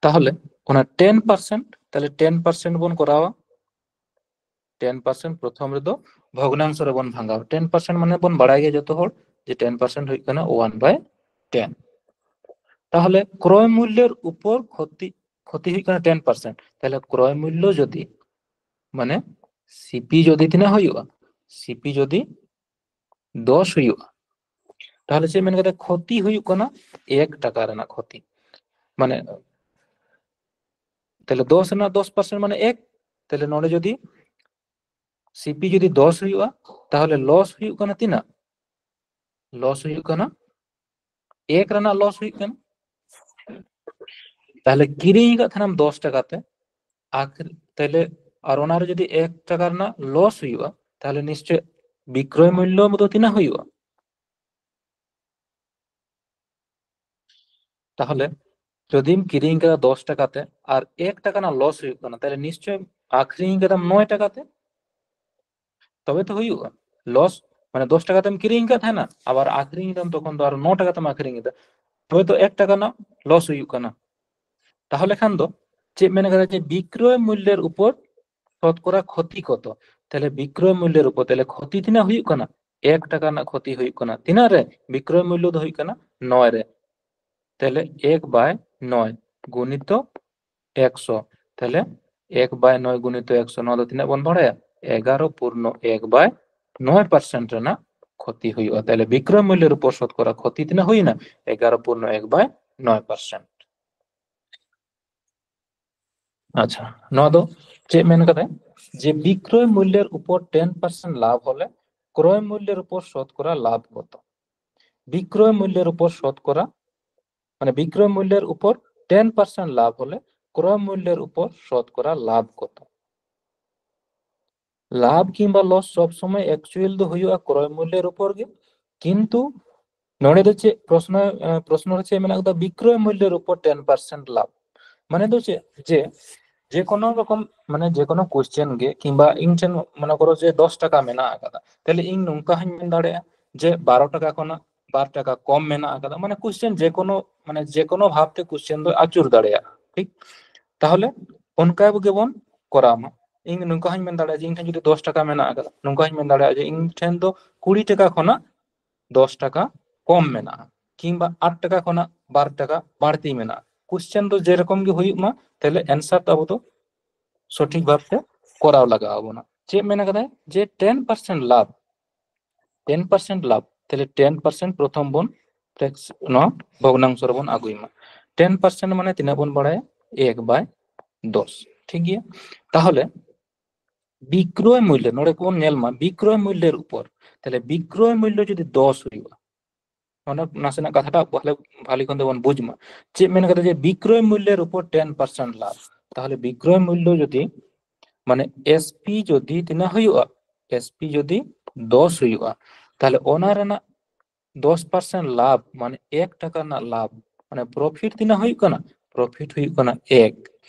ᱛᱟᱦᱚᱞᱮ ᱚᱱᱟ ᱴᱮᱱ ᱯᱟᱨᱥᱮᱱᱴ, ᱛᱟᱦᱚᱞᱮ ᱴᱮᱱ ᱯᱟᱨᱥᱮᱱᱴ ᱵᱚᱱ ᱠᱚᱨᱟᱣᱟ᱾ ᱴᱮᱱ ᱯᱟᱨᱥᱮᱱᱴ ᱯᱨᱚᱛᱷᱚᱢ ᱨᱮᱫᱚ ᱵᱷᱚᱜᱽᱱᱟᱝᱥᱚ ᱨᱮᱵᱚᱱ ᱵᱷᱟᱜᱟᱣᱟ᱾ ᱴᱮᱱ ᱯᱟᱨᱥᱮᱱᱴ ᱢᱟᱱᱮ ᱵᱚᱱ ᱵᱟᱲᱟᱭ ᱜᱮᱭᱟ ᱡᱚᱛᱚ ᱦᱚᱲ ᱡᱮ ᱴᱮᱱ ᱯᱟᱨᱥᱮᱱᱴ ᱦᱩᱭᱩᱜ ᱠᱟᱱᱟ ᱳᱣᱟᱱ ᱵᱟᱭ ᱴᱮᱱ᱾ ᱛᱟᱦᱚᱞᱮ ᱠᱨᱚᱭ ᱢᱩᱞᱞᱚᱨ ᱩᱯᱚᱨ ᱠᱷᱚᱛᱤ, ᱠᱷᱚᱛᱤ ᱦᱩᱭᱩᱜ ᱠᱟᱱᱟ ᱴᱮᱱ ᱯᱟᱨᱥᱮᱱᱴ᱾ ᱛᱟᱦᱚᱞᱮ ᱠᱨᱚᱭ ᱢᱩᱞᱞᱚ ᱡᱩᱫᱤ, ᱢᱟᱱᱮ ᱥᱤᱯᱤ ᱡᱩᱫᱤ ᱛᱤᱱᱟᱹᱜ ᱦᱩᱭᱩᱜᱼᱟ? ᱥᱤᱯᱤ ᱡᱩᱫᱤ ᱫᱚᱥ ᱦᱩᱭᱩᱜᱼᱟ, ᱛᱟᱦᱚᱞᱮ ᱪᱮᱫ ᱢᱮᱱ ᱠᱟᱛᱮ ᱠᱷᱚᱛᱤ ᱦᱩᱭᱩᱜ ᱠᱟᱱᱟ? ᱮᱠ ᱴᱟᱠᱟ ᱨᱮᱱᱟᱜ ᱠᱷᱚᱛᱤ᱾ ᱢᱟᱱᱮ ᱛᱟᱦᱞᱮ ᱫᱚᱥ ᱨᱮᱱᱟᱜ ᱫᱚᱥ ᱯᱟᱨᱥᱮᱱᱴ ᱢᱟᱱᱮ ᱮᱠ᱾ ᱛᱟᱦᱞᱮ ᱱᱚᱰᱮ ᱡᱩᱫᱤ ᱥᱤᱯᱤ ᱡᱩᱫᱤ ᱫᱚᱥ ᱦᱩᱭᱩᱜᱼᱟ, ᱛᱟᱦᱚᱞᱮ ᱞᱚᱥ ᱦᱩᱭᱩᱜ ᱠᱟᱱᱟ ᱛᱤᱱᱟᱹᱜ? ᱞᱚᱥ ᱦᱩᱭᱩᱜ ᱠᱟᱱᱟ, ᱮᱠ ᱨᱮᱱᱟᱜ ᱞᱚᱥ ᱦᱩᱭᱩᱜ ᱠᱟᱱᱟ᱾ ᱛᱟᱦᱞᱮ ᱠᱤᱨᱤᱧ ᱟᱠᱟᱫ ᱛᱟᱦᱮᱱᱟᱢ ᱫᱚᱥ ᱴᱟᱠᱟ ᱛᱮ, ᱟᱠᱷᱨᱤ-, ᱛᱟᱦᱞᱮ ᱟᱨ ᱚᱱᱟᱨᱮ ᱡᱩᱫᱤ ᱮᱠ ᱴᱟᱠᱟ ᱨᱮᱱᱟᱜ ᱞᱚᱥ ᱦᱩᱭᱩᱜᱼᱟ, ᱛᱟᱦᱞᱮ ᱱᱤᱥᱪᱚᱭ ᱵᱤᱠᱨᱚᱭ ᱢᱩᱞᱞᱚ ᱫᱚ ᱛᱤᱱᱟᱹᱜ ᱦᱩᱭᱩᱜᱼᱟ? ᱛᱟᱦᱚᱞᱮ ᱡᱩᱫᱤᱢ ᱠᱤᱨᱤᱧ ᱠᱟᱫᱟ ᱫᱚᱥ ᱴᱟᱠᱟ ᱛᱮ ᱟᱨ ᱮᱠ ᱴᱟᱠᱟ ᱨᱮᱱᱟᱜ ᱞᱚᱥ ᱦᱩᱭᱩᱜ ᱠᱟᱱᱟ, ᱛᱟᱦᱞᱮ ᱱᱤᱥᱪᱚᱭ ᱟᱠᱷᱨᱤᱧ ᱠᱟᱫᱟᱢ ᱱᱚᱭ ᱴᱟᱠᱟ ᱛᱮ, ᱛᱚᱵᱮ ᱛᱚ ᱦᱩᱭᱩᱜᱼᱟ ᱞᱚᱥ᱾ ᱢᱟᱱᱮ ᱫᱚᱥ ᱴᱟᱠᱟ ᱛᱮᱢ ᱠᱤᱨᱤᱧ ᱟᱠᱟᱫ ᱛᱟᱦᱮᱱᱟ, ᱟᱵᱟᱨ ᱟᱠᱷᱨᱤᱧ ᱮᱫᱟᱢ, ᱛᱚᱠᱷᱚᱱ ᱫᱚ ᱟᱨ ᱱᱚ ᱴᱟᱠᱟ ᱛᱮᱢ ᱟᱠᱷᱨᱤᱧ ᱮᱫᱟ, ᱛᱚᱵᱮ ᱛᱚ ᱮᱠ ᱴᱟᱠᱟ ᱨᱮᱱᱟᱜ ᱞᱚᱥ ᱦᱩᱭᱩᱜ ᱠᱟᱱᱟ᱾ ᱛᱟᱦᱚᱞᱮ ᱠᱷᱟᱱ ᱫᱚ ᱪᱮᱫ ᱢᱮᱱ ᱠᱟᱫᱟ ᱡᱮ ᱵᱤᱠᱨᱚᱭ ᱢᱩᱞᱞᱚᱨ ᱩᱯᱚᱨ ᱥᱚᱛᱠᱚᱨᱟ ᱠᱷᱚᱛᱤ ᱠᱚᱛᱚ? ᱛᱟᱦᱞᱮ ᱵᱤᱠᱨᱚᱭ ᱢᱩᱞᱞᱚᱨ ᱩᱯᱚᱨ, ᱛᱟᱦᱞᱮ ᱠᱷᱚᱛᱤ ᱛᱤᱱᱟᱹᱜ ᱦᱩᱭᱩᱜ ᱠᱟᱱᱟ? ᱮᱠ ᱴᱟᱠᱟ ᱨᱮᱱᱟᱜ ᱠᱷᱚᱛᱤ ᱦᱩᱭᱩᱜ ᱠᱟᱱᱟ᱾ ᱛᱤᱱᱟᱹᱜ ᱨᱮ? ᱵᱤᱠᱨᱚᱭ ᱢᱩᱞᱞᱚ ᱫᱚ ᱦᱩᱭᱩᱜ ᱠᱟᱱᱟ ᱱᱚᱭ ᱨᱮ᱾ ᱛᱟᱦᱞᱮ ᱮᱠ ᱵᱟᱭ ᱱᱚᱭ ᱜᱩᱱᱤᱛᱚ ᱮᱠᱥᱚ᱾ ᱛᱟᱦᱞᱮ ᱮᱠ ᱵᱟᱭ ᱱᱚᱭ ᱜᱩᱱᱤᱛᱚ ᱮᱠᱥᱚ, ᱱᱚᱣᱟ ᱫᱚ ᱛᱤᱱᱟᱹᱜ ᱵᱚᱱ ᱵᱟᱲᱟᱭᱟ? ᱮᱜᱟᱨᱚ ᱯᱩᱨᱱᱚ ᱮᱠ ᱵᱟᱭ ᱱᱚᱭ ᱯᱟᱨᱥᱮᱱᱴ ᱨᱮᱱᱟᱜ ᱠᱷᱚᱛᱤ ᱦᱩᱭᱩᱜᱼᱟ᱾ ᱛᱟᱦᱞᱮ ᱵᱤᱠᱨᱚᱭ ᱢᱩᱞᱞᱚ ᱨᱩᱯᱚᱨ ᱥᱚᱛᱠᱚᱨᱟ ᱠᱷᱚᱛᱤ ᱛᱤᱱᱟᱹᱜ ᱦᱩᱭᱱᱟ? ᱮᱜᱟᱨᱚ ᱯᱩᱨᱱᱚ ᱮᱠ ᱵᱟᱭ ᱱᱚᱭ ᱯᱟᱨᱥᱮᱱᱴ᱾ ᱟᱪᱪᱷᱟ, ᱱᱚᱣᱟ ᱫᱚ ᱪᱮᱫ ᱢᱮᱱ ᱠᱟᱫᱟᱭ? ᱡᱮ ᱵᱤᱠᱨᱚᱭ ᱢᱩᱞᱞᱚᱨ ᱩᱯᱚᱨ ᱴᱮᱱ ᱯᱟᱨᱥᱮᱱᱴ ᱞᱟᱵᱷ ᱦᱚᱞᱮ ᱠᱨᱚᱭ ᱢᱩᱞᱞᱚᱨ ᱩᱯᱚᱨ ᱥᱚᱛᱠᱚᱨᱟ ᱞᱟᱵᱷ ᱠᱚᱛᱚ? ᱵᱤᱠᱨᱚᱭ ᱢᱩᱞᱞᱚᱨ ᱩᱯᱚᱨ ᱥᱚᱛᱠᱚᱨᱟ, ᱢᱟᱱᱮ ᱵᱤᱠᱨᱚᱭ ᱢᱩᱞᱞᱚᱨ ᱩᱯᱚᱨ ᱴᱮᱱ ᱯᱟᱨᱥᱮᱱᱴ ᱞᱟᱵᱷ ᱦᱚᱞᱮ ᱠᱨᱚᱭ ᱢᱩᱞᱞᱚᱨ ᱩᱯᱚᱨ ᱥᱚᱛᱠᱚᱨᱟ ᱞᱟᱵᱷ ᱠᱚᱛᱚ? ᱞᱟᱵᱷ ᱠᱤᱝᱵᱟ ᱞᱚᱥ ᱥᱚᱵ ᱥᱚᱢᱚᱭ ᱮᱠᱪᱩᱭᱟᱞ ᱫᱚ ᱦᱩᱭᱩᱜᱼᱟ ᱠᱨᱚᱭ ᱢᱩᱞᱞᱚᱨ ᱩᱯᱚᱨ ᱜᱮ, ᱠᱤᱱᱛᱩ ᱱᱚᱰᱮ ᱫᱚ ᱪᱮᱫ ᱯᱨᱚᱥᱱᱚ, ᱮ, ᱯᱨᱚᱥᱱᱚ ᱨᱮ ᱪᱮᱫ ᱢᱮᱱᱟᱜ ᱠᱟᱫᱟ? ᱵᱤᱠᱨᱚᱭ ᱢᱩᱞᱞᱚᱨ ᱩᱯᱚᱨ ᱴᱮᱱ ᱯᱟᱨᱥᱮᱱᱴ ᱞᱟᱵᱷ᱾ ᱢᱟᱱᱮ ᱫᱚ ᱪᱮᱫ? ᱡᱮ ᱡᱮ ᱠᱳᱱᱳ ᱨᱚᱠᱚᱢ, ᱢᱟᱱᱮ ᱡᱮ ᱠᱳᱱᱳ ᱠᱳᱥᱪᱮᱱ ᱜᱮ, ᱠᱤᱝᱵᱟ ᱤᱧ ᱴᱷᱮᱱ ᱢᱚᱱᱮ ᱠᱚᱨᱚ ᱡᱮ ᱫᱚᱥ ᱴᱟᱠᱟ ᱢᱮᱱᱟᱜ ᱟᱠᱟᱫᱟ, ᱛᱟᱦᱞᱮ ᱤᱧ ᱱᱚᱝᱠᱟ ᱦᱚᱸᱧ ᱢᱮᱱ ᱫᱟᱲᱮᱭᱟᱜᱼᱟ ᱡᱮ ᱵᱟᱨᱚ ᱴᱟᱠᱟ ᱠᱷᱚᱱᱟᱜ ᱵᱟᱨ ᱴᱟᱠᱟ ᱠᱚᱢ ᱢᱮᱱᱟᱜ ᱟᱠᱟᱫᱟ, ᱢᱟᱱᱮ ᱠᱳᱥᱪᱮᱱ ᱡᱮ ᱠᱳᱱᱳ, ᱢᱟᱱᱮ ᱡᱮ ᱠᱳᱱᱳ ᱵᱷᱟᱵᱛᱮ ᱠᱳᱥᱪᱮᱱ ᱫᱚ ᱟᱹᱪᱩᱨ ᱫᱟᱲᱮᱭᱟᱜᱼᱟ, ᱴᱷᱤᱠ? ᱛᱟᱦᱚᱞᱮ ᱚᱱᱠᱟ ᱜᱮᱵᱚᱱ ᱠᱚᱨᱟᱣ ᱢᱟ᱾ ᱤᱧ ᱱᱚᱝᱠᱟ ᱦᱚᱸᱧ ᱢᱮᱱ ᱫᱟᱲᱮᱭᱟᱜᱼᱟ ᱡᱮ ᱤᱧ ᱴᱷᱮᱱ ᱡᱩᱫᱤ ᱫᱚᱥ ᱴᱟᱠᱟ ᱢᱮᱱᱟᱜ ᱟᱠᱟᱫᱟ, ᱱᱚᱝᱠᱟ ᱦᱚᱸᱧ ᱢᱮᱱ ᱫᱟᱲᱮᱭᱟᱜᱼᱟ ᱡᱮ ᱤᱧ ᱴᱷᱮᱱ ᱫᱚ ᱠᱩᱲᱤ ᱴᱟᱠᱟ ᱠᱷᱚᱱᱟᱜ ᱫᱚᱥ ᱴᱟᱠᱟ ᱠᱚᱢ ᱢᱮᱱᱟᱜᱼᱟ, ᱠᱤᱝᱵᱟ ᱟᱴ ᱴᱟᱠᱟ ᱠᱷᱚᱱᱟᱜ ᱵᱟᱨ ᱴᱟᱠᱟ ᱵᱟᱹᱲᱛᱤ ᱢᱮᱱᱟᱜᱼᱟ᱾ ᱠᱳᱥᱪᱮᱱ ᱫᱚ ᱡᱮᱨᱚᱠᱚᱢ ᱜᱮ ᱦᱩᱭᱩᱜ ᱢᱟ, ᱛᱟᱦᱞᱮ ᱮᱱᱥᱟᱨ ᱫᱚ ᱟᱵᱚ ᱫᱚ ᱥᱚᱴᱷᱤᱠ ᱵᱷᱟᱵᱛᱮ ᱠᱚᱨᱟᱣ ᱞᱟᱜᱟᱣ ᱟᱵᱚᱱᱟ᱾ ᱪᱮᱫ ᱢᱮᱱ ᱠᱟᱫᱟᱭ? ᱡᱮ ᱴᱮᱱ ᱯᱟᱨᱥᱮᱱᱴ ᱞᱟᱵᱷ, ᱴᱮᱱ ᱯᱟᱨᱥᱮᱱᱴ ᱞᱟᱵᱷ, ᱛᱟᱦᱞᱮ ᱴᱮᱱ ᱯᱟᱨᱥᱮᱱᱴ ᱯᱨᱚᱛᱷᱚᱢ ᱵᱚᱱ ᱯᱨᱮᱠᱥ-, ᱱᱚᱣᱟ ᱵᱷᱚᱜᱽᱱᱟᱝᱥᱚ ᱨᱮᱵᱚᱱ ᱟᱹᱜᱩᱭ ᱢᱟ᱾ ᱴᱮᱱ ᱯᱟᱨᱥᱮᱱᱴ ᱢᱟᱱᱮ ᱛᱤᱱᱟᱹᱜ ᱵᱚᱱ ᱵᱟᱲᱟᱭᱟ? ᱮᱠ ᱵᱟᱭ ᱫᱚᱥ, ᱴᱷᱤᱠ ᱜᱮᱭᱟ? ᱛᱟᱦᱚᱞᱮ ᱵᱤᱠᱨᱚᱭ ᱢᱩᱞᱞᱚ, ᱱᱚᱰᱮ ᱠᱚᱵᱚᱱ ᱧᱮᱞ ᱢᱟ ᱵᱤᱠᱨᱚᱭ ᱢᱩᱞᱞᱚᱨ ᱩᱯᱚᱨ, ᱛᱟᱦᱞᱮ ᱵᱤᱠᱨᱚᱭ ᱢᱩᱞᱞᱚ ᱡᱩᱫᱤ ᱫᱚᱥ ᱦᱩᱭᱩᱜᱼᱟ, ᱚᱱᱟ ᱱᱟᱥᱮᱱᱟᱜ ᱠᱟᱛᱷᱟᱴᱟᱜ ᱵᱷᱟᱞᱮ, ᱵᱷᱟᱞᱮ ᱠᱷᱚᱱ ᱛᱮᱵᱚᱱ ᱵᱩᱡᱽ ᱢᱟ᱾ ᱪᱮᱫ ᱢᱮᱱ ᱠᱟᱫᱟ? ᱡᱮ ᱵᱤᱠᱨᱚᱭ ᱢᱩᱞᱞᱚᱨ ᱩᱯᱚᱨ ᱴᱮᱱ ᱯᱟᱨᱥᱮᱱᱴ ᱞᱟᱵᱷ᱾ ᱛᱟᱦᱚᱞᱮ ᱵᱤᱠᱨᱚᱭ ᱢᱩᱞᱞᱚ ᱡᱩᱫᱤ, ᱢᱟᱱᱮ ᱮᱥᱯᱤ ᱡᱩᱫᱤ ᱛᱤᱱᱟᱹᱜ ᱦᱩᱭᱩᱜᱼᱟ? ᱮᱥᱯᱤ ᱡᱩᱫᱤ ᱫᱚᱥ ᱦᱩᱭᱩᱜᱼᱟ, ᱛᱟᱦᱚᱞᱮ ᱚᱱᱟ ᱨᱮᱱᱟᱜ ᱫᱚᱥ ᱯᱟᱨᱥᱮᱱᱴ ᱞᱟᱵᱷ, ᱢᱟᱱᱮ ᱮᱠ ᱴᱟᱠᱟ ᱨᱮᱱᱟᱜ ᱞᱟᱵᱷ, ᱢᱟᱱᱮ ᱯᱨᱚᱯᱷᱤᱴ ᱛᱤᱱᱟᱹᱜ ᱦᱩᱭᱩᱜ ᱠᱟᱱᱟ? ᱯᱨᱚᱯᱷᱤᱴ ᱦᱩᱭᱩᱜ ᱠᱟᱱᱟ ᱮᱠ᱾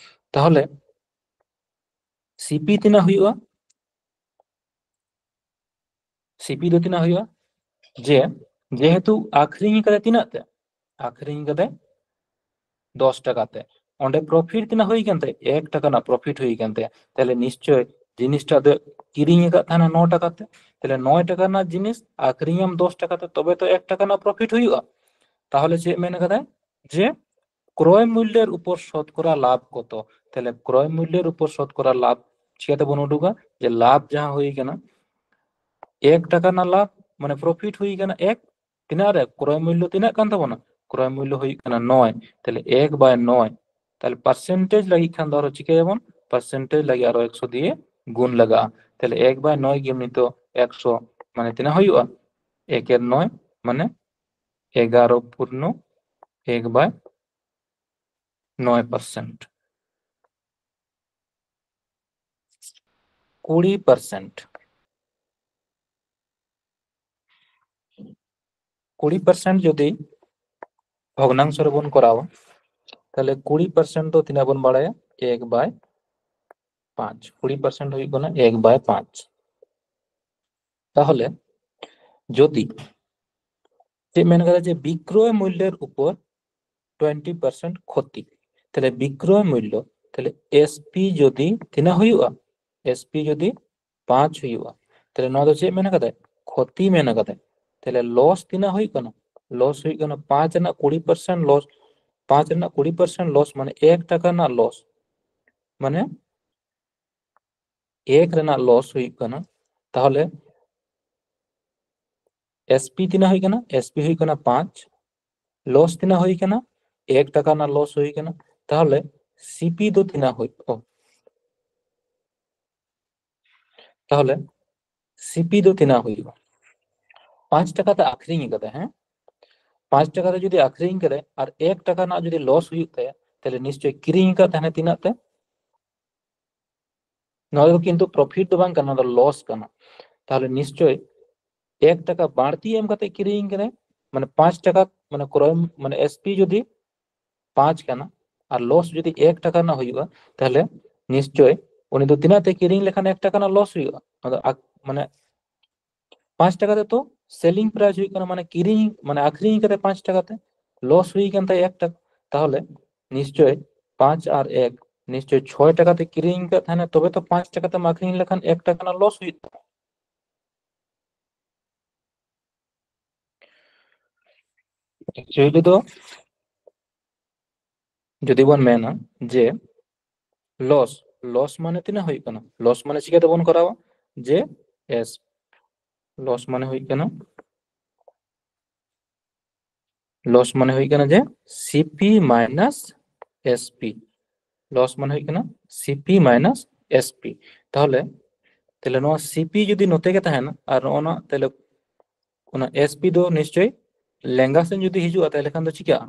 ᱛᱟᱦᱚᱞᱮ ᱥᱤᱯᱤ ᱛᱤᱱᱟᱹᱜ ᱦᱩᱭᱩᱜᱼᱟ? ᱥᱤᱯᱤ ᱫᱚ ᱛᱤᱱᱟᱹᱜ ᱦᱩᱭᱩᱜᱼᱟ? ᱡᱮ ᱡᱮᱦᱮᱛᱩ ᱟᱠᱷᱨᱤᱧ ᱠᱟᱫᱟᱭ ᱛᱤᱱᱟᱹᱜ ᱛᱮ? ᱟᱠᱷᱨᱤᱧ ᱠᱟᱫᱟᱭ ᱫᱚᱥ ᱴᱟᱠᱟ ᱛᱮ᱾ ᱚᱸᱰᱮ ᱯᱨᱚᱯᱷᱤᱴ ᱛᱤᱱᱟᱹᱜ ᱦᱩᱭ ᱠᱟᱱ ᱛᱟᱭᱟ? ᱮᱠ ᱴᱟᱠᱟ ᱨᱮᱱᱟᱜ ᱯᱨᱚᱯᱷᱤᱴ ᱦᱩᱭ ᱠᱟᱱ ᱛᱟᱭᱟ᱾ ᱛᱟᱦᱞᱮ ᱱᱤᱥᱪᱳᱭ ᱡᱤᱱᱤᱥᱴᱟᱜ ᱫᱚ ᱠᱤᱨᱤᱧ ᱟᱠᱟᱫ ᱛᱟᱦᱮᱱᱟ ᱱᱚ ᱴᱟᱠᱟ ᱛᱮ, ᱛᱟᱦᱞᱮ ᱱᱚᱭ ᱴᱟᱠᱟ ᱨᱮᱱᱟᱜ ᱡᱤᱱᱤᱥ ᱟᱠᱷᱨᱤᱧᱟᱢ ᱫᱚᱥ ᱴᱟᱠᱟ ᱛᱮ, ᱛᱚᱵᱮ ᱛᱚ ᱮᱠ ᱴᱟᱠᱟ ᱨᱮᱱᱟᱜ ᱯᱨᱚᱯᱷᱤᱴ ᱦᱩᱭᱩᱜᱼᱟ᱾ ᱛᱟᱦᱚᱞᱮ ᱪᱮᱫ ᱢᱮᱱ ᱠᱟᱫᱟᱭ? ᱡᱮ ᱠᱨᱚᱭ ᱢᱩᱞᱞᱚᱨ ᱩᱯᱚᱨ ᱥᱚᱛᱠᱚᱨᱟ ᱞᱟᱵᱷ ᱠᱚᱛᱚ? ᱛᱟᱦᱞᱮ ᱠᱨᱚᱭ ᱢᱩᱞᱞᱚᱨ ᱩᱯᱚᱨ ᱥᱚᱛᱠᱚᱨᱟ ᱞᱟᱵᱷ ᱪᱤᱠᱟᱹ ᱛᱮᱵᱚᱱ ᱩᱰᱩᱠᱟ? ᱡᱮ ᱞᱟᱵᱷ ᱡᱟᱦᱟᱸ ᱦᱩᱭ ᱠᱟᱱᱟ, ᱮᱠ ᱴᱟᱠᱟ ᱨᱮᱱᱟᱜ ᱞᱟᱵᱷ, ᱢᱟᱱᱮ ᱯᱨᱚᱯᱷᱤᱴ ᱦᱩᱭ ᱠᱟᱱᱟ ᱮᱠ, ᱛᱤᱱᱟᱹᱜ ᱨᱮ? ᱠᱨᱚᱭ ᱢᱩᱞᱞᱚ ᱛᱤᱱᱟᱹᱜ ᱠᱟᱱ ᱛᱟᱵᱚᱱᱟ? ᱠᱨᱚᱭ ᱢᱩᱞᱞᱚ ᱦᱩᱭᱩᱜ ᱠᱟᱱᱟ ᱱᱚᱭ, ᱛᱟᱦᱞᱮ ᱮᱠ ᱵᱟᱭ ᱱᱚᱭ᱾ ᱛᱟᱦᱞᱮ ᱯᱟᱨᱥᱮᱱᱴᱮᱡᱽ ᱞᱟᱹᱜᱤᱫ ᱠᱷᱟᱱ ᱫᱚ ᱟᱨᱚ ᱪᱤᱠᱟᱹᱭᱟᱵᱚᱱ? ᱯᱟᱨᱥᱮᱱᱴᱮᱡᱽ ᱞᱟᱹᱜᱤᱫ ᱟᱨᱚ ᱮᱠᱥᱚ ᱫᱤᱭᱮ ᱜᱩᱱ ᱞᱟᱜᱟᱜᱼᱟ᱾ ᱛᱟᱦᱞᱮ ᱮᱠ ᱵᱟᱭ ᱱᱚᱭ ᱜᱮ ᱱᱤᱛᱚᱜ ᱮᱠᱥᱚ, ᱢᱟᱱᱮ ᱛᱤᱱᱟᱹᱜ ᱦᱩᱭᱩᱜᱼᱟ? ᱮᱠ ᱮᱨ ᱱᱚᱭ, ᱢᱟᱱᱮ ᱮᱜᱟᱨᱚ ᱯᱩᱨᱱᱚ ᱮᱠ ᱵᱟᱭ ᱱᱚᱭ ᱯᱟᱨᱥᱮᱱᱴ᱾ ᱠᱩᱲᱤ ᱯᱟᱨᱥᱮᱱᱴ, ᱠᱩᱲᱤ ᱯᱟᱨᱥᱮᱱᱴ ᱡᱩᱫᱤ ᱵᱷᱚᱜᱽᱱᱟᱝᱥᱚ ᱨᱮᱵᱚᱱ ᱠᱚᱨᱟᱣᱟ, ᱛᱟᱦᱞᱮ ᱠᱩᱲᱤ ᱯᱟᱨᱥᱮᱱᱴ ᱫᱚ ᱛᱤᱱᱟᱹᱜ ᱵᱚᱱ ᱵᱟᱲᱟᱭᱟ? ᱮᱠ ᱵᱟᱭ ᱯᱟᱸᱪ᱾ ᱠᱩᱲᱤ ᱯᱟᱨᱥᱮᱱᱴ ᱦᱩᱭᱩᱜ ᱠᱟᱱᱟ ᱮᱠ ᱵᱟᱭ ᱯᱟᱸᱪ᱾ ᱛᱟᱦᱚᱞᱮ ᱡᱩᱫᱤ ᱪᱮᱫ ᱢᱮᱱ ᱠᱟᱫᱟ ᱡᱮ ᱵᱤᱠᱨᱚᱭ ᱢᱩᱞᱞᱚᱨ ᱩᱯᱚᱨ ᱴᱩᱭᱮᱱᱴᱤ ᱯᱟᱨᱥᱮᱱᱴ ᱠᱷᱚᱛᱤ, ᱛᱟᱦᱞᱮ ᱵᱤᱠᱨᱚᱭ ᱢᱩᱞᱞᱚ, ᱛᱟᱦᱞᱮ ᱮᱥᱯᱤ ᱡᱩᱫᱤ ᱛᱤᱱᱟᱹᱜ ᱦᱩᱭᱩᱜᱼᱟ? ᱮᱥᱯᱤ ᱡᱩᱫᱤ ᱯᱟᱸᱪ ᱦᱩᱭᱩᱜᱼᱟ, ᱛᱟᱦᱞᱮ ᱱᱚᱣᱟ ᱫᱚ ᱪᱮᱫ ᱢᱮᱱ ᱠᱟᱫᱟᱭ? ᱠᱷᱚᱛᱤ ᱢᱮᱱ ᱠᱟᱫᱟᱭ᱾ ᱛᱟᱦᱞᱮ ᱞᱚᱥ ᱛᱤᱱᱟᱹᱜ ᱦᱩᱭᱩᱜ ᱠᱟᱱᱟ? ᱞᱚᱥ ᱦᱩᱭᱩᱜ ᱠᱟᱱᱟ ᱯᱟᱸᱪ ᱨᱮᱱᱟᱜ ᱠᱩᱲᱤ ᱯᱟᱨᱥᱮᱱᱴ ᱞᱚᱥ, ᱯᱟᱸᱪ ᱨᱮᱱᱟᱜ ᱠᱩᱲᱤ ᱯᱟᱨᱥᱮᱱᱴ ᱞᱚᱥ ᱢᱟᱱᱮ ᱮᱠ ᱴᱟᱠᱟ ᱨᱮᱱᱟᱜ ᱞᱚᱥ, ᱢᱟᱱᱮ ᱮᱠ ᱨᱮᱱᱟᱜ ᱞᱚᱥ ᱦᱩᱭᱩᱜ ᱠᱟᱱᱟ᱾ ᱛᱟᱦᱚᱞᱮ ᱮᱥᱯᱤ ᱛᱤᱱᱟᱹᱜ ᱦᱩᱭ ᱠᱟᱱᱟ? ᱮᱥᱯᱤ ᱦᱩᱭ ᱠᱟᱱᱟ ᱯᱟᱸᱪ, ᱞᱚᱥ ᱛᱤᱱᱟᱹᱜ ᱦᱩᱭ ᱠᱟᱱᱟ? ᱮᱠ ᱴᱟᱠᱟ ᱨᱮᱱᱟᱜ ᱞᱚᱥ ᱦᱩᱭ ᱠᱟᱱᱟ᱾ ᱛᱟᱦᱚᱞᱮ ᱥᱤᱯᱤ ᱫᱚ ᱛᱤᱱᱟᱹᱜ ᱦᱩᱭᱩᱜᱼᱟ? ᱛᱟᱦᱚᱞᱮ ᱥᱤᱯᱤ ᱫᱚ ᱛᱤᱱᱟᱹᱜ ᱦᱩᱭᱩᱜᱼᱟ? ᱯᱟᱸᱪ ᱴᱟᱠᱟ ᱛᱮ ᱟᱠᱷᱨᱤᱧ ᱠᱟᱫᱟᱭ, ᱦᱮᱸ, ᱯᱟᱸᱪ ᱴᱟᱠᱟ ᱛᱮ ᱡᱩᱫᱤ ᱟᱠᱷᱨᱤᱧ ᱠᱟᱫᱟᱭ ᱟᱨ ᱮᱠ ᱴᱟᱠᱟ ᱨᱮᱱᱟᱜ ᱡᱩᱫᱤ ᱞᱚᱥ ᱦᱩᱭᱩᱜ ᱛᱟᱭᱟ, ᱛᱟᱦᱚᱞᱮ ᱱᱤᱥᱪᱚᱭ ᱠᱤᱨᱤᱧ ᱟᱠᱟᱫ ᱛᱟᱦᱮᱱᱟ ᱛᱤᱱᱟᱹᱜ ᱛᱮ? ᱱᱚᱣᱟ ᱫᱚ ᱠᱤᱱᱛᱩ ᱯᱨᱚᱯᱷᱤᱴ ᱫᱚ ᱵᱟᱝ ᱠᱟᱱᱟ, ᱱᱚᱣᱟ ᱫᱚ ᱞᱚᱥ ᱠᱟᱱᱟ᱾ ᱛᱟᱦᱚᱞᱮ ᱱᱤᱥᱪᱚᱭ ᱮᱠ ᱴᱟᱠᱟ ᱵᱟᱹᱲᱛᱤ ᱮᱢ ᱠᱟᱛᱮ ᱠᱤᱨᱤᱧ ᱠᱟᱫᱟᱭ, ᱢᱟᱱᱮ ᱯᱟᱸᱪ ᱴᱟᱠᱟ, ᱢᱟᱱᱮ ᱠᱨᱚᱭ, ᱢᱟᱱᱮ ᱮᱥᱯᱤ ᱡᱩᱫᱤ ᱯᱟᱸᱪ ᱠᱟᱱᱟ ᱟᱨ ᱞᱚᱥ ᱡᱩᱫᱤ ᱮᱠ ᱴᱟᱠᱟ ᱨᱮᱱᱟᱜ ᱦᱩᱭᱩᱜᱼᱟ, ᱛᱟᱦᱚᱞᱮ ᱱᱤᱥᱪᱚᱭ ᱩᱱᱤ ᱫᱚ ᱛᱤᱱᱟᱹᱜ ᱛᱮ ᱠᱤᱨᱤᱧ ᱞᱮᱠᱷᱟᱱ ᱮᱠ ᱴᱟᱠᱟ ᱨᱮᱱᱟᱜ ᱞᱚᱥ ᱦᱩᱭᱩᱜᱼᱟ? ᱚᱱᱟ ᱫᱚ ᱟᱠ-, ᱢᱟᱱᱮ ᱯᱟᱸᱪ ᱴᱟᱠᱟ ᱛᱮ ᱛᱚ ᱥᱮᱞᱤᱝ ᱯᱨᱟᱭᱤᱥ ᱦᱩᱭᱩᱜ ᱠᱟᱱᱟ, ᱢᱟᱱᱮ ᱠᱤᱨᱤᱧ, ᱢᱟᱱᱮ ᱟᱠᱷᱨᱤᱧ ᱠᱟᱛᱮ ᱯᱟᱸᱪ ᱴᱟᱠᱟ ᱛᱮ, ᱞᱚᱥ ᱦᱩᱭ ᱠᱟᱱ ᱛᱟᱭᱟ ᱮᱠ ᱴᱟᱠᱟ᱾ ᱛᱟᱦᱚᱞᱮ ᱱᱤᱥᱪᱚᱭ ᱯᱟᱸᱪ ᱟᱨ ᱮᱠ, ᱱᱤᱥᱪᱚᱭ ᱪᱷᱚᱭ ᱴᱟᱠᱟ ᱛᱮ ᱠᱤᱨᱤᱧ ᱟᱠᱟᱫ ᱛᱟᱦᱮᱱᱟ, ᱛᱚᱵᱮ ᱛᱚ ᱯᱟᱸᱪ ᱴᱟᱠᱟ ᱛᱮᱢ ᱟᱠᱷᱨᱤᱧ ᱞᱮᱠᱷᱟᱱ ᱮᱠ ᱴᱟᱠᱟ ᱨᱮᱱᱟᱜ ᱞᱚᱥ ᱦᱩᱭᱩᱜ ᱛᱟᱢᱟ᱾ ᱮᱠᱪᱩᱭᱮᱞᱤ ᱫᱚ ᱡᱩᱫᱤ ᱵᱚᱱ ᱢᱮᱱᱟ ᱡᱮ ᱞᱚᱥ, ᱞᱚᱥ ᱢᱟᱱᱮ ᱛᱤᱱᱟᱹᱜ ᱦᱩᱭᱩᱜ ᱠᱟᱱᱟ? ᱞᱚᱥ ᱢᱟᱱᱮ ᱪᱤᱠᱟᱹ ᱛᱮᱵᱚᱱ ᱠᱚᱨᱟᱣᱟ? ᱡᱮ ᱮᱥ, ᱞᱚᱥ ᱢᱟᱱᱮ ᱦᱩᱭᱩᱜ ᱠᱟᱱᱟ, ᱞᱚᱥ ᱢᱟᱱᱮ ᱦᱩᱭᱩᱜ ᱠᱟᱱᱟ ᱡᱮ ᱥᱤᱯᱤ ᱢᱟᱭᱱᱟᱥ ᱮᱥᱯᱤ᱾ ᱞᱚᱥ ᱢᱟᱱᱮ ᱦᱩᱭᱩᱜ ᱠᱟᱱᱟ ᱥᱤᱯᱤ ᱢᱟᱭᱱᱟᱥ ᱮᱥᱯᱤ᱾ ᱛᱟᱦᱚᱞᱮ, ᱛᱟᱦᱚᱞᱮ ᱱᱚᱣᱟ ᱥᱤᱯᱤ ᱡᱩᱫᱤ ᱱᱚᱛᱮ ᱜᱮ ᱛᱟᱦᱮᱱᱟ ᱟᱨ ᱱᱚᱜᱼᱚ ᱱᱟ, ᱛᱟᱦᱚᱞᱮ ᱚᱱᱟ ᱮᱥᱯᱤ ᱫᱚ ᱱᱤᱥᱪᱚᱭ ᱞᱮᱸᱜᱟ ᱥᱮᱱ ᱡᱩᱫᱤ ᱦᱤᱡᱩᱜᱼᱟ, ᱛᱟᱦᱚᱞᱮ ᱠᱷᱟᱱ ᱫᱚ ᱪᱤᱠᱟᱹᱜᱼᱟ?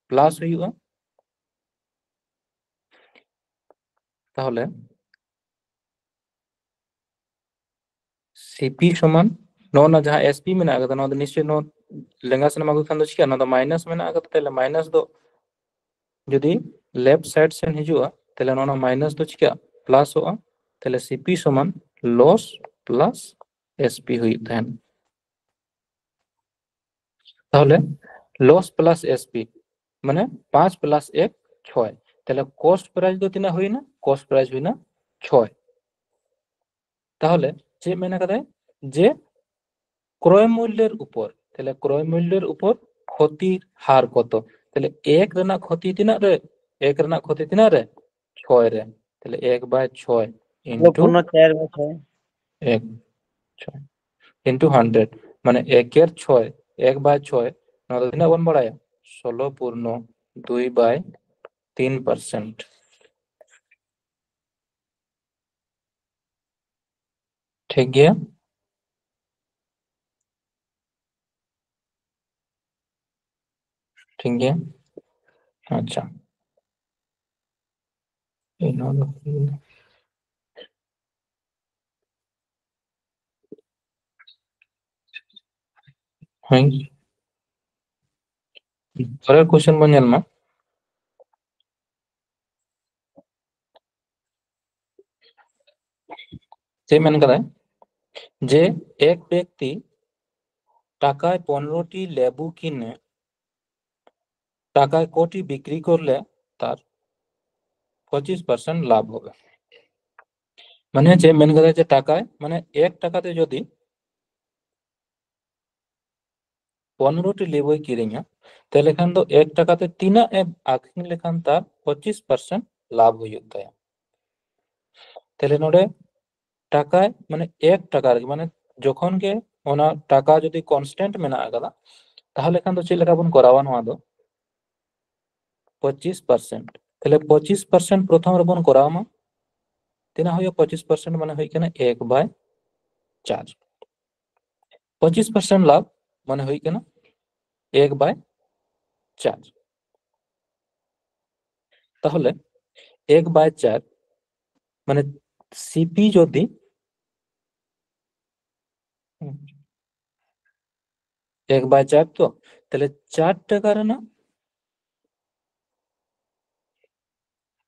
ᱯᱞᱟᱥ ᱦᱩᱭᱩᱜᱼᱟ᱾ ᱛᱟᱦᱚᱞᱮ ᱥᱤᱯᱤ ᱥᱚᱢᱟᱱ ᱱᱚᱜᱼᱚ ᱱᱟ ᱡᱟᱦᱟᱸ ᱮᱥᱯᱤ ᱢᱮᱱᱟᱜ ᱟᱠᱟᱫᱟ, ᱱᱚᱣᱟ ᱫᱚ ᱱᱤᱥᱪᱚᱭ ᱱᱚᱣᱟ ᱞᱮᱸᱜᱟ ᱥᱮᱱ ᱮᱢ ᱟᱹᱜᱩ ᱠᱷᱟᱱ ᱫᱚ ᱪᱤᱠᱟᱹᱜᱼᱟ? ᱱᱚᱣᱟ ᱫᱚ ᱢᱟᱭᱱᱟᱥ ᱢᱮᱱᱟᱜ ᱟᱠᱟᱫᱟ, ᱛᱟᱦᱚᱞᱮ ᱢᱟᱭᱱᱟᱥ ᱫᱚ ᱡᱩᱫᱤ ᱞᱮᱯᱷᱴ ᱥᱟᱭᱤᱰ ᱥᱮᱱ ᱦᱤᱡᱩᱜᱼᱟ, ᱛᱟᱦᱚᱞᱮ ᱱᱚᱣᱟ ᱢᱟᱭᱱᱟᱥ ᱫᱚ ᱪᱤᱠᱟᱹᱜᱼᱟ? ᱯᱞᱟᱥᱚᱜᱼᱟ᱾ ᱛᱟᱦᱚᱞᱮ ᱥᱤᱯᱤ ᱥᱚᱢᱟᱱ ᱞᱚᱥ ᱯᱞᱟᱥ ᱮᱥᱯᱤ ᱦᱩᱭᱩᱜ ᱛᱟᱦᱮᱱ᱾ ᱛᱟᱦᱚᱞᱮ ᱞᱚᱥ ᱯᱞᱟᱥ ᱮᱥᱯᱤ ᱢᱟᱱᱮ ᱯᱟᱸᱪ ᱯᱞᱟᱥ ᱮᱠ ᱪᱷᱚᱭ᱾ ᱛᱟᱦᱚᱞᱮ ᱠᱚᱥᱴ ᱯᱨᱟᱭᱤᱥ ᱫᱚ ᱛᱤᱱᱟᱹᱜ ᱦᱩᱭᱱᱟ? ᱠᱚᱥᱴ ᱯᱨᱟᱭᱤᱥ ᱦᱩᱭᱱᱟ ᱪᱷᱚᱭ᱾ ᱛᱟᱦᱚᱞᱮ ᱪᱮᱫ ᱢᱮᱱ ᱠᱟᱫᱟᱭ? ᱡᱮ ᱠᱨᱚᱭ ᱢᱩᱞᱞᱮᱨ ᱩᱯᱚᱨ, ᱛᱟᱦᱚᱞᱮ ᱠᱨᱚᱭ ᱢᱩᱞᱞᱮᱨ ᱩᱯᱚᱨ ᱠᱷᱚᱛᱤ ᱦᱟᱨ ᱠᱚᱛᱚ? ᱛᱟᱦᱚᱞᱮ ᱮᱠ ᱨᱮᱱᱟᱜ ᱠᱷᱚᱛᱤ ᱛᱤᱱᱟᱹᱜ ᱨᱮ? ᱮᱠ ᱨᱮᱱᱟᱜ ᱠᱷᱚᱛᱤ ᱛᱤᱱᱟᱹᱜ ᱨᱮ? ᱪᱷᱚᱭ ᱨᱮ᱾ ᱛᱟᱦᱚᱞᱮ ᱮᱠ ᱵᱟᱭ ᱪᱷᱚᱭ ᱤᱱᱴᱩ ᱯᱩᱨᱱᱚ ᱪᱟᱨ ᱵᱟᱭ ᱪᱷᱚᱭ᱾ ᱮᱠ, ᱪᱷᱚᱭ ᱤᱱᱴᱩ ᱦᱟᱱᱰᱨᱮᱰ, ᱢᱟᱱᱮ ᱮᱠ ᱮᱨ ᱪᱷᱚᱭ, ᱮᱠ ᱵᱟᱭ ᱪᱷᱚᱭ, ᱱᱚᱣᱟ ᱫᱚ ᱛᱤᱱᱟᱹᱜ ᱵᱚᱱ ᱵᱟᱲᱟᱭᱟ? ᱥᱳᱞᱳ ᱯᱩᱨᱱᱚ ᱫᱩᱭ ᱵᱟᱭ ᱛᱤᱱ ᱯᱟᱨᱥᱮᱱᱴ᱾ ᱴᱷᱤᱠ ᱜᱮᱭᱟ᱾ ᱴᱷᱤᱠ ᱜᱮᱭᱟ᱾ ᱟᱪᱪᱷᱟ᱾ ᱮᱭ ᱱᱚᱣᱟ ᱫᱚ ᱦᱩᱭᱱᱟ᱾ ᱦᱳᱭ᱾ ᱯᱚᱨᱮᱨ question ᱵᱚᱱ ᱧᱮᱞ ᱢᱟ᱾ ᱪᱮᱫ ᱢᱮᱱ ᱠᱟᱫᱟᱭ? ᱡᱮ ᱮᱠ ᱵᱮᱠᱛᱤ ᱴᱟᱠᱟয় ᱯᱚᱱᱨᱚ ᱴᱤ লেবু কিনে টাকায় কটি বিক্রি করলে তার পঁচিশ পার্সেন্ট লাভ হবে। ᱢᱟᱱᱮ ᱪᱮᱫ ᱢᱮᱱ ᱠᱟᱫᱟᱭ ᱡᱮ ᱴᱟᱠᱟᱭ, ᱢᱟᱱᱮ ᱮᱠ ᱴᱟᱠᱟ ᱛᱮ ᱡᱩᱫᱤ ᱯᱚᱱᱨᱚ ᱴᱤ ᱞᱮᱵᱩᱭ ᱠᱤᱨᱤᱧᱟ, ᱛᱟᱦᱞᱮ ᱠᱷᱟᱱ ᱫᱚ ᱮᱠ ᱴᱟᱠᱟ ᱛᱮ ᱛᱤᱱᱟᱹᱜ ᱮ ᱟᱹᱠᱷᱨᱤᱧ ᱞᱮᱠᱷᱟᱱ ᱛᱟᱨ ᱯᱚᱸᱪᱤᱥ ᱯᱟᱨᱥᱮᱱᱴ ᱞᱟᱵᱷ ᱦᱩᱭᱩᱜ ᱛᱟᱭᱟ᱾ ᱛᱟᱦᱞᱮ ᱱᱚᱰᱮ ᱴᱟᱠᱟᱭ, ᱢᱟᱱᱮ ᱮᱠ ᱴᱟᱠᱟ ᱨᱮᱜᱮ, ᱢᱟᱱᱮ ᱡᱚᱠᱷᱚᱱ ᱜᱮ ᱚᱱᱟ ᱴᱟᱠᱟ ᱡᱩᱫᱤ ᱠᱚᱱᱥᱴᱮᱱᱴ ᱢᱮᱱᱟᱜ ᱟᱠᱟᱫᱟ, ᱛᱟᱦᱚᱞᱮ ᱠᱷᱟᱱ ᱫᱚ ᱪᱮᱫ ᱞᱮᱠᱟ ᱵᱚᱱ ᱠᱚᱨᱟᱣᱟ ᱱᱚᱣᱟ ᱫᱚ? ᱯᱚᱸᱪᱤᱥ ᱯᱟᱨᱥᱮᱱᱴ᱾ ᱛᱟᱦᱞᱮ ᱯᱚᱸᱪᱤᱥ ᱯᱟᱨᱥᱮᱱᱴ ᱯᱨᱚᱛᱷᱚᱢ ᱨᱮᱵᱚᱱ ᱠᱚᱨᱟᱣ ᱢᱟ᱾ ᱛᱤᱱᱟᱹᱜ ᱦᱩᱭᱩᱜᱼᱟ? ᱯᱚᱸᱪᱤᱥ ᱯᱟᱨᱥᱮᱱᱴ ᱢᱟᱱᱮ ᱦᱩᱭᱩᱜ ᱠᱟᱱᱟ ᱮᱠ ᱵᱟᱭ ᱪᱟᱨ᱾ ᱯᱚᱸᱪᱤᱥ ᱯᱟᱨᱥᱮᱱᱴ ᱞᱟᱵᱷ ᱢᱟᱱᱮ ᱦᱩᱭᱩᱜ ᱠᱟᱱᱟ ᱮᱠ ᱵᱟᱭ ᱪᱟᱨ᱾ ᱛᱟᱦᱚᱞᱮ ᱮᱠ ᱵᱟᱭ ᱪᱟᱨ ᱢᱟᱱᱮ ᱥᱤᱯᱤ ᱡᱚᱫᱤ ᱮᱠ ᱵᱟᱭ ᱪᱟᱨ ᱛᱚ, ᱛᱟᱦᱞᱮ ᱪᱟᱨ ᱴᱟᱠᱟ ᱨᱮᱱᱟᱜ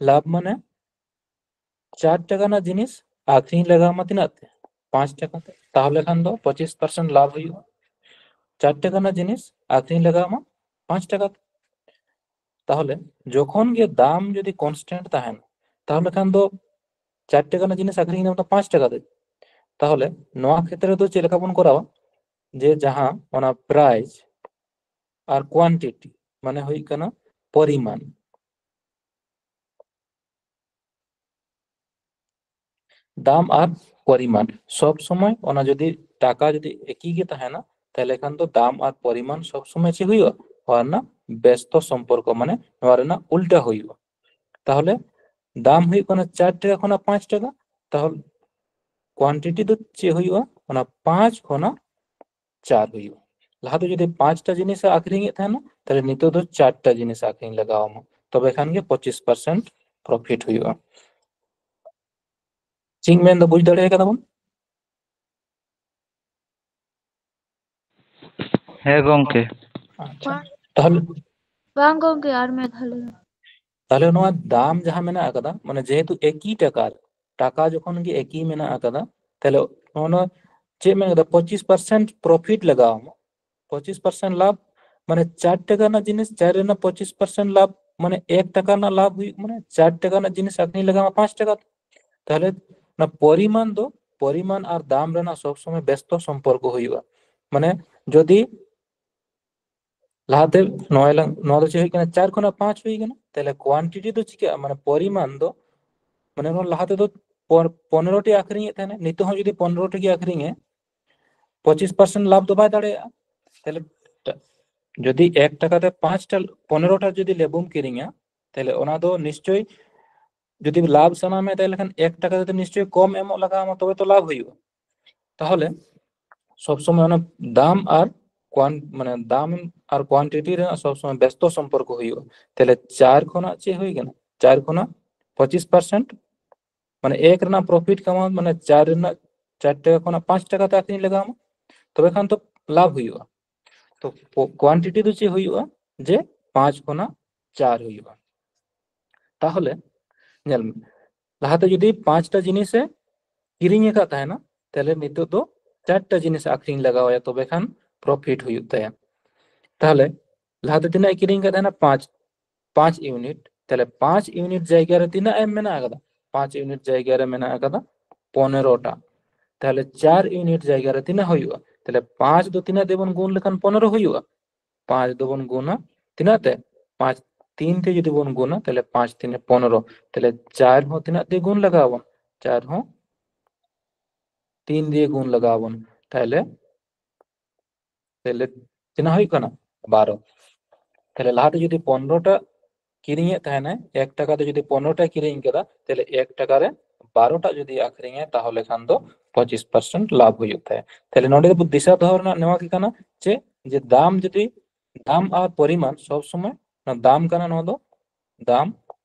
ᱞᱟᱵᱷ ᱢᱟᱱᱮ ᱪᱟᱨ ᱴᱟᱠᱟ ᱨᱮᱱᱟᱜ ᱡᱤᱱᱤᱥ ᱟᱠᱷᱨᱤᱧ ᱞᱟᱜᱟᱣ ᱢᱟ ᱛᱤᱱᱟᱹᱜ ᱛᱮ? ᱯᱟᱸᱪ ᱴᱟᱠᱟ ᱛᱮ᱾ ᱛᱟᱦᱚᱞᱮ ᱠᱷᱟᱱ ᱫᱚ ᱯᱚᱸᱪᱤᱥ ᱯᱟᱨᱥᱮᱱᱴ ᱞᱟᱵᱷ ᱦᱩᱭᱩᱜᱼᱟ᱾ ᱪᱟᱨ ᱴᱟᱠᱟ ᱨᱮᱱᱟᱜ ᱡᱤᱱᱤᱥ ᱟᱠᱷᱨᱤᱧ ᱞᱟᱜᱟᱣ ᱢᱟ ᱯᱟᱸᱪ ᱴᱟᱠᱟ ᱛᱮ᱾ ᱛᱟᱦᱚᱞᱮ ᱡᱚᱠᱷᱚᱱ ᱜᱮ ᱫᱟᱢ ᱡᱩᱫᱤ ᱠᱚᱱᱥᱴᱮᱱᱴ ᱛᱟᱦᱮᱱᱟ, ᱛᱟᱦᱚᱞᱮ ᱠᱷᱟᱱ ᱫᱚ ᱪᱟᱨ ᱴᱟᱠᱟ ᱨᱮᱱᱟᱜ ᱡᱤᱱᱤᱥ ᱟᱠᱷᱨᱤᱧ ᱫᱟᱢ ᱫᱚ ᱯᱟᱸᱪ ᱴᱟᱠᱟ ᱛᱮ᱾ ᱛᱟᱦᱚᱞᱮ ᱱᱚᱣᱟ ᱠᱷᱮᱛᱨᱮ ᱫᱚ ᱪᱮᱫ ᱞᱮᱠᱟ ᱵᱚᱱ ᱠᱚᱨᱟᱣᱟ? ᱡᱮ ᱡᱟᱦᱟᱸ ᱚᱱᱟ ᱯᱨᱟᱭᱤᱥ ᱟᱨ ᱠᱳᱣᱟᱱᱴᱤᱴᱤ, ᱢᱟᱱᱮ ᱦᱩᱭᱩᱜ ᱠᱟᱱᱟ ᱯᱚᱨᱤᱢᱟᱱ, ᱫᱟᱢ ᱟᱨ ᱯᱚᱨᱤᱢᱟᱱ ᱥᱚᱵ ᱥᱚᱢᱚᱭ ᱚᱱᱟ ᱡᱩᱫᱤ ᱴᱟᱠᱟ ᱡᱩᱫᱤ ᱮᱠᱤ ᱜᱮ ᱛᱟᱦᱮᱱᱟ, ᱛᱟᱦᱞᱮ ᱠᱷᱟᱱ ᱫᱚ ᱫᱟᱢ ᱟᱨ ᱯᱚᱨᱤᱢᱟᱱ ᱥᱚᱵ ᱥᱚᱢᱚᱭ ᱪᱮᱫ ᱦᱩᱭᱩᱜᱼᱟ? ᱱᱚᱣᱟ ᱨᱮᱱᱟᱜ ᱵᱮᱥᱛᱚ ᱥᱚᱢᱯᱚᱨᱠᱚ, ᱢᱟᱱᱮ ᱱᱚᱣᱟ ᱨᱮᱱᱟᱜ ᱩᱞᱴᱟ ᱦᱩᱭᱩᱜᱼᱟ᱾ ᱛᱟᱦᱚᱞᱮ ᱫᱟᱢ ᱦᱩᱭᱩᱜ ᱠᱟᱱᱟ ᱪᱟᱨ ᱴᱟᱠᱟ ᱠᱷᱚᱱᱟᱜ ᱯᱟᱸᱪ ᱴᱟᱠᱟ, ᱛᱟᱦᱚᱞᱮ ᱠᱳᱣᱟᱱᱴᱤᱴᱤ ᱫᱚ ᱪᱮᱫ ᱦᱩᱭᱩᱜᱼᱟ? ᱚᱱᱟ ᱯᱟᱸᱪ ᱠᱷᱚᱱᱟᱜ ᱪᱟᱨ ᱦᱩᱭᱩᱜᱼᱟ᱾ ᱞᱟᱦᱟ ᱫᱚ ᱡᱩᱫᱤ ᱯᱟᱸᱪᱴᱟ ᱡᱤᱱᱤᱥ ᱟᱠᱷᱨᱤᱧᱮᱫ ᱛᱟᱦᱮᱱᱟ, ᱛᱟᱦᱞᱮ ᱱᱤᱛᱚᱜ ᱫᱚ ᱪᱟᱨᱴᱟ ᱡᱤᱱᱤᱥ ᱟᱠᱷᱨᱤᱧ ᱞᱟᱜᱟᱣ ᱟᱢᱟ, ᱛᱚᱵᱮ ᱠᱷᱟᱱ ᱜᱮ ᱯᱚᱸᱪᱤᱥ ᱯᱟᱨᱥᱮᱱᱴ ᱯᱨᱚᱯᱷᱤᱴ ᱦᱩᱭᱩᱜᱼᱟ᱾ ᱪᱮᱫ ᱤᱧ ᱢᱮᱱᱫᱟ, ᱵᱩᱡᱽ ᱫᱟᱲᱮ ᱠᱟᱫᱟ ᱵᱚᱱ? ᱦᱮᱸ ᱜᱚᱝᱠᱮ᱾ ᱟᱪᱪᱷᱟ, ᱛᱟᱦᱚᱞᱮ ᱵᱟᱝ ᱜᱚᱝᱠᱮ, ᱟᱨ ᱢᱤᱫ ᱫᱷᱟᱣ ᱞᱟᱹᱭ ᱢᱮ᱾ ᱛᱟᱦᱚᱞᱮ ᱱᱚᱣᱟ ᱫᱟᱢ ᱡᱟᱦᱟᱸ ᱢᱮᱱᱟᱜ ᱟᱠᱟᱫᱟ, ᱢᱟᱱᱮ ᱡᱮᱦᱮᱛᱩ ᱮᱠᱤ ᱴᱟᱠᱟ, ᱴᱟᱠᱟ ᱡᱚᱠᱷᱚᱱ ᱜᱮ ᱮᱠᱤ ᱢᱮᱱᱟᱜ ᱟᱠᱟᱫᱟ, ᱛᱟᱦᱚᱞᱮ ᱱᱚᱣᱟ ᱪᱮᱫ ᱢᱮᱱ ᱠᱟᱫᱟ, ᱯᱚᱸᱪᱤᱥ ᱯᱟᱨᱥᱮᱱᱴ ᱯᱨᱚᱯᱷᱤᱴ ᱞᱟᱜᱟᱣ ᱟᱢᱟ, ᱯᱚᱸᱪᱤᱥ ᱯᱟᱨᱥᱮᱱᱴ ᱞᱟᱵᱷ, ᱢᱟᱱᱮ ᱪᱟᱨ ᱴᱟᱠᱟ ᱨᱮᱱᱟᱜ ᱡᱤᱱᱤᱥ ᱪᱟᱨ ᱨᱮᱱᱟᱜ ᱯᱚᱸᱪᱤᱥ ᱯᱟᱨᱥᱮᱱᱴ ᱞᱟᱵᱷ, ᱢᱟᱱᱮ ᱮᱠ ᱴᱟᱠᱟ ᱨᱮᱱᱟᱜ ᱞᱟᱵᱷ ᱦᱩᱭᱩᱜ, ᱢᱟᱱᱮ ᱪᱟᱨ ᱴᱟᱠᱟ ᱨᱮᱱᱟᱜ ᱡᱤᱱᱤᱥ ᱟᱠᱷᱨᱤᱧ ᱞᱟᱜᱟᱣ ᱟᱢᱟ ᱯᱟᱸᱪ ᱴᱟᱠᱟ ᱛᱮ᱾ ᱛᱟᱦᱚᱞᱮ ᱚᱱᱟ ᱯᱚᱨᱤᱢᱟᱱ ᱫᱚ, ᱯᱚᱨᱤᱢᱟᱱ ᱟᱨ ᱫᱟᱢ ᱨᱮᱱᱟᱜ ᱥᱚᱵ ᱥᱚᱢᱚᱭ ᱵᱮᱥᱛᱚ ᱥᱚᱢᱯᱚᱨᱠᱚ ᱦᱩᱭᱩᱜᱼᱟ᱾ ᱢᱟᱱᱮ ᱡᱩᱫᱤ ᱞᱟᱦᱟᱛᱮ ᱱᱚᱣᱟ ᱞᱟᱝ, ᱱᱚᱣᱟ ᱫᱚ ᱪᱮᱫ ᱦᱩᱭᱩᱜ ᱠᱟᱱᱟ? ᱪᱟᱨ ᱠᱷᱚᱱᱟᱜ ᱯᱟᱸᱪ ᱦᱩᱭ ᱠᱟᱱᱟ, ᱛᱟᱦᱚᱞᱮ ᱠᱳᱣᱟᱱᱴᱤᱴᱤ ᱫᱚ ᱪᱤᱠᱟᱹᱜᱼᱟ? ᱢᱟᱱᱮ ᱯᱚᱨᱤᱢᱟᱱ ᱫᱚ, ᱢᱟᱱᱮ ᱱᱚᱣᱟ ᱞᱟᱦᱟ ᱛᱮᱫᱚ ᱯᱚᱱ-, ᱯᱚᱱᱮᱨᱚ ᱴᱤ ᱟᱠᱷᱨᱤᱧᱮᱫ ᱛᱟᱦᱮᱱᱟ, ᱱᱤᱛᱚᱜ ᱦᱚᱸ ᱡᱩᱫᱤ ᱯᱚᱱᱮᱨᱚ ᱴᱤ ᱜᱮ ᱟᱠᱷᱨᱤᱧᱟ, ᱯᱚᱸᱪᱤᱥ ᱯᱟᱨᱥᱮᱱᱴ ᱞᱟᱵᱷ ᱫᱚ ᱵᱟᱭ ᱫᱟᱲᱮᱭᱟᱜᱼᱟ᱾ ᱛᱟᱦᱚᱞᱮ ᱴᱟ-, ᱡᱩᱫᱤ ᱮᱠ ᱴᱟᱠᱟ ᱛᱮ ᱯᱟᱸᱪᱴᱟ, ᱯᱚᱱᱮᱨᱚᱴᱟ ᱡᱩᱫᱤ ᱞᱮᱵᱩᱢ ᱠᱤᱨᱤᱧᱟ, ᱛᱟᱦᱚᱞᱮ ᱚᱱᱟ ᱫᱚ ᱱᱤᱥᱪᱚᱭ ᱡᱩᱫᱤ ᱞᱟᱵᱷ ᱥᱟᱱᱟ ᱢᱮ, ᱛᱟᱦᱚᱞᱮ ᱠᱷᱟᱱ ᱮᱠ ᱴᱟᱠᱟ ᱛᱮ ᱱᱤᱥᱪᱚᱭ ᱠᱚᱢ ᱮᱢᱚᱜ ᱞᱟᱜᱟᱣ ᱟᱢᱟ, ᱛᱚᱵᱮ ᱛᱚ ᱞᱟᱵᱷ ᱦᱩᱭᱩᱜᱼᱟ᱾ ᱛᱟᱦᱚᱞᱮ ᱥᱚᱵ ᱥᱚᱢᱚᱭ ᱚᱱᱟ ᱫᱟᱢ ᱟᱨ ᱠᱚᱣᱟᱱ-, ᱢᱟᱱᱮ ᱫᱟᱢ ᱟᱨ ᱠᱚᱣᱟᱱᱴᱤᱴᱤ ᱨᱮᱱᱟᱜ ᱥᱚᱵ ᱥᱚᱢᱚᱭ ᱵᱮᱥᱛᱚ ᱥᱚᱢᱯᱚᱨᱠᱚ ᱦᱩᱭᱩᱜᱼᱟ᱾ ᱛᱟᱦᱚᱞᱮ ᱪᱟᱨ ᱠᱷᱚᱱᱟᱜ ᱪᱮᱫ ᱦᱩᱭ ᱠᱟᱱᱟ? ᱪᱟᱨ ᱠᱷᱚᱱᱟᱜ ᱯᱚᱸᱪᱤᱥ ᱯᱟᱨᱥᱮᱱᱴ, ᱢᱟᱱᱮ ᱮᱠ ᱨᱮᱱᱟᱜ ᱯᱨᱚᱯᱷᱤᱴ ᱠᱟᱢᱟᱣ, ᱢᱟᱱᱮ ᱪᱟᱨ ᱨᱮᱱᱟᱜ, ᱪᱟᱨ ᱴᱟᱠᱟ ᱠᱷᱚᱱᱟᱜ ᱯᱟᱸᱪ ᱴᱟᱠᱟ ᱛᱮ ᱟᱹᱠᱷᱨᱤᱧ ᱞᱟᱜᱟᱣ ᱟᱢᱟ, ᱛᱚᱵᱮ ᱠᱷᱟᱱ ᱛᱚ ᱞᱟᱵᱷ ᱦᱩᱭᱩᱜᱼᱟ᱾ ᱛᱚ ᱠᱚ-, ᱠᱚᱣᱟᱱᱴᱤᱴᱤ ᱫᱚ ᱪᱮᱫ ᱦᱩᱭᱩᱜᱼᱟ? ᱡᱮ ᱯᱟᱸᱪ ᱠᱷᱚᱱᱟᱜ ᱪᱟᱨ ᱦᱩᱭᱩᱜᱼᱟ᱾ ᱛᱟᱦᱚᱞᱮ ᱧᱮᱞ ᱢᱮ, ᱞᱟᱦᱟᱛᱮ ᱡᱩᱫᱤ ᱯᱟᱸᱪᱴᱟ ᱡᱤᱱᱤᱥᱮ ᱠᱤᱨᱤᱧ ᱟᱠᱟᱫ ᱛᱟᱦᱮᱱᱟ, ᱛᱟᱦᱞᱮ ᱱᱤᱛᱚᱜ ᱫᱚ ᱪᱟᱨᱴᱟ ᱡᱤᱱᱤᱥ ᱟᱹᱠᱷᱨᱤᱧ ᱞᱟᱜᱟᱣ ᱟᱭᱟ, ᱛᱚᱵᱮ ᱠᱷᱟᱱ ᱯᱨᱚᱯᱷᱤᱴ ᱦᱩᱭᱩᱜ ᱛᱟᱭᱟ᱾ ᱛᱟᱦᱞᱮ ᱞᱟᱦᱟᱛᱮ ᱛᱤᱱᱟᱹᱜ ᱮ ᱠᱤᱨᱤᱧ ᱟᱠᱟᱫ ᱛᱟᱦᱮᱱᱟ? ᱯᱟᱸᱪ, ᱯᱟᱸᱪ ᱤᱭᱩᱱᱤᱴ᱾ ᱛᱟᱦᱞᱮ ᱯᱟᱸᱪ ᱤᱭᱩᱱᱤᱴ ᱡᱟᱭᱜᱟ ᱨᱮ ᱛᱤᱱᱟᱹᱜ ᱮᱢ ᱢᱮᱱᱟᱜ ᱟᱠᱟᱫᱟ? ᱯᱟᱸᱪ ᱤᱭᱩᱱᱤᱴ ᱡᱟᱭᱜᱟ ᱨᱮ ᱢᱮᱱᱟᱜ ᱟᱠᱟᱫᱟ ᱯᱚᱱᱮᱨᱚᱴᱟ᱾ ᱛᱟᱦᱞᱮ ᱪᱟᱨ ᱤᱭᱩᱱᱤᱴ ᱡᱟᱭᱜᱟ ᱨᱮ ᱛᱤᱱᱟᱹᱜ ᱦᱩᱭᱩᱜᱼᱟ? ᱛᱟᱦᱞᱮ ᱯᱟᱸᱪ ᱫᱚ ᱛᱤᱱᱟᱹᱜ ᱛᱮᱵᱚᱱ ᱜᱩᱱ ᱞᱮᱠᱷᱟᱱ ᱯᱚᱱᱮᱨᱚ ᱦᱩᱭᱩᱜᱼᱟ? ᱯᱟᱸᱪ ᱫᱚᱵᱚᱱ ᱜᱩᱱᱟ ᱛᱤᱱᱟᱹᱜ ᱛᱮ? ᱯᱟᱸᱪ ᱛᱤᱱ ᱛᱮ ᱡᱩᱫᱤ ᱵᱚᱱ ᱜᱩᱱᱟ, ᱛᱟᱦᱞᱮ ᱯᱟᱸᱪ ᱛᱤᱱᱮ ᱯᱚᱱᱮᱨᱚ᱾ ᱛᱟᱦᱞᱮ ᱪᱟᱨ ᱦᱚᱸ ᱛᱤᱱᱟᱹᱜ ᱛᱮ ᱜᱩᱱ ᱞᱟᱜᱟᱣ ᱟᱵᱚᱱ? ᱪᱟᱨ ᱦᱚᱸ ᱛᱤᱱ ᱫᱤᱭᱮ ᱜᱩᱱ ᱞᱟᱜᱟᱣ ᱟᱵᱚᱱ᱾ ᱛᱟᱦᱞᱮ, ᱛᱟᱦᱞᱮ ᱛᱤᱱᱟᱹᱜ ᱦᱩᱭᱩᱜ ᱠᱟᱱᱟ? ᱵᱟᱨᱚ᱾ ᱛᱟᱦᱞᱮ ᱞᱟᱦᱟᱛᱮ ᱡᱩᱫᱤ ᱯᱚᱱᱨᱚ ᱴᱟ ᱠᱤᱨᱤᱧᱮᱫ ᱛᱟᱦᱮᱱᱟᱭ, ᱮᱠ ᱴᱟᱠᱟ ᱛᱮ ᱡᱩᱫᱤ ᱯᱚᱱᱨᱚ ᱴᱟ ᱠᱤᱨᱤᱧ ᱠᱮᱫᱟ, ᱛᱟᱦᱞᱮ ᱮᱠ ᱴᱟᱠᱟ ᱨᱮ ᱵᱟᱨᱚ ᱴᱟ ᱡᱩᱫᱤ ᱟᱹᱠᱷᱨᱤᱧᱟᱭ, ᱛᱟᱦᱚᱞᱮ ᱠᱷᱟᱱ ᱫᱚ ᱯᱚᱸᱪᱤᱥ ᱯᱟᱨᱥᱮᱱᱴ ᱞᱟᱵᱷ ᱦᱩᱭᱩᱜ ᱛᱟᱭᱟ᱾ ᱛᱟᱦᱞᱮ ᱱᱚᱰᱮ ᱫᱚ ᱫᱤᱥᱟᱹ ᱫᱚᱦᱚ ᱨᱮᱱᱟᱜ ᱱᱚᱣᱟ ᱜᱮ ᱠᱟᱱᱟ ᱪᱮᱫ? ᱡᱮ ᱫᱟᱢ ᱡᱩᱫᱤ, ᱫᱟᱢ ᱟᱨ ᱯᱚᱨᱤᱢᱟᱱ ᱥᱚᱵ ᱥᱚᱢᱚᱭ, ᱚᱱᱟ ᱫᱟᱢ ᱠᱟᱱᱟ ᱱᱚᱣᱟ ᱫᱚ, ᱫᱟᱢ,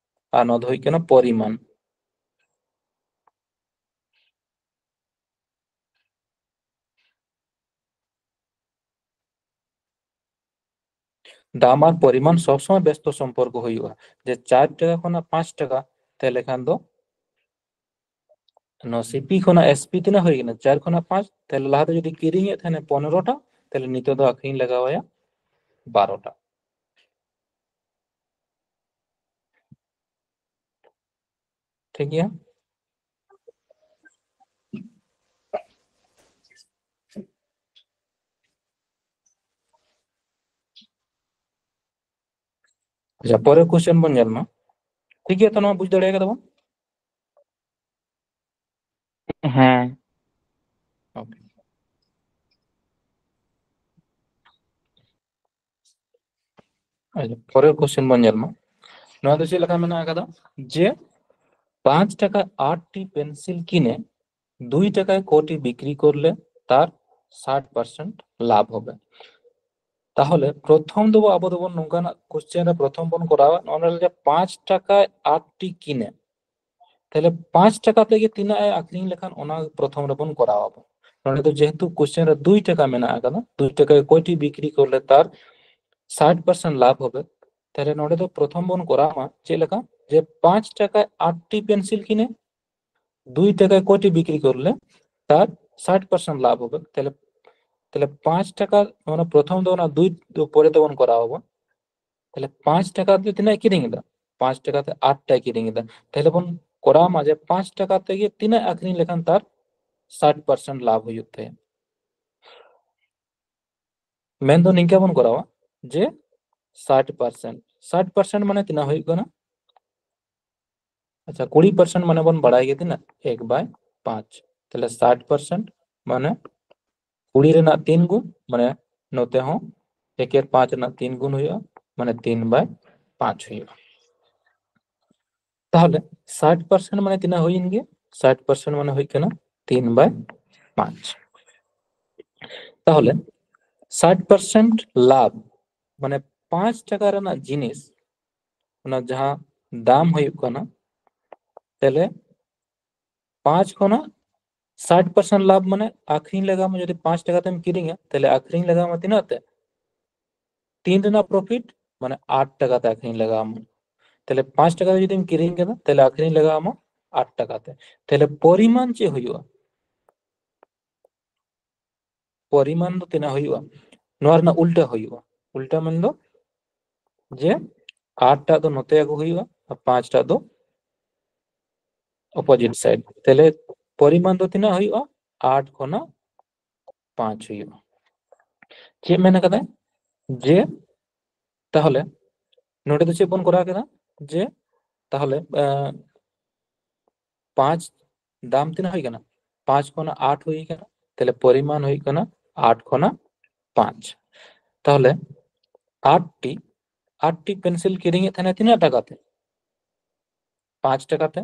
ᱟᱨ ᱱᱚᱣᱟ ᱫᱚ ᱦᱩᱭᱩᱜ ᱠᱟᱱᱟ ᱯᱚᱨᱤᱢᱟᱱ᱾ ᱫᱟᱢ ᱟᱨ ᱯᱚᱨᱤᱢᱟᱱ ᱥᱚᱵ ᱥᱚᱢᱚᱭ ᱵᱮᱥᱛᱚ ᱥᱚᱢᱯᱚᱨᱠᱚ ᱦᱩᱭᱩᱜᱼᱟ᱾ ᱡᱮ ᱪᱟᱨ ᱴᱟᱠᱟ ᱠᱷᱚᱱᱟᱜ ᱯᱟᱸᱪ ᱴᱟᱠᱟ, ᱛᱟᱦᱞᱮ ᱠᱷᱟᱱ ᱫᱚ ᱱᱚᱣᱟ ᱥᱤᱯᱤ ᱠᱷᱚᱱᱟᱜ ᱮᱥᱯᱤ ᱛᱤᱱᱟᱹᱜ ᱦᱩᱭ ᱠᱟᱱᱟ? ᱪᱟᱨ ᱠᱷᱚᱱᱟᱜ ᱯᱟᱸᱪ᱾ ᱛᱟᱦᱞᱮ ᱞᱟᱦᱟᱛᱮ ᱡᱩᱫᱤ ᱠᱤᱨᱤᱧᱮᱫ ᱛᱟᱦᱮᱱᱟ ᱯᱚᱱᱨᱚ ᱴᱟ, ᱛᱟᱦᱞᱮ ᱱᱤᱛᱚᱜ ᱫᱚ ᱟᱹᱠᱷᱨᱤᱧ ᱞᱟᱜᱟᱣ ᱟᱭᱟ ᱵᱟᱨᱚ ᱴᱟ᱾ ᱴᱷᱤᱠ ᱜᱮᱭᱟ? ᱟᱪᱪᱷᱟ, ᱯᱚᱨᱮᱨ ᱠᱚᱥᱪᱮᱱ ᱵᱚᱱ ᱧᱮᱞ ᱢᱟ᱾ ᱴᱷᱤᱠ ᱜᱮᱭᱟ, ᱛᱚ ᱱᱚᱣᱟ ᱵᱩᱡᱽ ᱫᱟᱲᱮ ᱠᱟᱫᱟ ᱵᱚᱱ? ᱦᱮᱸ᱾ Okay. ᱟᱪᱪᱷᱟ, ᱯᱚᱨᱮᱨ ᱠᱚᱥᱪᱮᱱ ᱵᱚᱱ ᱧᱮᱞ ᱢᱟ᱾ ᱱᱚᱣᱟ ᱫᱚ ᱪᱮᱫ ᱞᱮᱠᱟ ᱢᱮᱱᱟᱜ ᱟᱠᱟᱫᱟ ᱡᱮ ᱯᱟᱸᱪ ᱴᱟᱠᱟᱭ ᱟᱴ ᱴᱤ ᱯᱮᱱᱥᱤᱞ ᱠᱤᱱᱮ, ᱫᱩᱭ ᱴᱟᱠᱟᱭ ᱠᱚᱭ ᱴᱤ ᱵᱤᱠᱨᱤ ᱠᱚᱨᱞᱮ ᱛᱟᱨ ᱥᱟᱴ ᱯᱟᱨᱥᱮᱱᱴ ᱞᱟᱵᱷ ᱦᱚᱵᱮ᱾ ᱛᱟᱦᱚᱞᱮ ᱯᱨᱚᱛᱷᱚᱢ ᱫᱚ ᱟᱵᱚ ᱫᱚᱵᱚᱱ ᱱᱚᱝᱠᱟᱱᱟᱜ ᱠᱚᱥᱪᱮᱱ ᱨᱮ ᱯᱨᱚᱛᱷᱚᱢ ᱵᱚᱱ ᱠᱚᱨᱟᱣᱟ, ᱱᱚᱣᱟ ᱨᱮ ᱯᱟᱸᱪ ᱴᱟᱠᱟᱭ ᱟᱴ ᱴᱤ ᱠᱤᱱᱮ, ᱛᱟᱦᱞᱮ ᱯᱟᱸᱪ ᱴᱟᱠᱟ ᱛᱮᱜᱮ ᱛᱤᱱᱟᱹᱜ ᱮ ᱟᱠᱷᱨᱤᱧ ᱞᱮᱠᱷᱟᱱ ᱚᱱᱟ ᱯᱨᱚᱛᱷᱚᱢ ᱨᱮᱵᱚᱱ ᱠᱚᱨᱟᱣ ᱟᱵᱚᱱ᱾ ᱱᱚᱰᱮ ᱫᱚ ᱡᱮᱦᱮᱛᱩ ᱠᱚᱥᱪᱮᱱ ᱨᱮ ᱫᱩᱭ ᱴᱟᱠᱟ ᱢᱮᱱᱟᱜ ᱟᱠᱟᱫᱟ, ᱫᱩᱭ ᱴᱟᱠᱟ ᱠᱚᱭ ᱴᱤ ᱵᱤᱠᱨᱤ ᱠᱚᱨᱞᱮ ᱛᱟᱨ ᱥᱟᱴ ᱯᱟᱨᱥᱮᱱᱴ ᱞᱟᱵᱷ ᱦᱚᱵᱮ, ᱛᱟᱦᱞᱮ ᱱᱚᱰᱮ ᱫᱚ ᱯᱨᱚᱛᱷᱚᱢ ᱵᱚᱱ ᱠᱚᱨᱟᱣ ᱢᱟ ᱪᱮᱫ ᱞᱮᱠᱟ, ᱡᱮ ᱯᱟᱸᱪ ᱴᱟᱠᱟᱭ ᱟᱴ ᱴᱤ ᱯᱮᱱᱥᱤᱞ ᱠᱤᱱᱮ, ᱫᱩᱭ ᱴᱟᱠᱟᱭ ᱠᱚᱭ ᱴᱤ ᱵᱤᱠᱨᱤ ᱠᱚᱨᱞᱮ ᱛᱟᱨ ᱥᱟᱴ ᱯᱟᱨᱥᱮᱱᱴ ᱞᱟᱵᱷ ᱦᱚᱵᱮ᱾ ᱛᱟᱦᱞᱮ ᱛᱟᱦᱞᱮ ᱯᱟᱸᱪ ᱴᱟᱠᱟ, ᱢᱟᱱᱮ ᱯᱨᱚᱛᱷᱚᱢ ᱫᱚ ᱚᱱᱟ ᱫᱩᱭ ᱫᱚ ᱯᱚᱨᱮ ᱛᱮᱵᱚᱱ ᱠᱚᱨᱟᱣ ᱟᱵᱚᱱ᱾ ᱛᱟᱦᱞᱮ ᱯᱟᱸᱪ ᱴᱟᱠᱟ ᱛᱮ ᱛᱤᱱᱟᱹᱜ ᱠᱤᱨᱤᱧ ᱮᱫᱟ? ᱯᱟᱸᱪ ᱴᱟᱠᱟ ᱛᱮ ᱟᱴ ᱴᱟᱭ ᱠᱤᱨᱤᱧ ᱮᱫᱟ᱾ ᱛᱟᱦᱞᱮ ᱵᱚᱱ ᱠᱚᱨᱟᱣ ᱢᱟ ᱡᱮ ᱯᱟᱸᱪ ᱴᱟᱠᱟ ᱛᱮᱜᱮ ᱛᱤᱱᱟᱹᱜ ᱟᱠᱷᱨᱤᱧ ᱞᱮᱠᱷᱟᱱ ᱛᱟᱨ ᱥᱟᱴ ᱯᱟᱨᱥᱮᱱᱴ ᱞᱟᱵᱷ ᱦᱩᱭᱩᱜ ᱛᱟᱭᱟ᱾ ᱢᱮᱱᱫᱚ ᱱᱤᱝᱠᱟ ᱵᱚᱱ ᱠᱚᱨᱟᱣᱟ ᱡᱮ ᱥᱟᱴ ᱯᱟᱨᱥᱮᱱᱴ, ᱥᱟᱴ ᱯᱟᱨᱥᱮᱱᱴ ᱢᱟᱱᱮ ᱛᱤᱱᱟᱹᱜ ᱦᱩᱭᱩᱜ ᱠᱟᱱᱟ? ᱟᱪᱪᱷᱟ, ᱠᱩᱲᱤ ᱯᱟᱨᱥᱮᱱᱴ ᱢᱟᱱᱮ ᱵᱚᱱ ᱵᱟᱲᱟᱭ ᱜᱮ ᱛᱤᱱᱟᱹᱜ? ᱮᱠ ᱵᱟᱭ ᱯᱟᱸᱪ᱾ ᱛᱟᱦᱞᱮ ᱥᱟᱴ ᱯᱟᱨᱥᱮᱱᱴ ᱢᱟᱱᱮ ᱠᱩᱲᱤ ᱨᱮᱱᱟᱜ ᱛᱤᱱ ᱜᱩᱱ, ᱢᱟᱱᱮ ᱱᱚᱛᱮ ᱦᱚᱸ ᱮᱠᱮᱨ ᱯᱟᱸᱪ ᱨᱮᱱᱟᱜ ᱛᱤᱱ ᱜᱩᱱ ᱦᱩᱭᱩᱜᱼᱟ, ᱢᱟᱱᱮ ᱛᱤᱱ ᱵᱟᱭ ᱯᱟᱸᱪ ᱦᱩᱭᱩᱜᱼᱟ᱾ ᱛᱟᱦᱚᱞᱮ ᱥᱟᱴ ᱯᱟᱨᱥᱮᱱᱴ ᱢᱟᱱᱮ ᱛᱤᱱᱟᱹᱜ ᱦᱩᱭᱮᱱ ᱜᱮ? ᱥᱟᱴ ᱯᱟᱨᱥᱮᱱᱴ ᱢᱟᱱᱮ ᱦᱩᱭᱩᱜ ᱠᱟᱱᱟ ᱛᱤᱱ ᱵᱟᱭ ᱯᱟᱸᱪ᱾ ᱛᱟᱦᱚᱞᱮ ᱥᱟᱴ ᱯᱟᱨᱥᱮᱱᱴ ᱞᱟᱵᱷ, ᱢᱟᱱᱮ ᱯᱟᱸᱪ ᱴᱟᱠᱟ ᱨᱮᱱᱟᱜ ᱡᱤᱱᱤᱥ, ᱚᱱᱟ ᱡᱟᱦᱟᱸ ᱫᱟᱢ ᱦᱩᱭᱩᱜ ᱠᱟᱱᱟ, ᱛᱟᱦᱞᱮ ᱯᱟᱸᱪ ᱠᱷᱚᱱᱟᱜ ᱥᱟᱴ ᱯᱟᱨᱥᱮᱱᱴ ᱞᱟᱵᱷ ᱢᱟᱱᱮ ᱟᱠᱷᱨᱤᱧ ᱞᱟᱜᱟᱣ ᱢᱟ, ᱡᱩᱫᱤ ᱯᱟᱸᱪ ᱴᱟᱠᱟ ᱛᱮᱢ ᱠᱤᱨᱤᱧᱟ, ᱛᱟᱦᱞᱮ ᱟᱠᱷᱨᱤᱧ ᱞᱟᱜᱟᱣ ᱢᱟ ᱛᱤᱱᱟᱹᱜ ᱛᱮ? ᱛᱤᱱ ᱨᱮᱱᱟᱜ ᱯᱨᱚᱯᱷᱤᱴ, ᱢᱟᱱᱮ ᱟᱴ ᱴᱟᱠᱟ ᱛᱮ ᱟᱠᱷᱨᱤᱧ ᱞᱟᱜᱟᱣ ᱢᱟ᱾ ᱛᱟᱦᱞᱮ ᱯᱟᱸᱪ ᱴᱟᱠᱟ ᱛᱮ ᱡᱩᱫᱤᱢ ᱠᱤᱨᱤᱧ ᱠᱮᱫᱟ, ᱛᱟᱦᱞᱮ ᱟᱠᱷᱨᱤᱧ ᱞᱟᱜᱟᱣ ᱢᱟ ᱟᱴ ᱴᱟᱠᱟ ᱛᱮ᱾ ᱛᱟᱦᱞᱮ ᱯᱚᱨᱤᱢᱟᱱ ᱪᱮᱫ ᱦᱩᱭᱩᱜᱼᱟ? ᱯᱚᱨᱤᱢᱟᱱ ᱫᱚ ᱛᱤᱱᱟᱹᱜ ᱦᱩᱭᱩᱜᱼᱟ? ᱱᱚᱣᱟ ᱨᱮᱱᱟᱜ ᱩᱞᱴᱟᱹ ᱦᱩᱭᱩᱜᱼᱟ᱾ ᱩᱞᱴᱟᱹ ᱢᱮᱱᱫᱚ ᱡᱮ ᱟᱴ ᱴᱟᱜ ᱫᱚ ᱱᱚᱛᱮ ᱟᱹᱜᱩ ᱦᱩᱭᱩᱜᱼᱟ ᱟᱨ ᱯᱟᱸᱪ ᱴᱟᱜ ᱫᱚ ᱚᱯᱳᱡᱤᱴ ᱥᱟᱭᱤᱰ᱾ ᱛᱟᱦᱞᱮ ᱯᱚᱨᱤᱢᱟᱱ ᱫᱚ ᱛᱤᱱᱟᱹᱜ ᱦᱩᱭᱩᱜᱼᱟ? ᱟᱴ ᱠᱷᱚᱱᱟᱜ ᱯᱟᱸᱪ ᱦᱩᱭᱩᱜᱼᱟ᱾ ᱪᱮᱫ ᱢᱮᱱ ᱠᱟᱫᱟᱭ? ᱡᱮ ᱛᱟᱦᱚᱞᱮ ᱱᱚᱰᱮ ᱫᱚ ᱪᱮᱫ ᱵᱚᱱ ᱠᱚᱨᱟᱣ ᱠᱮᱫᱟ? ᱡᱮ ᱛᱟᱦᱚᱞᱮ, ᱟᱸ, ᱯᱟᱸᱪ ᱫᱟᱢ ᱛᱤᱱᱟᱹᱜ ᱦᱩᱭ ᱠᱟᱱᱟ? ᱯᱟᱸᱪ ᱠᱷᱚᱱᱟᱜ ᱟᱴ ᱦᱩᱭ ᱠᱟᱱᱟ, ᱛᱟᱦᱞᱮ ᱯᱚᱨᱤᱢᱟᱱ ᱦᱩᱭᱩᱜ ᱠᱟᱱᱟ ᱟᱴ ᱠᱷᱚᱱᱟᱜ ᱯᱟᱸᱪ᱾ ᱛᱟᱦᱞᱮ ᱟᱴ ᱴᱤ ᱟᱴ ᱴᱤ ᱯᱮᱱᱥᱤᱞ ᱠᱤᱨᱤᱧᱮᱫ ᱛᱟᱦᱮᱱᱟ ᱛᱤᱱᱟᱹᱜ ᱴᱟᱠᱟ ᱛᱮ? ᱯᱟᱸᱪ ᱴᱟᱠᱟ ᱛᱮ᱾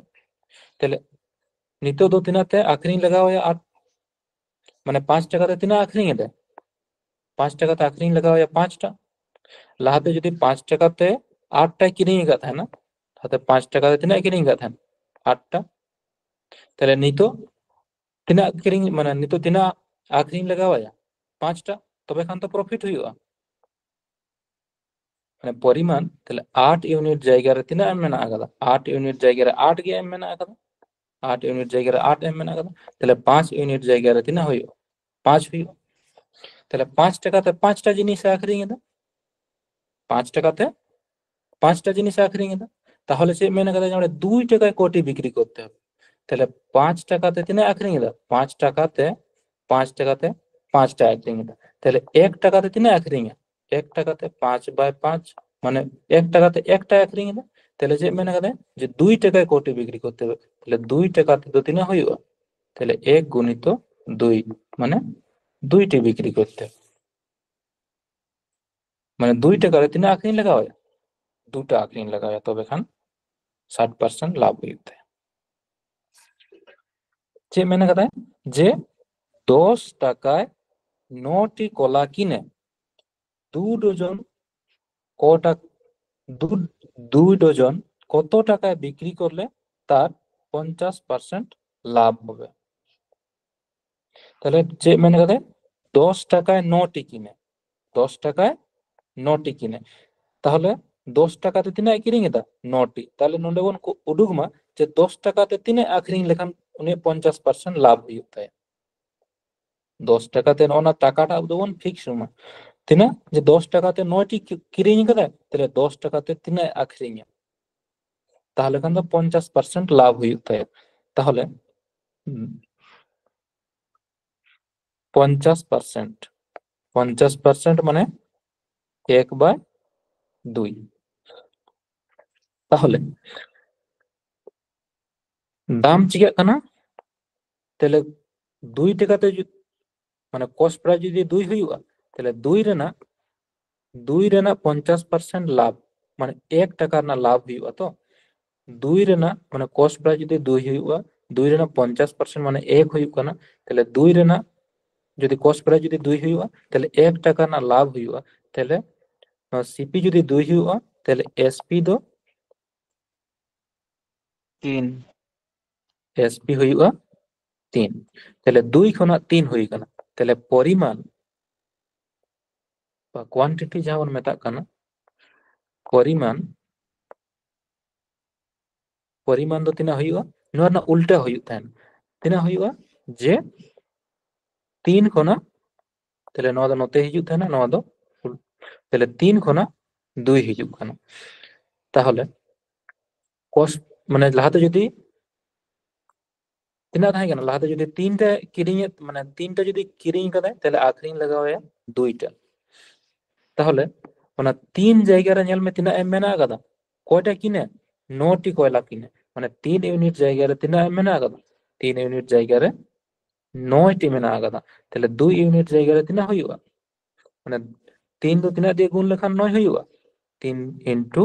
ᱛᱟᱦᱞᱮ ᱱᱤᱛᱚᱜ ᱫᱚ ᱛᱤᱱᱟᱹᱜ ᱛᱮ ᱟᱠᱷᱨᱤᱧ ᱞᱟᱜᱟᱣ ᱟᱭᱟ? ᱟᱴ, ᱢᱟᱱᱮ ᱯᱟᱸᱪ ᱴᱟᱠᱟ ᱛᱮ ᱛᱤᱱᱟᱹᱜ ᱟᱠᱷᱨᱤᱧ ᱮᱫᱟᱭ? ᱯᱟᱸᱪ ᱴᱟᱠᱟ ᱛᱮ ᱟᱠᱷᱨᱤᱧ ᱞᱟᱜᱟᱣ ᱟᱭᱟ ᱯᱟᱸᱪᱴᱟ᱾ ᱞᱟᱦᱟᱛᱮ ᱡᱩᱫᱤ ᱯᱟᱸᱪ ᱴᱟᱠᱟ ᱛᱮ ᱟᱴᱴᱟᱭ ᱠᱤᱨᱤᱧ ᱟᱠᱟᱫ ᱛᱟᱦᱮᱱᱟ, ᱞᱟᱦᱟᱛᱮ ᱯᱟᱸᱪ ᱴᱟᱠᱟ ᱛᱮ ᱛᱤᱱᱟᱹᱜ ᱠᱤᱨᱤᱧ ᱟᱠᱟᱫ ᱛᱟᱦᱮᱱᱟ? ᱟᱴᱴᱟ᱾ ᱛᱟᱦᱞᱮ ᱱᱤᱛᱚᱜ ᱛᱤᱱᱟᱹᱜ ᱠᱤᱨᱤᱧ, ᱢᱟᱱᱮ ᱱᱤᱛᱚᱜ ᱛᱤᱱᱟᱹᱜ ᱟᱠᱷᱨᱤᱧ ᱞᱟᱜᱟᱣ ᱟᱭᱟ? ᱯᱟᱸᱪᱴᱟ᱾ ᱛᱚᱵᱮ ᱠᱷᱟᱱ ᱛᱚ ᱯᱨᱚᱯᱷᱤᱴ ᱦᱩᱭᱩᱜᱼᱟ᱾ ᱢᱟᱱᱮ ᱯᱚᱨᱤᱢᱟᱱ, ᱛᱟᱦᱞᱮ ᱟᱴ ᱤᱭᱩᱱᱤᱴ ᱡᱟᱭᱜᱟ ᱨᱮ ᱛᱤᱱᱟᱹᱜ ᱮᱢ ᱢᱮᱱᱟᱜ ᱟᱠᱟᱫᱟ? ᱟᱴ ᱤᱭᱩᱱᱤᱴ ᱡᱟᱭᱜᱟ ᱨᱮ ᱟᱴ ᱜᱮ ᱮᱢ ᱢᱮᱱᱟᱜ ᱟᱠᱟᱫᱟ᱾ ᱟᱴ ᱤᱭᱩᱱᱤᱴ ᱡᱟᱭᱜᱟ ᱨᱮ ᱟᱴ ᱮᱢ ᱢᱮᱱᱟᱜ ᱟᱠᱟᱫᱟ᱾ ᱛᱟᱦᱞᱮ ᱯᱟᱸᱪ ᱤᱭᱩᱱᱤᱴ ᱡᱟᱭᱜᱟ ᱨᱮ ᱛᱤᱱᱟᱹᱜ ᱦᱩᱭᱩᱜᱼᱟ? ᱯᱟᱸᱪ ᱦᱩᱭᱩᱜᱼᱟ᱾ ᱛᱟᱦᱞᱮ ᱯᱟᱸᱪ ᱴᱟᱠᱟ ᱛᱮ ᱯᱟᱸᱪᱴᱟ ᱡᱤᱱᱤᱥ ᱮ ᱟᱠᱷᱨᱤᱧ ᱮᱫᱟ, ᱯᱟᱸᱪ ᱴᱟᱠᱟ ᱛᱮ ᱯᱟᱸᱪᱴᱟ ᱡᱤᱱᱤᱥ ᱮ ᱟᱠᱷᱨᱤᱧ ᱮᱫᱟ᱾ ᱛᱟᱦᱚᱞᱮ ᱪᱮᱫ ᱢᱮᱱ ᱠᱟᱫᱟ? ᱚᱸᱰᱮ ᱫᱩᱭ ᱴᱟᱠᱟᱭ ᱠᱳᱴᱤ ᱵᱤᱠᱨᱤ ᱠᱚᱨᱛᱮ ᱦᱚᱵᱮ᱾ ᱛᱟᱦᱞᱮ ᱯᱟᱸᱪ ᱴᱟᱠᱟ ᱛᱮ ᱛᱤᱱᱟᱹᱜ ᱟᱠᱷᱨᱤᱧ ᱮᱫᱟ? ᱯᱟᱸᱪ ᱴᱟᱠᱟ ᱛᱮ, ᱯᱟᱸᱪ ᱴᱟᱠᱟ ᱛᱮ ᱯᱟᱸᱪᱴᱟ ᱟᱠᱷᱨᱤᱧ ᱮᱫᱟ᱾ ᱛᱟᱦᱞᱮ ᱮᱠ ᱴᱟᱠᱟ ᱛᱮ ᱛᱤᱱᱟᱹᱜ ᱟᱠᱷᱨᱤᱧᱟ? ᱮᱠ ᱴᱟᱠᱟ ᱛᱮ ᱯᱟᱸᱪ by ᱯᱟᱸᱪ, ᱢᱟᱱᱮ ᱮᱠ ᱴᱟᱠᱟ ᱛᱮ ᱮᱠᱴᱟ ᱟᱠᱷᱨᱤᱧ ᱮᱫᱟ᱾ ᱛᱟᱦᱞᱮ ᱪᱮᱫ ᱢᱮᱱ ᱠᱟᱫᱟ? ᱡᱮ ᱫᱩᱭ ᱴᱟᱠᱟᱭ ᱠᱳᱴᱤ ᱵᱤᱠᱨᱤ ᱠᱚᱨᱛᱮ ᱦᱚᱵᱮ᱾ ᱛᱟᱦᱞᱮ ᱫᱩᱭ ᱴᱟᱠᱟ ᱛᱮᱫᱚ ᱛᱤᱱᱟᱹᱜ ᱦᱩᱭᱩᱜᱼᱟ? ᱛᱟᱦᱞᱮ ᱮᱠ ᱜᱩᱱᱤᱛᱚ ᱫᱩᱭ, ᱢᱟᱱᱮ ᱫᱩᱭᱴᱤ ᱵᱤᱠᱨᱤ ᱠᱚᱨᱛᱮ, ᱢᱟᱱᱮ ᱫᱩᱭ ᱴᱟᱠᱟ ᱨᱮ ᱛᱤᱱᱟᱹᱜ ᱟᱠᱷᱨᱤᱧ ᱞᱟᱜᱟᱣ ᱟᱭᱟ? ᱫᱩᱴᱟ ᱟᱠᱷᱨᱤᱧ ᱞᱟᱜᱟᱣ ᱟᱭᱟ, ᱛᱚᱵᱮ ᱠᱷᱟᱱ ᱥᱟᱴ ᱯᱟᱨᱥᱮᱱᱴ ᱞᱟᱵᱷ ᱦᱩᱭᱩᱜ ᱛᱟᱭᱟ᱾ ᱪᱮᱫ ᱢᱮᱱ ᱠᱟᱫᱟᱭ? ᱡᱮ ᱫᱚᱥ ᱴᱟᱠᱟᱭ ᱱᱚᱴᱤ ᱠᱚᱞᱟ ᱠᱤᱱᱮ, ᱫᱩ ᱰᱚᱡᱚᱱ ᱠᱚ ᱴᱟᱠ-, ᱫᱩ, দুই ডজন কত টাকায় বিক্রি করলে তার পঞ্চাশ পার্সেন্ট লাভ হবে? ᱛᱟᱦᱞᱮ ᱪᱮᱫ ᱢᱮᱱ ᱠᱟᱫᱟᱭ? ᱫᱚᱥ ᱴᱟᱠᱟᱭ ᱱᱚᱴᱤ ᱠᱤᱱᱮ, ᱫᱚᱥ ᱴᱟᱠᱟᱭ ᱱᱚᱴᱤ ᱠᱤᱱᱮ᱾ ᱛᱟᱦᱞᱮ ᱫᱚᱥ ᱴᱟᱠᱟ ᱛᱮ ᱛᱤᱱᱟᱹᱜ ᱮ ᱠᱤᱨᱤᱧ ᱮᱫᱟ? ᱱᱚᱴᱤ᱾ ᱛᱟᱦᱞᱮ ᱱᱚᱰᱮ ᱵᱚᱱ ᱠᱚ-, ᱩᱰᱩᱠ ᱢᱟ ᱡᱮ ᱫᱚᱥ ᱴᱟᱠᱟ ᱛᱮ ᱛᱤᱱᱟᱹᱜ ᱟᱠᱷᱨᱤᱧ ᱞᱮᱠᱷᱟᱱ ᱩᱱᱤᱭᱟᱜ ᱯᱚᱧᱪᱟᱥ ᱯᱟᱨᱥᱮᱱᱴ ᱞᱟᱵᱷ ᱦᱩᱭᱩᱜ ᱛᱟᱭᱟ᱾ ᱫᱚᱥ ᱴᱟᱠᱟ ᱛᱮ ᱱᱚᱜᱼᱚ ᱱᱟ ᱴᱟᱠᱟᱴᱟᱜ ᱫᱚᱵᱚᱱ ᱯᱷᱤᱠᱥ ᱢᱟ᱾ ᱛᱤᱱᱟᱹᱜ? ᱡᱮ ᱫᱚᱥ ᱴᱟᱠᱟ ᱛᱮ ᱱᱚᱭᱴᱤ ᱠᱤ-, ᱠᱤᱨᱤᱧ ᱠᱟᱫᱟᱭ, ᱛᱟᱦᱞᱮ ᱫᱚᱥ ᱴᱟᱠᱟ ᱛᱮ ᱛᱤᱱᱟᱹᱜ ᱟᱠᱷᱨᱤᱧᱟ? ᱛᱟᱦᱞᱮ ᱠᱷᱟᱱ ᱫᱚ ᱯᱚᱧᱪᱟᱥ ᱯᱟᱨᱥᱮᱱᱴ ᱞᱟᱵᱷ ᱦᱩᱭᱩᱜ ᱛᱟᱭᱟ᱾ ᱛᱟᱦᱞᱮ, ᱦᱩᱸ, ᱯᱚᱧᱪᱟᱥ ᱯᱟᱨᱥᱮᱱᱴ, ᱯᱚᱧᱪᱟᱥ ᱯᱟᱨᱥᱮᱱᱴ ᱢᱟᱱᱮ ᱮᱠ by ᱫᱩᱭ᱾ ᱛᱟᱦᱞᱮ ᱫᱟᱢ ᱪᱤᱠᱟᱹᱜ ᱠᱟᱱᱟ? ᱛᱟᱦᱞᱮ ᱫᱩᱭ ᱴᱟᱠᱟ ᱛᱮ ᱡᱩ-, ᱢᱟᱱᱮ ᱠᱚᱥᱴ ᱯᱨᱟᱭᱤᱥ ᱡᱩᱫᱤ ᱫᱩᱭ ᱦᱩᱭᱩᱜᱼᱟ, ᱛᱟᱦᱞᱮ ᱫᱩᱭ ᱨᱮᱱᱟᱜ ᱫᱩᱭ ᱨᱮᱱᱟᱜ ᱯᱚᱧᱪᱟᱥ ᱯᱟᱨᱥᱮᱱᱴ ᱞᱟᱵᱷ, ᱢᱟᱱᱮ ᱮᱠ ᱴᱟᱠᱟ ᱨᱮᱱᱟᱜ ᱞᱟᱵᱷ ᱦᱩᱭᱩᱜᱼᱟ᱾ ᱛᱚ ᱫᱩᱭ ᱨᱮᱱᱟᱜ, ᱢᱟᱱᱮ ᱠᱚᱥᱴ ᱯᱨᱟᱭᱤᱥ ᱡᱩᱫᱤ ᱫᱩᱭ ᱦᱩᱭᱩᱜᱼᱟ, ᱫᱩᱭ ᱨᱮᱱᱟᱜ ᱯᱚᱧᱪᱟᱥ ᱯᱟᱨᱥᱮᱱᱴ ᱢᱟᱱᱮ ᱮᱠ ᱦᱩᱭᱩᱜ ᱠᱟᱱᱟ, ᱛᱟᱦᱞᱮ ᱫᱩᱭ ᱨᱮᱱᱟᱜ ᱡᱩᱫᱤ ᱠᱚᱥᱴ ᱯᱨᱟᱭᱤᱥ ᱡᱩᱫᱤ ᱫᱩᱭ ᱦᱩᱭᱩᱜᱼᱟ, ᱛᱟᱦᱞᱮ ᱮᱠ ᱴᱟᱠᱟ ᱨᱮᱱᱟᱜ ᱞᱟᱵᱷ ᱦᱩᱭᱩᱜᱼᱟ᱾ ᱛᱟᱦᱞᱮ ᱱᱚᱣᱟ ᱥᱤᱯᱤ ᱡᱩᱫᱤ ᱫᱩᱭ ᱦᱩᱭᱩᱜᱼᱟ, ᱛᱟᱦᱞᱮ ᱮᱥᱯᱤ ᱫᱚ ᱛᱤᱱ᱾ ᱮᱥᱯᱤ ᱦᱩᱭᱩᱜᱼᱟ ᱛᱤᱱ᱾ ᱛᱟᱦᱞᱮ ᱫᱩᱭ ᱠᱷᱚᱱᱟᱜ ᱛᱤᱱ ᱦᱩᱭ ᱠᱟᱱᱟ, ᱛᱟᱦᱞᱮ ᱯᱚᱨᱤᱢᱟᱱ ᱵᱟ ᱠᱳᱣᱟᱱᱴᱤᱴᱤ ᱡᱟᱦᱟᱸ ᱵᱚᱱ ᱢᱮᱛᱟᱜ ᱠᱟᱱᱟ, ᱯᱚᱨᱤᱢᱟᱱ, ᱯᱚᱨᱤᱢᱟᱱ ᱫᱚ ᱛᱤᱱᱟᱹᱜ ᱦᱩᱭᱩᱜᱼᱟ? ᱱᱚᱣᱟ ᱨᱮᱱᱟᱜ ᱩᱞᱴᱟᱹ ᱦᱩᱭᱩᱜ ᱛᱟᱦᱮᱱ᱾ ᱛᱤᱱᱟᱹᱜ ᱦᱩᱭᱩᱜᱼᱟ? ᱡᱮ ᱛᱤᱱ ᱠᱷᱚᱱᱟᱜ, ᱛᱟᱦᱞᱮ ᱱᱚᱣᱟ ᱫᱚ ᱱᱚᱛᱮ ᱦᱤᱡᱩᱜ ᱛᱟᱦᱮᱱᱟ, ᱱᱚᱣᱟ ᱫᱚ ᱩᱞ-, ᱛᱟᱦᱞᱮ ᱛᱤᱱ ᱠᱷᱚᱱᱟᱜ ᱫᱩᱭ ᱦᱤᱡᱩᱜ ᱠᱟᱱᱟ᱾ ᱛᱟᱦᱚᱞᱮ ᱠᱚᱥ, ᱢᱟᱱᱮ ᱞᱟᱦᱟᱛᱮ ᱡᱩᱫᱤ ᱛᱤᱱᱟᱹᱜ ᱛᱟᱦᱮᱸ ᱠᱟᱱᱟ, ᱞᱟᱦᱟᱛᱮ ᱡᱩᱫᱤ ᱛᱤᱱᱴᱟ ᱠᱤᱨᱤᱧ, ᱢᱟᱱᱮ ᱛᱤᱱᱴᱟ ᱡᱩᱫᱤ ᱠᱤᱨᱤᱧ ᱠᱟᱫᱟᱭ, ᱛᱟᱦᱞᱮ ᱟᱠᱷᱨᱤᱧ ᱞᱟᱜᱟᱣ ᱟᱭᱟ ᱫᱩᱭᱴᱟ᱾ ᱛᱟᱦᱚᱞᱮ ᱚᱱᱟ ᱛᱤᱱ ᱡᱟᱭᱜᱟ ᱨᱮ ᱧᱮᱞ ᱢᱮ ᱛᱤᱱᱟᱹᱜ ᱮᱢ ᱢᱮᱱᱟᱜ ᱟᱠᱟᱫᱟ, ᱠᱚᱭᱴᱟ ᱠᱤᱱᱟ? ᱱᱚᱴᱤ ᱠᱚᱭᱞᱟ ᱠᱤᱱᱟ᱾ ᱢᱟᱱᱮ ᱛᱤᱱ ᱤᱭᱩᱱᱤᱴ ᱡᱟᱭᱜᱟ ᱨᱮ ᱛᱤᱱᱟᱹᱜ ᱮᱢ ᱢᱮᱱᱟᱜ ᱟᱠᱟᱫᱟ? ᱛᱤᱱ ᱤᱭᱩᱱᱤᱴ ᱡᱟᱭᱜᱟ ᱨᱮ ᱱᱚᱭᱴᱤ ᱢᱮᱱᱟᱜ ᱟᱠᱟᱫᱟ᱾ ᱛᱟᱦᱞᱮ ᱫᱩᱭ ᱤᱭᱩᱱᱤᱴ ᱡᱟᱭᱜᱟ ᱨᱮ ᱛᱤᱱᱟᱹᱜ ᱦᱩᱭᱩᱜᱼᱟ? ᱢᱟᱱᱮ ᱛᱤᱱ ᱫᱚ ᱛᱤᱱᱟᱹᱜ ᱫᱤᱭᱮ ᱜᱩᱱ ᱞᱮᱠᱷᱟᱱ ᱱᱚᱭ ᱦᱩᱭᱩᱜᱼᱟ? ᱛᱤᱱ ᱤᱱᱴᱩ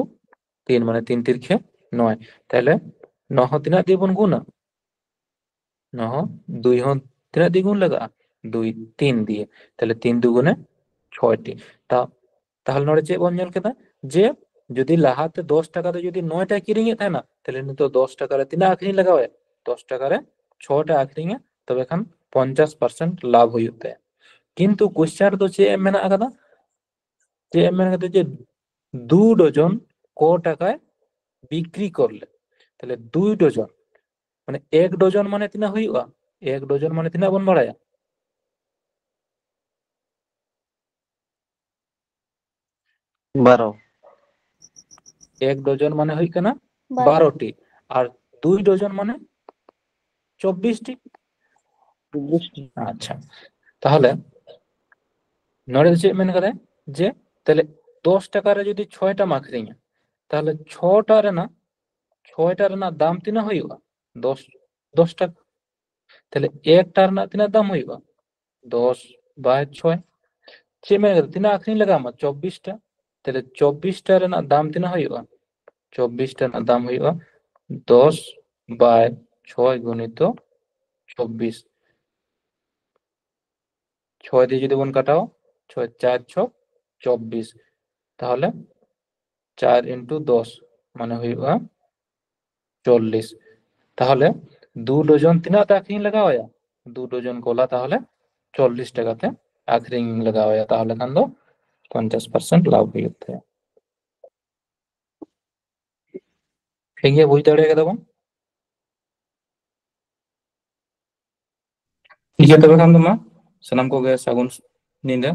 ᱛᱤᱱ, ᱢᱟᱱᱮ ᱛᱤᱱ ᱛᱤᱨᱠᱷᱮ ᱱᱚᱭ᱾ ᱛᱟᱦᱞᱮ ᱱᱚ ᱦᱚᱸ ᱛᱤᱱᱟᱹᱜ ᱫᱤᱭᱮ ᱵᱚᱱ ᱜᱩᱱᱟ? ᱱᱚ ᱦᱚᱸ ᱫᱩᱭ ᱦᱚᱸ ᱛᱤᱱᱟᱹᱜ ᱫᱤᱭᱮ ᱜᱩᱱ ᱞᱟᱜᱟᱜᱼᱟ? ᱫᱩᱭ, ᱛᱤᱱ ᱫᱤᱭᱮ᱾ ᱛᱟᱦᱞᱮ ᱛᱤᱱ ᱫᱩᱜᱩᱱᱮ ᱪᱷᱚᱭᱴᱤ᱾ ᱛᱟ-, ᱛᱟᱦᱞᱮ ᱱᱚᱰᱮ ᱪᱮᱫ ᱵᱚᱱ ᱧᱮᱞ ᱠᱮᱫᱟ? ᱡᱮ ᱡᱩᱫᱤ ᱞᱟᱦᱟᱛᱮ ᱫᱚᱥ ᱴᱟᱠᱟ ᱛᱮ ᱡᱩᱫᱤ ᱱᱚᱭᱴᱟ ᱠᱤᱨᱤᱧᱮᱫ ᱛᱟᱦᱮᱱᱟ, ᱛᱟᱦᱞᱮ ᱱᱤᱛᱚᱜ ᱫᱚᱥ ᱴᱟᱠᱟ ᱨᱮ ᱛᱤᱱᱟᱹᱜ ᱟᱠᱷᱨᱤᱧ ᱞᱟᱜᱟᱣᱟᱭᱟ? ᱫᱚᱥ ᱴᱟᱠᱟ ᱨᱮ ᱪᱷᱚᱴᱟ ᱟᱠᱷᱨᱤᱧᱟ, ᱛᱚᱵᱮ ᱠᱷᱟᱱ ᱯᱚᱧᱪᱟᱥ ᱯᱟᱨᱥᱮᱱᱴ ᱞᱟᱵᱷ ᱦᱩᱭᱩᱜ ᱛᱟᱭᱟ᱾ ᱠᱤᱱᱛᱩ ᱠᱚᱥᱪᱟᱱ ᱨᱮᱫᱚ ᱪᱮᱫ ᱮᱢ ᱢᱮᱱᱟᱜ ᱟᱠᱟᱫᱟ? ᱪᱮᱫ ᱮᱢ ᱢᱮᱱ ᱠᱟᱫᱟ? ᱡᱮ ᱫᱩ ᱰᱚᱡᱚᱱ ᱠᱚ ᱴᱟᱠᱟᱭ ᱵᱤᱠᱨᱤ ᱠᱚᱨᱞᱮ᱾ ᱛᱟᱦᱞᱮ ᱫᱩᱭ ᱰᱚᱡᱚᱱ, ᱢᱟᱱᱮ ᱮᱠ ᱰᱚᱡᱚᱱ ᱢᱟᱱᱮ ᱛᱤᱱᱟᱹᱜ ᱦᱩᱭᱩᱜᱼᱟ? ᱮᱠ ᱰᱚᱡᱚᱱ ᱢᱟᱱᱮ ᱛᱤᱱᱟᱹᱜ ᱵᱚᱱ ᱵᱟᱲᱟᱭᱟ? ᱵᱟᱨᱚ᱾ ᱮᱠ ᱰᱚᱡᱚᱱ ᱢᱟᱱᱮ ᱦᱩᱭᱩᱜ ᱠᱟᱱᱟ ᱵᱟᱨᱚ᱾ ᱵᱟᱨᱚ ᱴᱤ, ᱟᱨ ᱫᱩᱭ ᱰᱚᱡᱚᱱ ᱢᱟᱱᱮ ᱪᱚᱵᱵᱤᱥ ᱴᱤ᱾ ᱪᱚᱵᱵᱤᱥ ᱴᱤ᱾ ᱟᱪᱪᱷᱟ, ᱛᱟᱦᱚᱞᱮ ᱱᱚᱰᱮ ᱫᱚ ᱪᱮᱫ ᱢᱮᱱ ᱠᱟᱫᱟᱭ? ᱡᱮ ᱛᱟᱦᱞᱮ ᱫᱚᱥ ᱴᱟᱠᱟ ᱨᱮ ᱡᱩᱫᱤ ᱪᱷᱚᱭᱴᱟᱢ ᱟᱠᱷᱨᱤᱧᱟ, ᱛᱟᱦᱞᱮ ᱪᱷᱚᱴᱟ ᱨᱮᱱᱟᱜ, ᱪᱷᱚᱭᱴᱟ ᱨᱮᱱᱟᱜ ᱫᱟᱢ ᱛᱤᱱᱟᱹᱜ ᱦᱩᱭᱩᱜᱼᱟ? ᱫᱚᱥ, ᱫᱚᱥ ᱴᱟᱠᱟ᱾ ᱛᱟᱦᱞᱮ ᱮᱠᱴᱟ ᱨᱮᱱᱟᱜ ᱛᱤᱱᱟᱹᱜ ᱫᱟᱢ ᱦᱩᱭᱩᱜᱼᱟ? ᱫᱚᱥ ᱵᱟᱭ ᱪᱷᱚᱭ᱾ ᱪᱮᱫ ᱢᱮᱱ ᱠᱟᱫᱟ, ᱛᱤᱱᱟᱹᱜ ᱟᱹᱠᱷᱨᱤᱧ ᱞᱟᱜᱟᱣ ᱟᱢᱟ? ᱪᱚᱵᱵᱤᱥ ᱴᱟ᱾ ᱛᱟᱦᱞᱮ ᱪᱚᱵᱵᱤᱥ ᱴᱟ ᱨᱮᱱᱟᱜ ᱫᱟᱢ ᱛᱤᱱᱟᱹᱜ ᱦᱩᱭᱩᱜᱼᱟ? ᱪᱚᱵᱵᱤᱥ ᱴᱟ ᱨᱮᱱᱟᱜ ᱫᱟᱢ ᱦᱩᱭᱩᱜᱼᱟ ᱫᱚᱥ by ᱪᱷᱚᱭ ᱜᱩᱱᱤᱛᱚ ᱪᱚᱵᱵᱤᱥ᱾ ᱪᱷᱚᱭ ᱫᱤᱭᱮ ᱡᱩᱫᱤ ᱵᱚᱱ ᱠᱟᱴᱟᱣᱟ, ᱪᱷᱚᱭ ᱪᱟᱨ ᱪᱷᱚ ᱪᱚᱵᱵᱤᱥ, ᱛᱟᱦᱚᱞᱮ ᱪᱟᱨ into ᱫᱚᱥ ᱢᱟᱱᱮ ᱦᱩᱭᱩᱜᱼᱟ ᱪᱚᱞᱞᱤᱥ᱾ ᱛᱟᱦᱚᱞᱮ ᱫᱩ ᱰᱚᱡᱚᱱ ᱛᱤᱱᱟᱹᱜ ᱛᱮ ᱟᱹᱠᱷᱨᱤᱧ ᱞᱟᱜᱟᱣ ᱟᱭᱟ? ᱫᱩ ᱰᱚᱡᱚᱱ ᱠᱚᱞᱟ ᱛᱟᱦᱚᱞᱮ ᱪᱚᱞᱞᱤᱥ ᱴᱟᱠᱟ ᱛᱮ ᱟᱹᱠᱷᱨᱤᱧ ᱞᱟᱜᱟᱣ ᱟᱭᱟ, ᱛᱟᱦᱚᱞᱮ ᱠᱷᱟᱱ ᱫᱚ ᱯᱚᱧᱪᱟᱥ percent ᱞᱟᱵᱷ ᱦᱩᱭᱩᱜ ᱛᱟᱭᱟ᱾ ᱴᱷᱤᱠ ᱜᱮᱭᱟ, ᱵᱩᱡᱽ ᱫᱟᱲᱮ ᱠᱟᱫᱟ ᱵᱚᱱ? ᱴᱷᱤᱠ ᱜᱮᱭᱟ, ᱛᱚᱵᱮ ᱠᱷᱟᱱ ᱫᱚ ᱢᱟ ᱥᱟᱱᱟᱢ ᱠᱚᱜᱮ ᱥᱟᱹᱜᱩᱱ ᱧᱤᱫᱟᱹ᱾